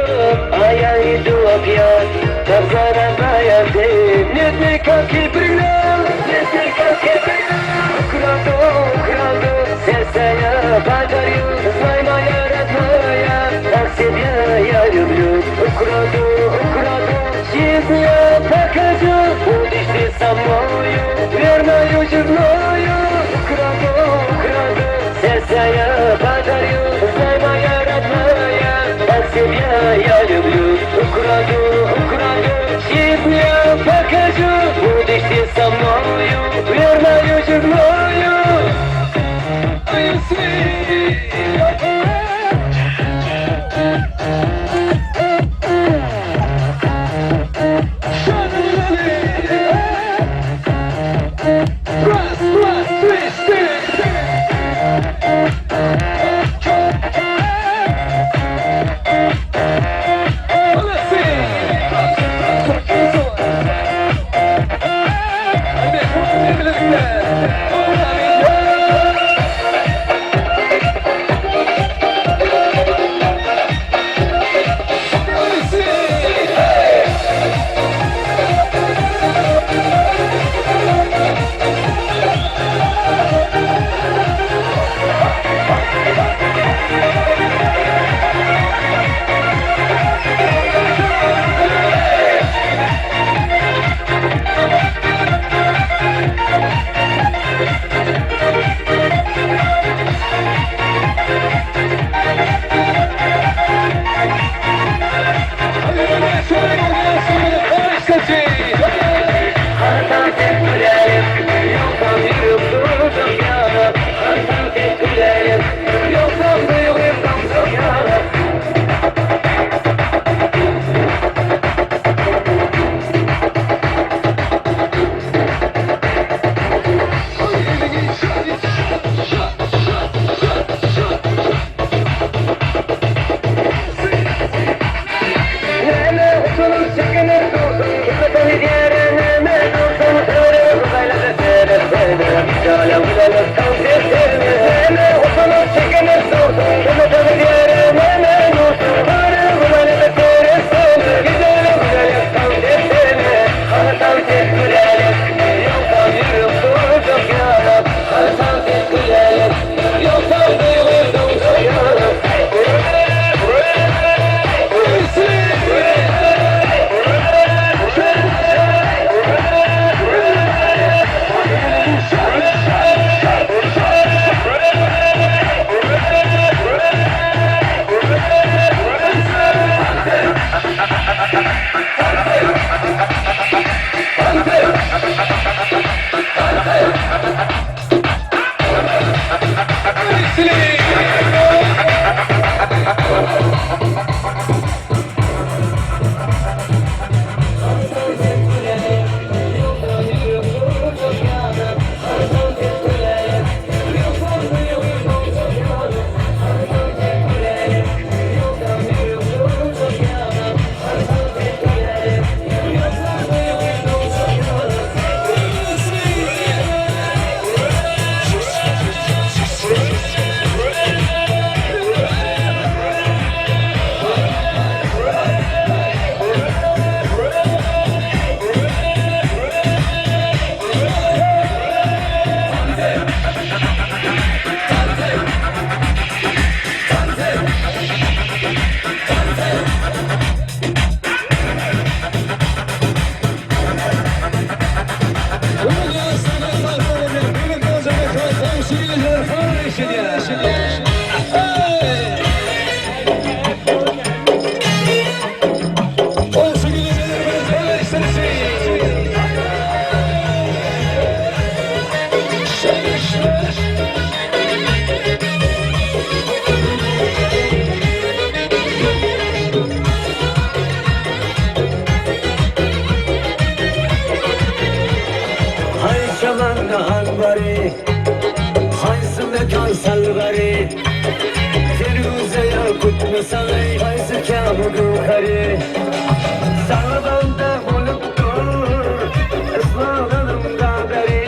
Speaker 1: а я иду опять. Так родная ты, нет никаких преград, нет никаких преград. Украду, украду, сердце я подарю, знай, моя родная, так тебя я люблю. Украду, украду, жизнь я покажу, будешь ты со мною, верною женою. Украду, украду, сердце я подарю, знай, моя родная, так тебя я люблю. Украду, украду, жизнь я покажу, будешь ты со мною, верною женою. Раз, два, три, четыре. Haýsy mekan salgary Firuze ýakut mysaly Haýsy Käbe göwheri Sag bende bolup dur Yslanynyňda beri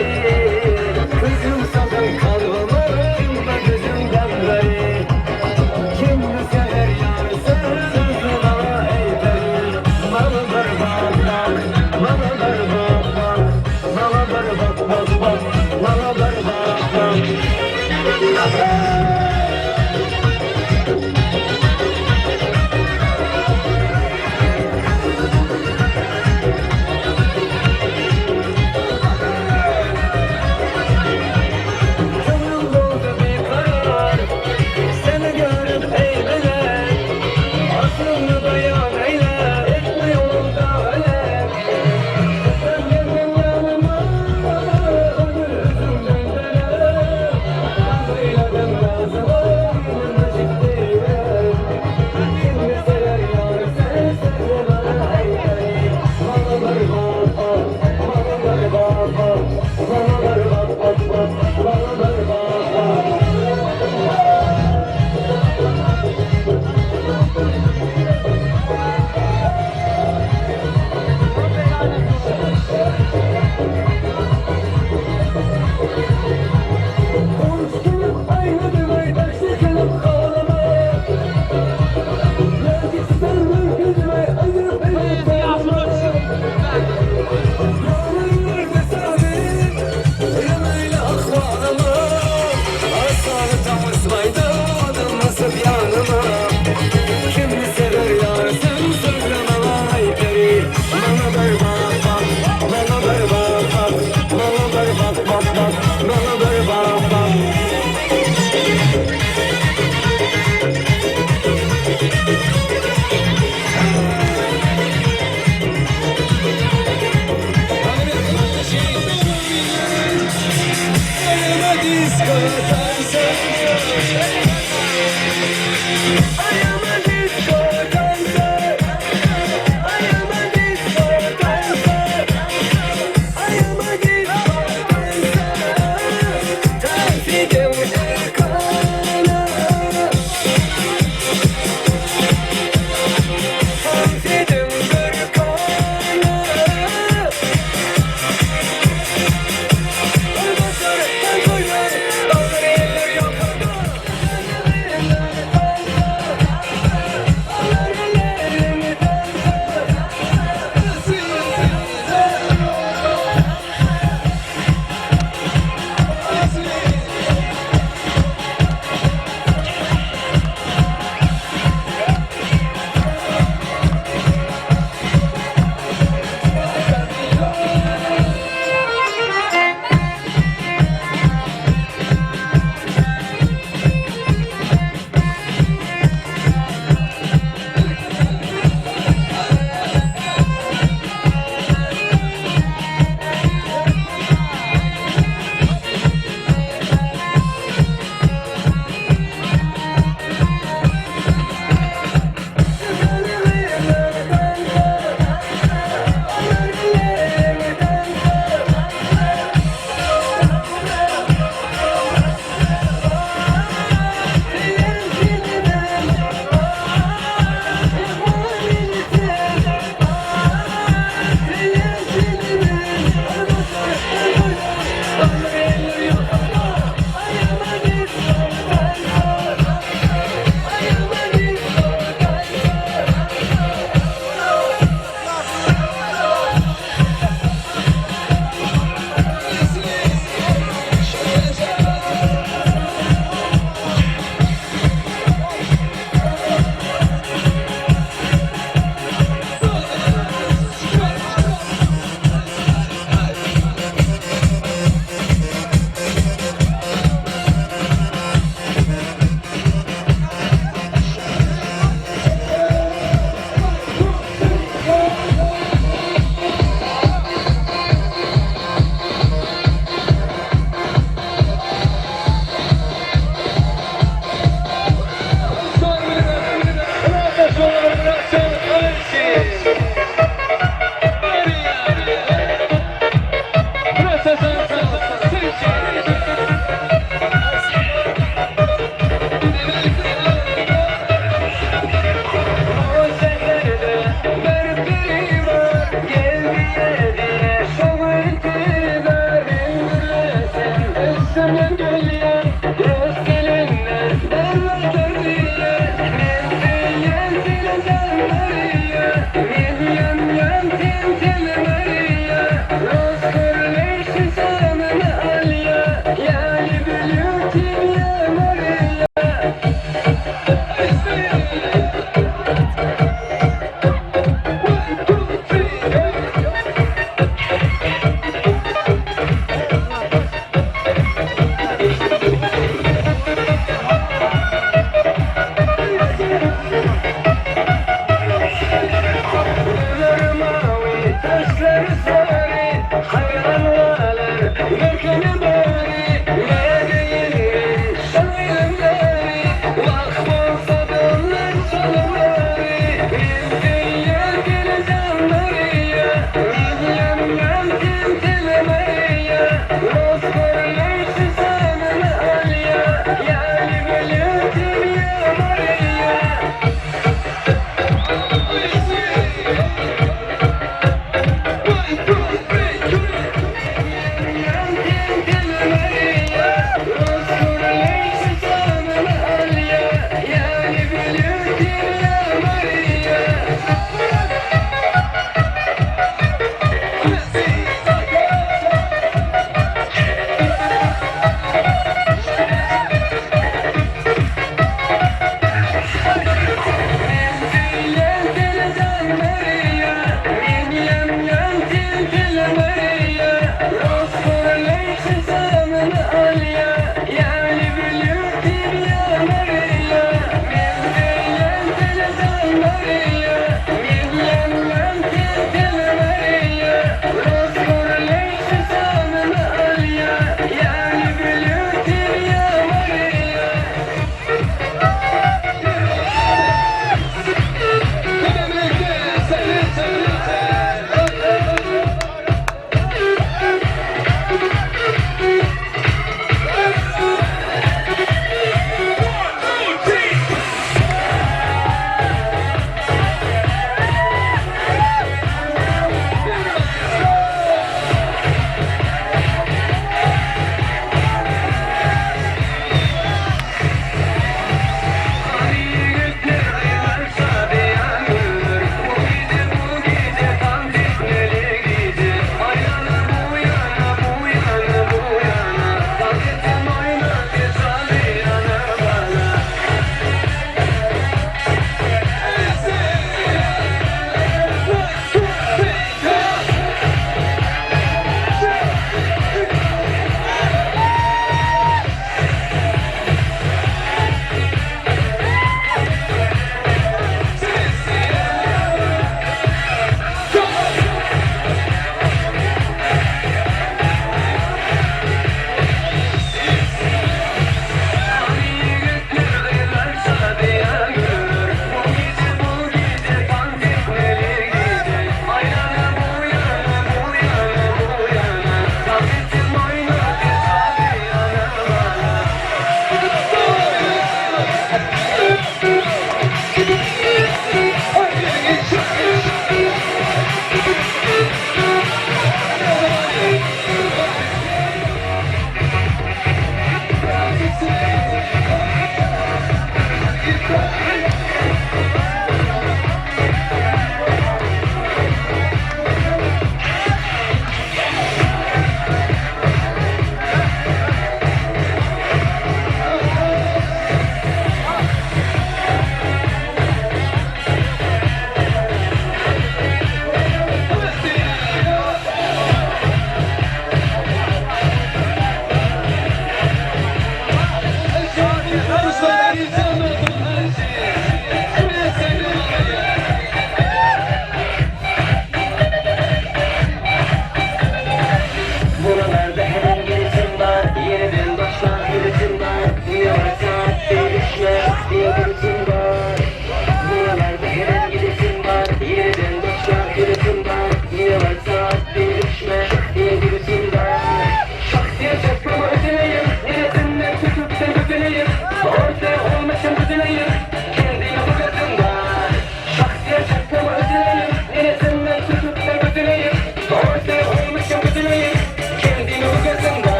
Speaker 1: Hüjüm saldyň kalbyma Kimde gözüňden gary Kimni sewer ýar Sözle maňa eý peri Maňa bir bak bak Maňa bir bak bak Maňa bir bak bak bak Maňa bir bak bak Köňlüm boldy bikarar Seni görüp eý bilen Aslyňy baýan eýle Etme ýolda elek Sen geldiň ýanyma Ömür üzümden döner Eýledim razymy Girmejik diýen Kimni sewer ýar sen Söýle maňa eý peri Maňa bir bak bak Maňa bir bak bak Maňa bir bak bak bak Maňa bir bak bak. Üstümden gülýän Rus dilinden Elbetde diýýän Men söýýän seni jan Mariýa Men ýanýan sen seni Mariýa Rus gürleýşi janymy alýa Ýa lýublýu tebýa Mariýa. Gözleri mawy, saçlary sary, Haýran galar görkeni bary.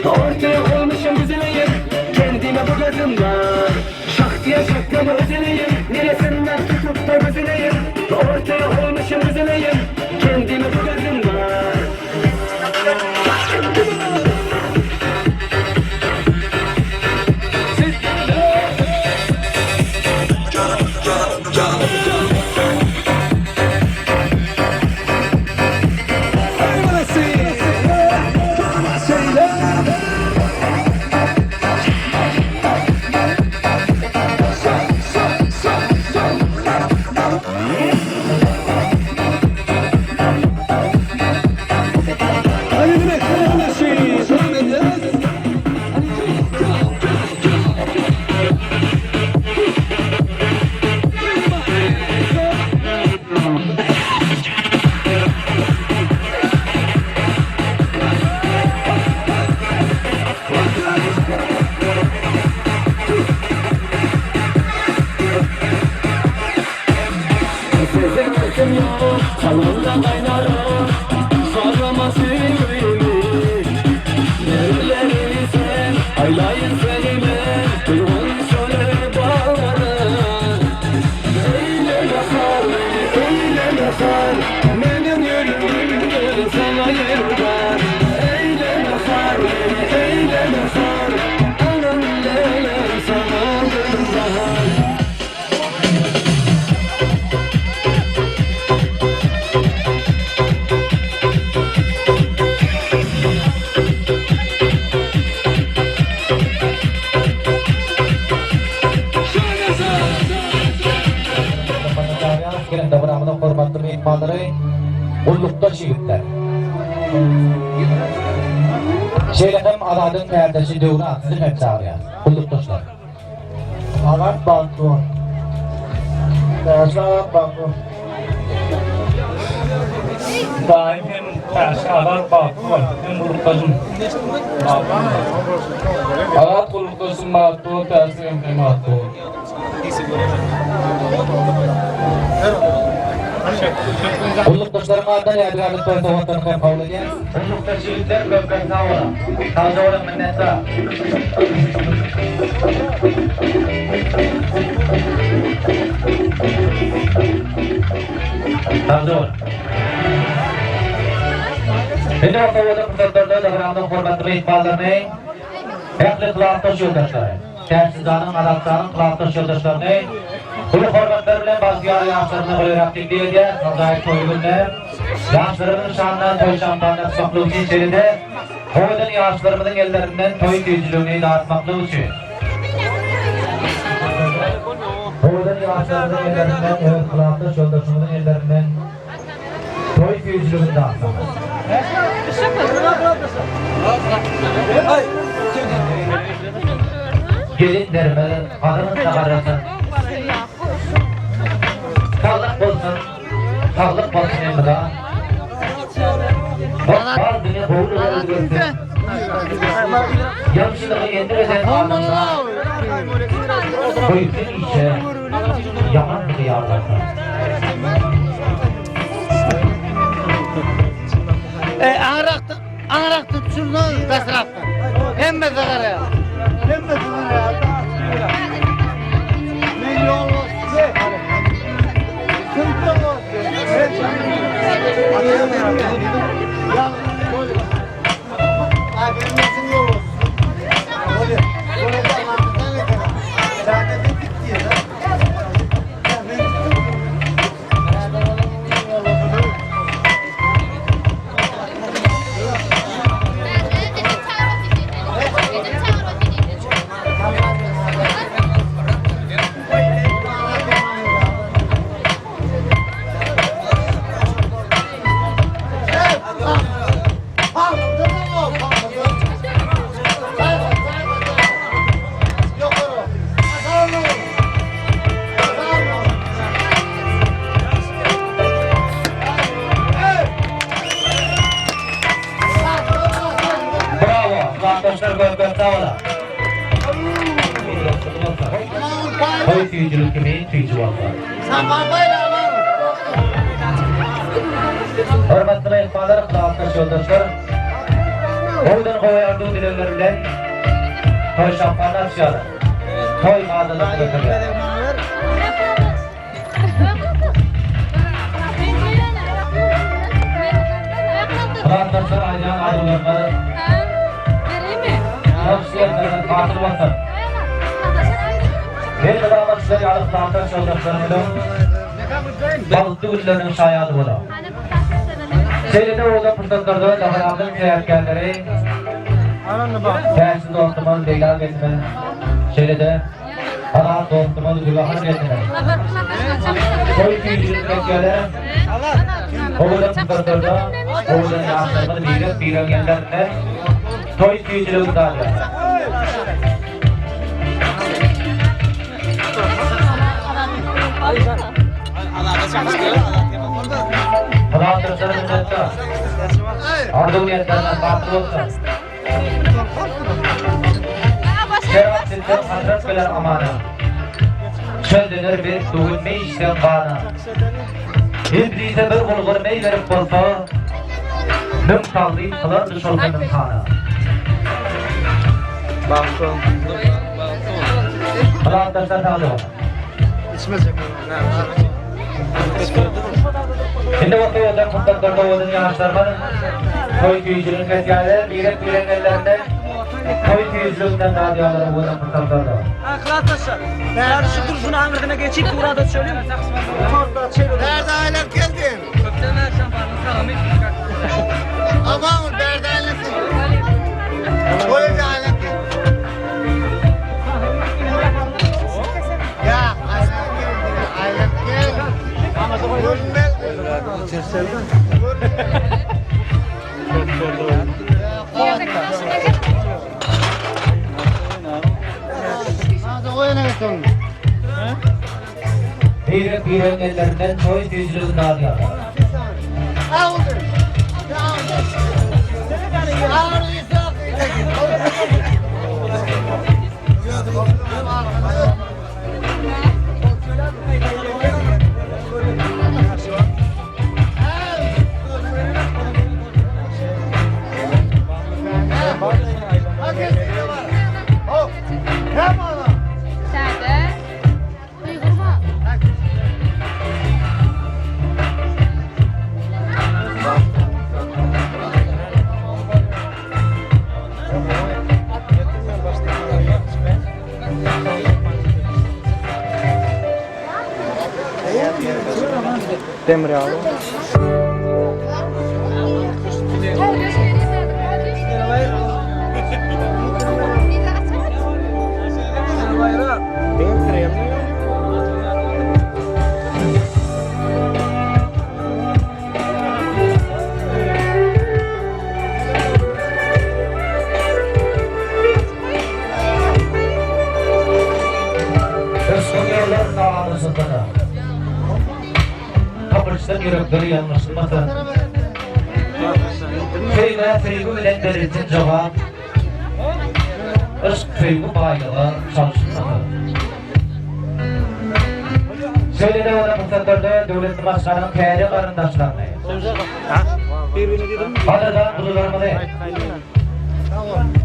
Speaker 1: Ortaya koymuşum güzeleyim Kendime bu gözüm var Şak diye şapkamı özeleyim Neresinden tutup da güzeleyim Ortaya koymuşum güzeleyim Kendime bu gözüm var Size hakkım yok, salonda kaynarım Zorlama yüreğimi Nereleri sen, aylayın seni ben Duygun şöyle bağlarım Eyle yakar beni, eyle yakar Benim yüreğimde sana yer var Eyle yakar beni, eyle yakar Anam lele sana var
Speaker 13: Gelen dabramyzyň hormatly myhmanlary, gullukdaş ýigitler. Şeýle hem Azadyň kärdeşi Döwran sizi hem çagyrýar. Gullukdaşlar.
Speaker 19: Azat bagtly bol. Täşli Azat bagtly bol.
Speaker 7: Daýym hem Täşli Azat bagtly bol. Hem gullukdaşym.
Speaker 1: Azat gullukdaşym bagtly bol, Täşli hem sen bagtly bol.
Speaker 13: Gullukdaşlaryň adyndan ýadygärlik toý sowgatlaryny hem kabul edýäris. Gullukdaş ýigitler köp köp sag boluň. Sagja boluň minnetdar. Sagja boluň. Indi bolsa owadan pursatlarda dabramyzyň hormatly myhmanlaryny, ähli klasdaş ýoldaşlary, Täçjanyň, Azatjanyň klasdaş ýoldaşlaryny uly hormatlar bilen bagtyýar ýaşlaryna golaýrak teklip edýär. Ajaýyp toý günde ýaşlarymyzyň şanyna toý şampany açmaklyk üçin şeýle-de owadan ýaşlarymyzyň ellerinden toý süýjüligini datmaklyk üçin owadan ýaşlarymyzyň ellerinden öz klasdaş ýoldaşyňyzyň ellerinden toý süýjüligini datsaňyz. Gelinlerimiz gadyrynda garrasyn. Saglyk bolsun, saglyk bolsun elmydam. Ykbal diňe gowulyga özgersin. Ýagşylygy endik eden adamzat Goýsun işe, ýamanlygy ýazgarsyn.
Speaker 5: Aňrakda, aňrakda düşürme, daşrakda. Hemmesi garaýar. Hemmesi garaýar. Milyon olsun. Kimse olsun.
Speaker 13: Brawo! Klasdaşlar köp köp sag boluň. Toý süýjülik kimi süýji bolsa. Hormatly myhmanlar, klasdaş ýoldaşlar.
Speaker 4: Gowudan gowy arzuw dilegler bilen toý şampany açýarlar. Toý madalaryny göterýärler. Klasdaşlar aýdýan arzuwlaryňyz hoş ýerleriňiz hasyl bolsun. Elmydama sizler ýaly klasdaş ýoldaşlarymyzyň bagtly günleriniň şaýady bolaň. Şeýle-de owadan pursatlarda dabaramyzyň sebäpkärleri Täçli dostumyz Leýla gelnimiz, şeýle-de Azat dostumyz Gülbahar gelnimiz. Toý süýjülik çekýärler. Owadan pursatlarda owadan ýaşlarymyz birek-biregiň ellerinde toý süýjüligini dadýarlar. Myratlylar minnetdar. Arzuw niýetleriňiz bagtly bolsun. Şerap sizden hasrat geler amana. Çöldener bir suwy meý içseň gana. Iblise bir bulgur meý berip bolsa, Müň tagzym kylardy şol gün ynsana. Myratdaşlar saglyk bolsun. Indi bolsa owadan pursatlarda owadan ýaşlarymyz toý süýjüligini kesýärler, birek-biregiň ellerinde toý süýjüliginden dadýarlar owadan pursatlarda.
Speaker 7: Klasdaşlar, bäri şu durşuny aňyrsyna geçip durada çölüm.
Speaker 5: Bärde aýlanyp geldin. Aman bärde aýlanyp geldin. Goýun aýlanyp geldin. Ya aýlanyp geldin. Aýlanyp gel. Görünmez.
Speaker 4: Birek-biregiň ellerinden toý süýjüligini dadýarlar.
Speaker 6: Demir ýaly.
Speaker 4: Yşgyň ýollary sagadyşysyna. Tapyşsyn ýürekleri ýalňyşmasyn. Söýgä söýgi bilen berilsin jogap. Yşk söýgi baýlyga çalşylmasyn. Şeýle-de bolan pursatlarda döwletli maşgalanyň täze garyndaşlaryny, gadyrdan guzularymyzy,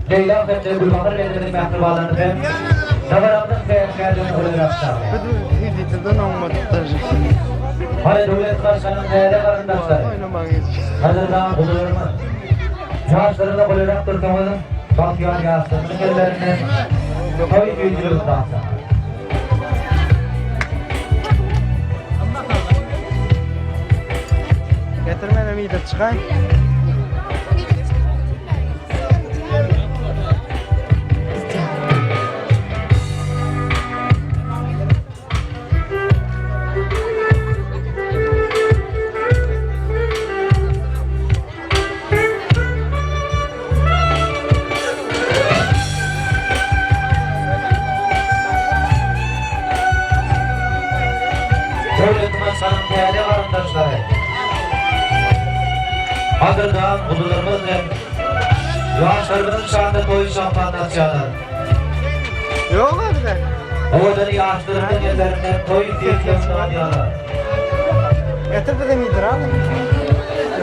Speaker 4: Leýla hem-de Gülbahar gelnimiziň mähribanlaryny hem dabaramyzyň sebäpkärligini ulyrak çagyrýar. Hany döwletli maşgalanyň täze garyndaşlary, gadyrdan guzularymyz, ýaşlaryňyza golyrak dursaňyz, bagtyýar ýaşlarymyzyň ellerinden toý süýjüligini datsaňyz.
Speaker 6: Getir menem iýdirip çykaýyn.
Speaker 4: Döwletli maşgalanyň täze garyndaşlary, gadyrdan guzularymyz hem ýaşlarymyzyň şanyna toý şampany açýarlar.
Speaker 6: Ýok öyle.
Speaker 4: Owadan ýaşlarymyzyň ellerinden toý süýtlerini alýarlar.
Speaker 6: Getir bize iýdir al.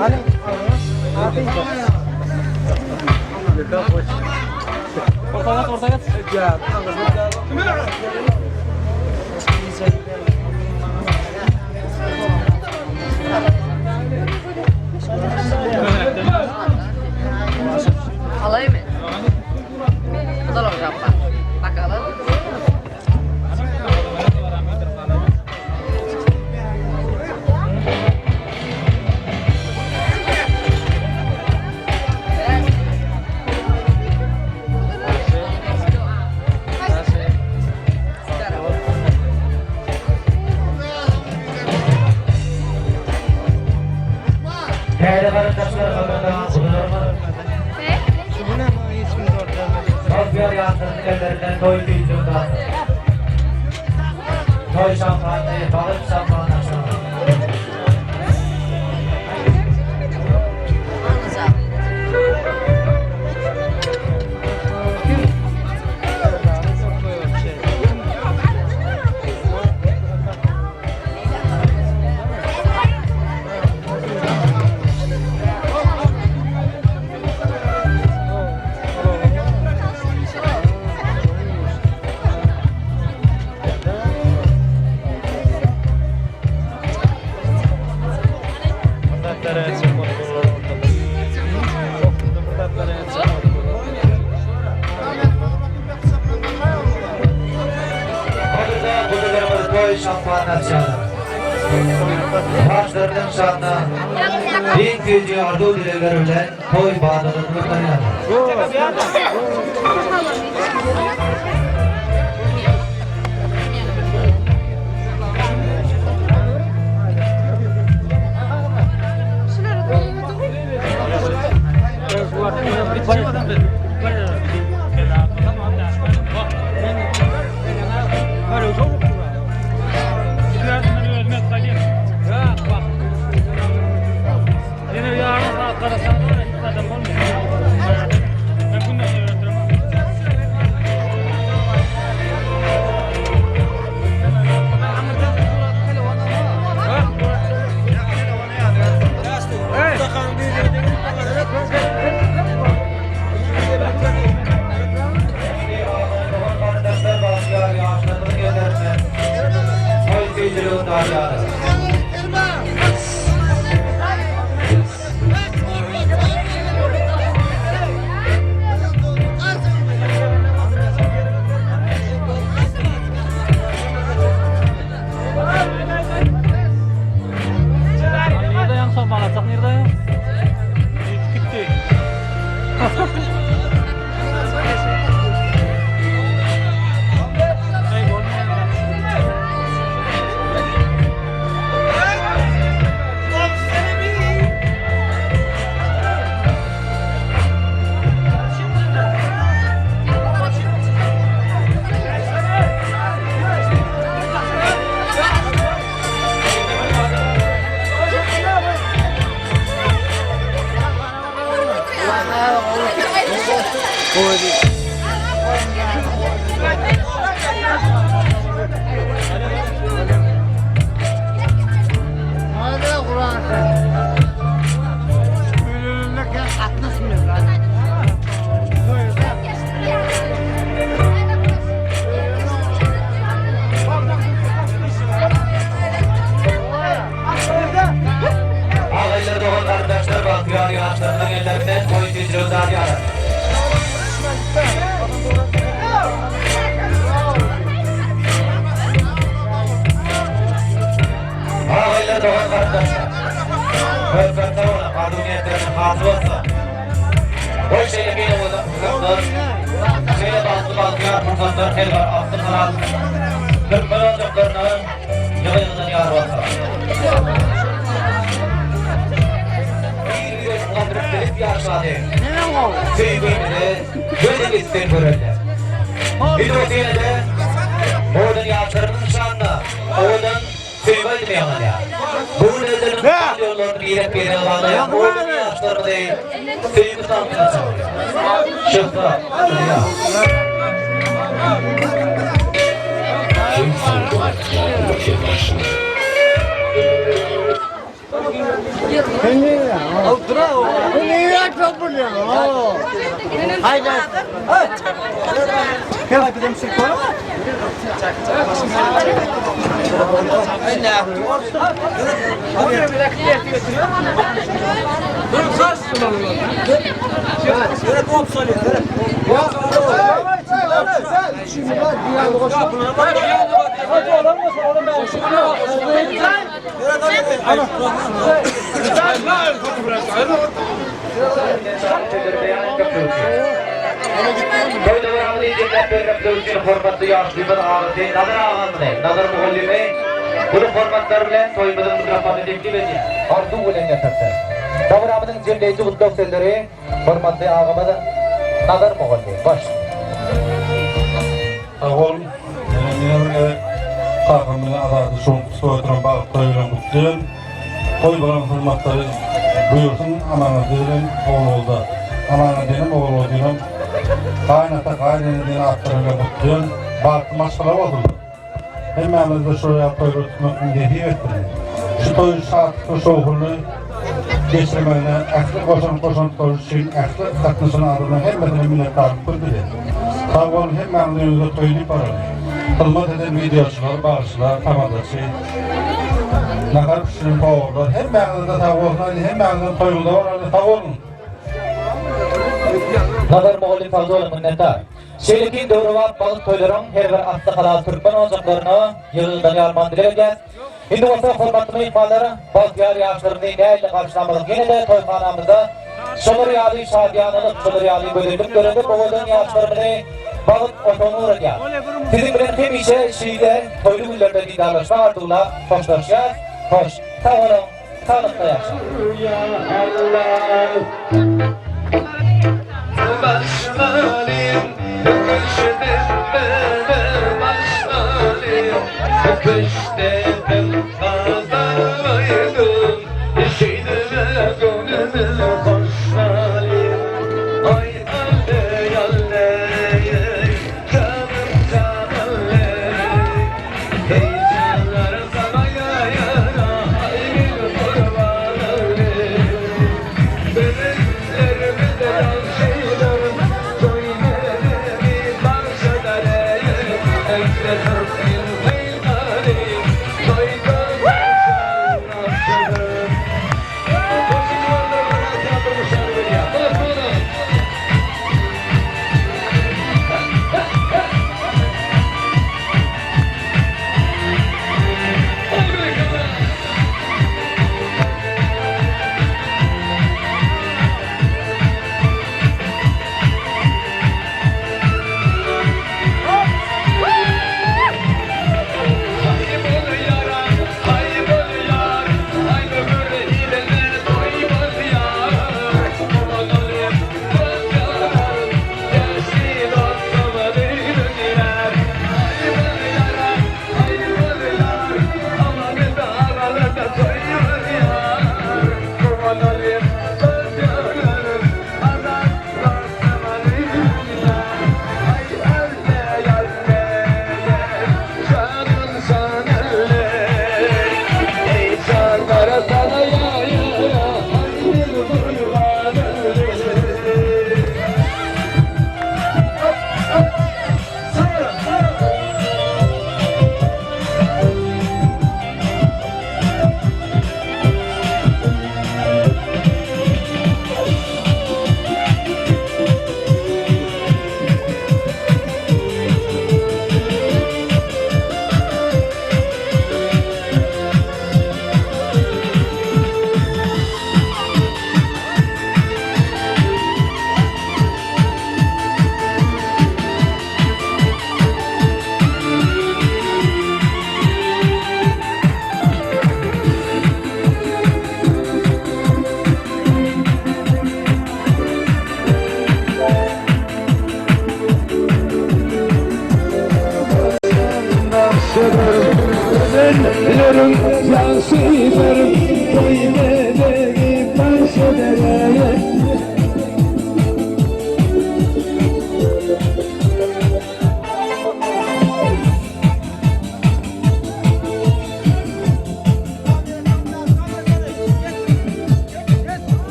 Speaker 6: Hany.
Speaker 12: Alayım mı? Bu da olacak bak. Bakalım.
Speaker 13: Täze garyndaşlar gadyrdan guzularymyz. Bagtyýar ýaşlaryň ellerinden toý süýjügi datsyn. Toý şampany, bagyş şampany açalım. Hazırda guzularymyz toý şampany açýarlar. Ýaşlarynyň şanyna iň süýji arzuw-dilegler bilen toý badalaryny göterýärler. Garyndaşlar bagtyýar ýaşlarymyzyň ellerinden toý süýjüligini dadýarlar. Agaýlar, dogan-garyndaşlar bagtyýar ýaşlarynyň ellerinden toý süýjüligini dadýarlar. Agaýlar, dogan-garyndaşlar! Köp-köp sag boluň, arzuw-niýetleriňiz hasyl bolsun! Goý şeýle giň owadan pursatlar, şeýle bagtly bagtyýar pursatlar her bir asly halal türkmen ojaklaryna ýygy-ýygydan ýar bolsun! Bir-biregi gandyryp bilip ýaşaly, söýgimizi göze gitsin görelde. Biz bolsa ýene-de owadan ýaşlarymyzyň şanyna owadan söýgi aýdymy ýaňlanýar. Bu gün özleriniň al ýollaryny birek-birege baglaýan owadan ýaşlarymyzy söýgi tansyna çagyrýar. Şöhrat, Dünýä.
Speaker 4: Toý dabaraly jemläp bermekleri üçin hormatly ýaşulymyz agasy Nazar agamyzy, Nazar mugallymy uly hormatlar bilen toýumyzyň mikrofonyna teklip edýär. Arzuw bilen ýatyrdy. Dabaramyzyň jemleýji gutlag sözleri hormatly agamyz Nazar mugallym. Baş.
Speaker 15: Sag bol. Menem ýene bir gezek kakam bilen Azady şu günki toý oturan bagt toýy bilen gutlaýan. Toý bolan hyzmatlary buýursyn Amangeldi bilen Ogulgulda. Amangeldinem Ogulguldynam gaýynata gaýynene diýen atlary bilen gutlaýan. Bagtly maşgala bolsunlar. Hemmämizde şol ýaly toýlar tutmak nesip etsin. Şu toýy şatlykly şowhunly geçirmegine ähli goşan goşantlary üçin ähli gatnaşan adamlaryň hemmesine minnetdarlyk bildirýän. Sag boluň hemmäňiz öýüňize toý diýip baraly. Hyzmat eden wideoçylar, bagşylar, tamadaçy, nahar bişiren powarlar hemmäňize-de sag bolsun aýdýan hemmäňiziň toýuňyza baraly sag boluň.
Speaker 4: Nazar mugallym sagja boluň minnetdar. Şeýlekin döwrebap bagt toýlaryň her bir asly halal türkmen ojaklaryna ýygy-ýygydan ýarmagyny dileg edýäs. Indi bolsa hormatly myhmanlar, bagtyýar ýaşlarymyzy nähili garşylamalyk ýene-de toýhanamyzda şolar ýaly şadyýanalyk, şolar ýaly gözellik döredip owadan ýaşlarymyzy bagt otagyna ugradýar. Siziň bilen hemişe şeýle toýly günlerde didarlaşmak arzuwlap hoşlaşýas. Hoş, sag boluň, saglykda ýaşaň!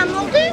Speaker 21: Näme boldy?